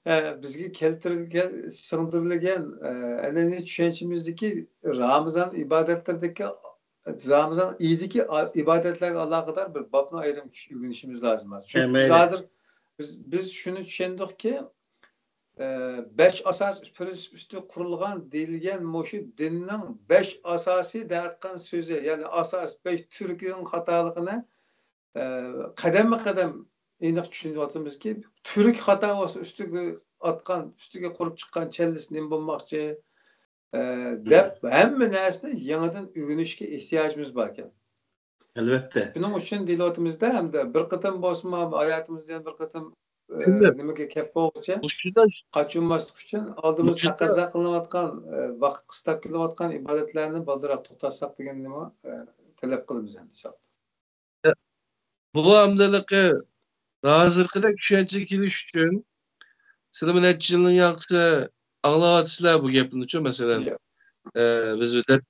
ئە، بىزگە كەلتۈرۈلگەن، سىڭدۈرۈلگەن، ئە، ئەنئەنىۋى چۈشەنچىمىزدىكى رامىزان ئىبادەتلىرىدىكى، رامىزان ئېيىدىكى ئا-، ئىبادەتلەرگە ئالاقىدار بىر بابنى ئايرىم چۈش-، ئۆگىنىشىمىز لازىم. چۈنكى بىز ھازىر، بىز، بىز شۇنى چۈشەندۇقكى، ئە، بەش ئاساس پىرىنسىپ ئۈستىگە قۇرۇلغان دېيىلگەن مۇشۇ دىننىڭ بەش ئاساسى دەۋاتقان سۆزى، يەنى ئاساس بەش تۈركىنىڭ خاتالىقىنى، ئە، قەدەممۇ قەدەم ئېنىق چۈشىنىۋاتىمىزكى، تۈرك خاتا بولسا ئۈستىگە ئاتقان، ئۈستىگە قۇرۇپ چىققان چەللىسى نېمە بولماقچى، ئە، دەپ ھەممە نەرسىنى يېڭىدىن ئۆگىنىشكە ئېھتىياجىمىز باركەن. ئەلۋەتتە. شۇنىڭ ئۈچۈن دېيىلىۋاتىمىزدا، ھەمدە بىر قېتىم بولسىمۇ ھاياتىمىزدا يەنە بىر قېتىم، ئە، نېمىگە كەپ بولغۇچە قاچۇرماسلىق ئۈچۈن ئالدىمىزدا تەقەززا قىلىنىۋاتقان، ئە، ۋاقىت قىستاپ كېلىۋاتقان ئىبادەتلەرنى بالدۇراق توختاتساق دېگەننىمۇ، ئە، تەلەپ قىلىمىز ئەمدى. بۇ ئامدىلىقى ھازىرقىدەك چۈشەنچىگە كېلىش ئۈچۈن، سىلەرمۇ نەچچە يىلنىڭ ياقىسى ئاڭلاۋاتىسىلەر بۇ گەپنىچۇ، مەسىلەن، ئە، بىز دەپ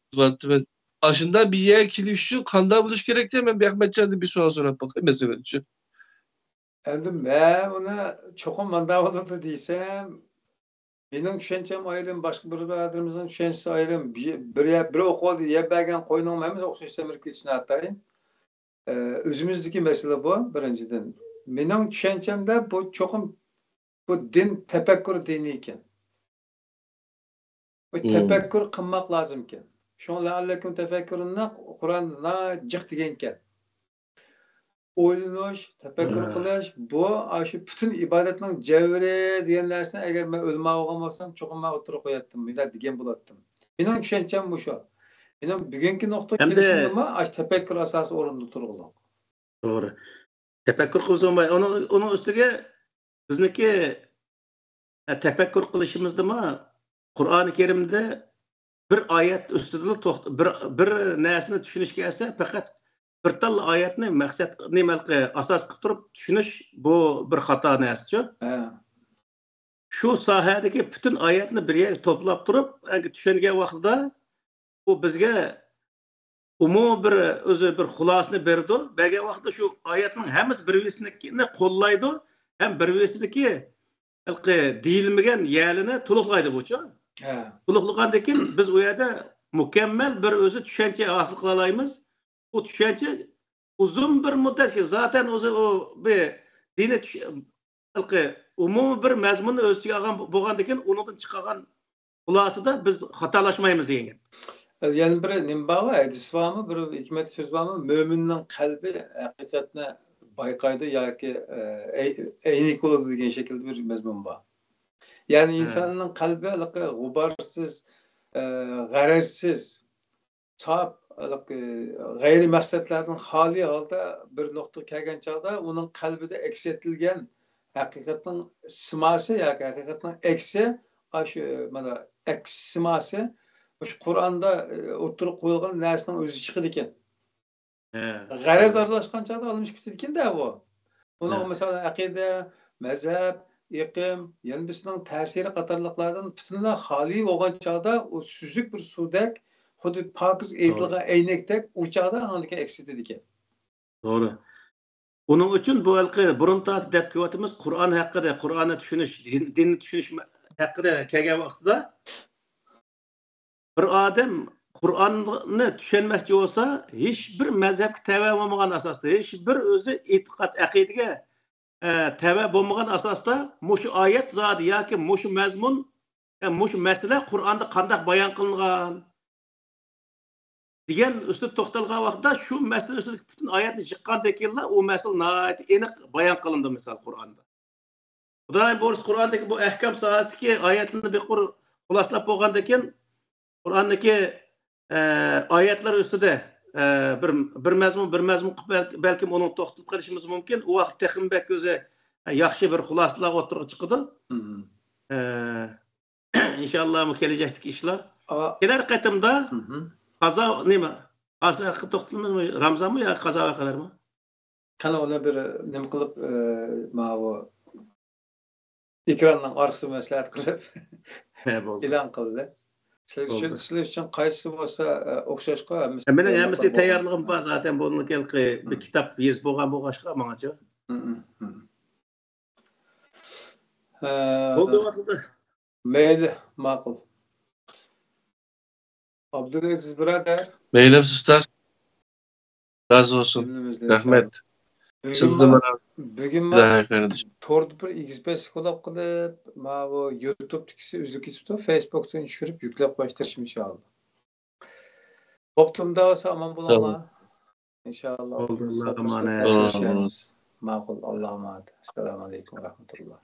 ئاشۇنداق بىر يەرگە كېلىش ئۈچۈن قانداق بولۇش كېرەك دەپ مەن بىر ئەخمەتجاندىن بىر سوئال سوراپ باقاي، مەسىلەن، شۇ. ئەمدى مەن ئۇنى چوقۇم مانداق بولىدۇ دېسەم، مېنىڭ چۈشەنچەم ئايرىم، باشقا بىر بۇرادىرىمىزنىڭ چۈشەنچىسى ئايرىم. بىر، بىر يەپ، بىر ئوقۇغا يەپ بەرگەن قوينىڭمۇ ھەممىسى ئوخشاش سەمرىپ كېتىشى ناتايىن. ئە، ئۆزىمىزدىكى مەسىلە بۇ، بىرىنچىدىن. مېنىڭ چۈشەنچەمدە بۇ چوقۇم بۇ دىن تەپەككۇر دىنى ئىكەن. بۇ تەپەككۇر قىلماق لازىمكەن. شۇڭا لەئەللەكۇم تەفەككۇرۇننى قۇرئان جىق دېگەنكەن. ئويلىنىش، تەپەككۇر قىلىش، بۇ، ئاشۇ پۈتۈن ئىبادەتنىڭ جەۋھىرى دېگەن نەرسىنى ئەگەر مەن ئۆلىما بولغان بولسام، چوقۇم مەن ئوتتۇرىغا قوياتتىم، مۇنداق دېگەن بولاتتىم. مېنىڭ چۈشەنچەم مۇشۇ. مېنىڭ بۈگۈنكى نۇقتا كېلىشىمدىمۇ ئاشۇ تەپەككۇر ئاساسىي ئورۇندا تۇرغۇلۇق. توغرا. تەپەككۇر قىلسا بولماي. ئۇنىڭ، ئۇنىڭ ئۈستىگە بىزنىڭكى، ئە، تەپەككۇر قىلىشىمىزدىمۇ قۇرئانى كەرىمدە بىر ئايەت ئۈستىدىلا توخت-، بىر، بىر نەرسىنى چۈشىنىشكە ئەسلى پەقەت بىر تاللا ئايەتنى مەقسەت، نېمە، ئاساس قىلىپ تۇرۇپ چۈشىنىش، بۇ بىر خاتا نەرسىچۇ. ھە. شۇ ساھەدىكى پۈتۈن ئايەتنى بىر يەرگە توپلاپ تۇرۇپ، ئەگەر چۈشەنگەن ۋاقتىدا، ئۇ بىزگە ئومۇمىي بىر، ئۆزى بىر خۇلاسىنى بېرىدۇ. بەرگەن ۋاقتىدا شۇ ئايەتنىڭ ھەممىسى بىر-بىرسىنىڭكىنى قوللايدۇ ھەم بىر-بىرسىدىكى ھېلىقى دېيىلمىگەن يەرلىرىنى تولۇقلايدۇ بۇچۇ. ھە. تولۇقلىغاندىن كېيىن بىز ئۇ يەردە مۇكەممەل بىر ئۆزى چۈشەنچە ھاسىل قىلالايمىز. ئۇ چۈشەنچە ئۇزۇن بىر مۇددەت، زاتەن ئۆزى ئۇ بىر دىنىي چۈش-، ھېلىقى ئومۇمىي بىر مەزمۇننى ئۆز ئىچىگە ئالغان بولغاندىن كېيىن، ئۇنىڭدىن چىقارغان خۇلاسىدا بىز خاتالاشمايمىز دېگەن گەپ. يەنە بىر نېمە بارغۇ، ھەدىس بارمۇ، بىر ھېكمەتلىك سۆز بارمۇ؟ مۆمىننىڭ قەلبى ھەقىقەتنى بايقايدۇ ياكى، ئە، ئەي-، ئەينىك بولىدۇ دېگەن شەكىلدە بىر مەزمۇن بار. يەنى ھە. ئىنساننىڭ قەلبى ھېلىقى غۇبارسىز، ئە، غەرەزسىز، ساپ، ھېلىقى غەيرىي مەقسەتلەردىن خالىي ھالدا بىر نۇقتىغا كەلگەن چاغدا ئۇنىڭ قەلبىدە ئەكس ئېتىلگەن ھەقىقەتنىڭ سىماسى ياكى ھەقىقەتنىڭ ئەكسى، ئاشۇ، مانا، ئەكس سىماسى، مۇشۇ قۇرئاندا، ئە، ئوتتۇرىغا قويۇلغان نەرسىنىڭ ئۆزى چىقىدىكەن. ھە. غەرەز ئارىلاشقان چاغدا ئالمىشىپ كېتىدىكەن-دە بۇ. ئۇنىڭ ھە. مىسالەن ئەقىدە، مەزھەپ، ئېقىم، يەنە بىرسىنىڭ تەسىرى قاتارلىقلاردىن پۈتۈنلەي خالىي بولغان چاغدا ئۇ سۈزۈك بىر سۇدەك، خۇددى پاكىز توغرا. ئېيتىلغان ئەينەكتەك ئۇ چاغدا ئاڭلىكەن ئەكس ئېتىدىكەن. توغرا. ئۇنىڭ ئۈچۈن بۇ ھېلىقى بۇرۇن تارتىپ دەپ كېلىۋاتىمىز، قۇرئان ھەققىدە، قۇرئاننى چۈشىنىش، دىن، دىننى چۈشىنىش ھەققىدە كەلگەن ۋاقتىدا بىر ئادەم قۇرئاننى چۈشەنمەكچى بولسا، ھېچ بىر مەزھەپكە تەۋە بولمىغان ئاساستا، ھېچ بىر ئۆزى ئېتىقاد، ئەقىدىگە، ئە، تەۋە بولمىغان ئاساستا مۇشۇ ئايەت زادى ياكى مۇشۇ مەزمۇن، ئە، مۇشۇ مەسىلە قۇرئاندا قانداق بايان قىلىنغان دېگەن ئۈستىدە توختالغان ۋاقىتتا شۇ مەسىلە ئۈستىدىكى پۈتۈن ئايەتنى يىغقاندىن كېيىنلا ئۇ مەسىلە ناھايىتى ئېنىق بايان قىلىندى، مىسال، قۇرئاندا. خۇدايىم بولسا قۇرئاندىكى بۇ ئەھكام ساھەسىدىكى ئايەتلەرنى بىر قۇر خۇلاسىلاپ بولغاندىن كېيىن، قۇرئاندىكى، ئە، ئايەتلەر ئۈستىدە، ئە، بىر، بىر مەزمۇن، بىر مەزمۇن قىلىپ بەل-، بەلكىم ئۇنىڭ توختىلىپ قېلىشىمىز مۇمكىن. ئۇ ۋاقىت تېخىمۇ بەك ئۆزى، ئە، ياخشى بىر خۇلاسىلار ئوتتۇرىغا چىقىدۇ. مم. ئە، ئىنشاللا، بۇ كەلەچەكتىكى ئىشلار. ئا- كېلەر قېتىمدا مم. قازا، نېمە؟ قازا ھەققىدە توختىلىمىزمۇ؟ رامزانمۇ ياكى قازا ۋەقەلەرمۇ؟ قېنى ئۇنى بىر نېمە قىلىپ، ئە، ماۋۇ ئېكراننىڭ ئارقىسىغا مەسلىھەت قىلىپ ھە، بولدى. ئېلان قىلدى. سىلەر ئۈچۈن، بولدى. سىلەر ئۈچۈن قايسىسى بولسا، ئە، ئوخشاشقۇ، ھەممىسى مېنىڭ ھەممىسى تەييارلىقىم بار زاتەن، بۇنىڭ ھېلىقى بىر مم. كىتاب يېزىپ بولغان بولغاچقا ماڭىچۇ. مم، مم، مم. ھە، بولدى، ۋاقتىدا. مەيلى، ماقۇل. ئابدۇلئەزىز بۇرادەر. مەيلى، ئۇستاز. رازى بولسۇن. جۈملىمىزدىن رەھمەت. ساڭا. بۈگۈن سىزدىن ما-، بىر بۈگۈن ما-، ھەي، قېرىندىشىم. توردا بىر ئېگىز-پەسلىك بولۇپ قېلىپ، ماۋۇ يۇتۇبتىكىسى ئۈزۈلۈپ كېتىپتۇ. فېيسبۇكتىن چۈشۈرۈپ يۈكلەپ قويۇش تىرىشىمىز ئىنشائاللا. بوپتۇ، ئۇنداق بولسا ئامان بولۇڭلار. تامام. ئىنشائاللا. بولدى، ئاللاغا ئامانەت. ماقۇل، ئاللاغا ئامانەت. ئەسسالامۇ ئەلەيكۇم ۋە رەھمەتۇللا.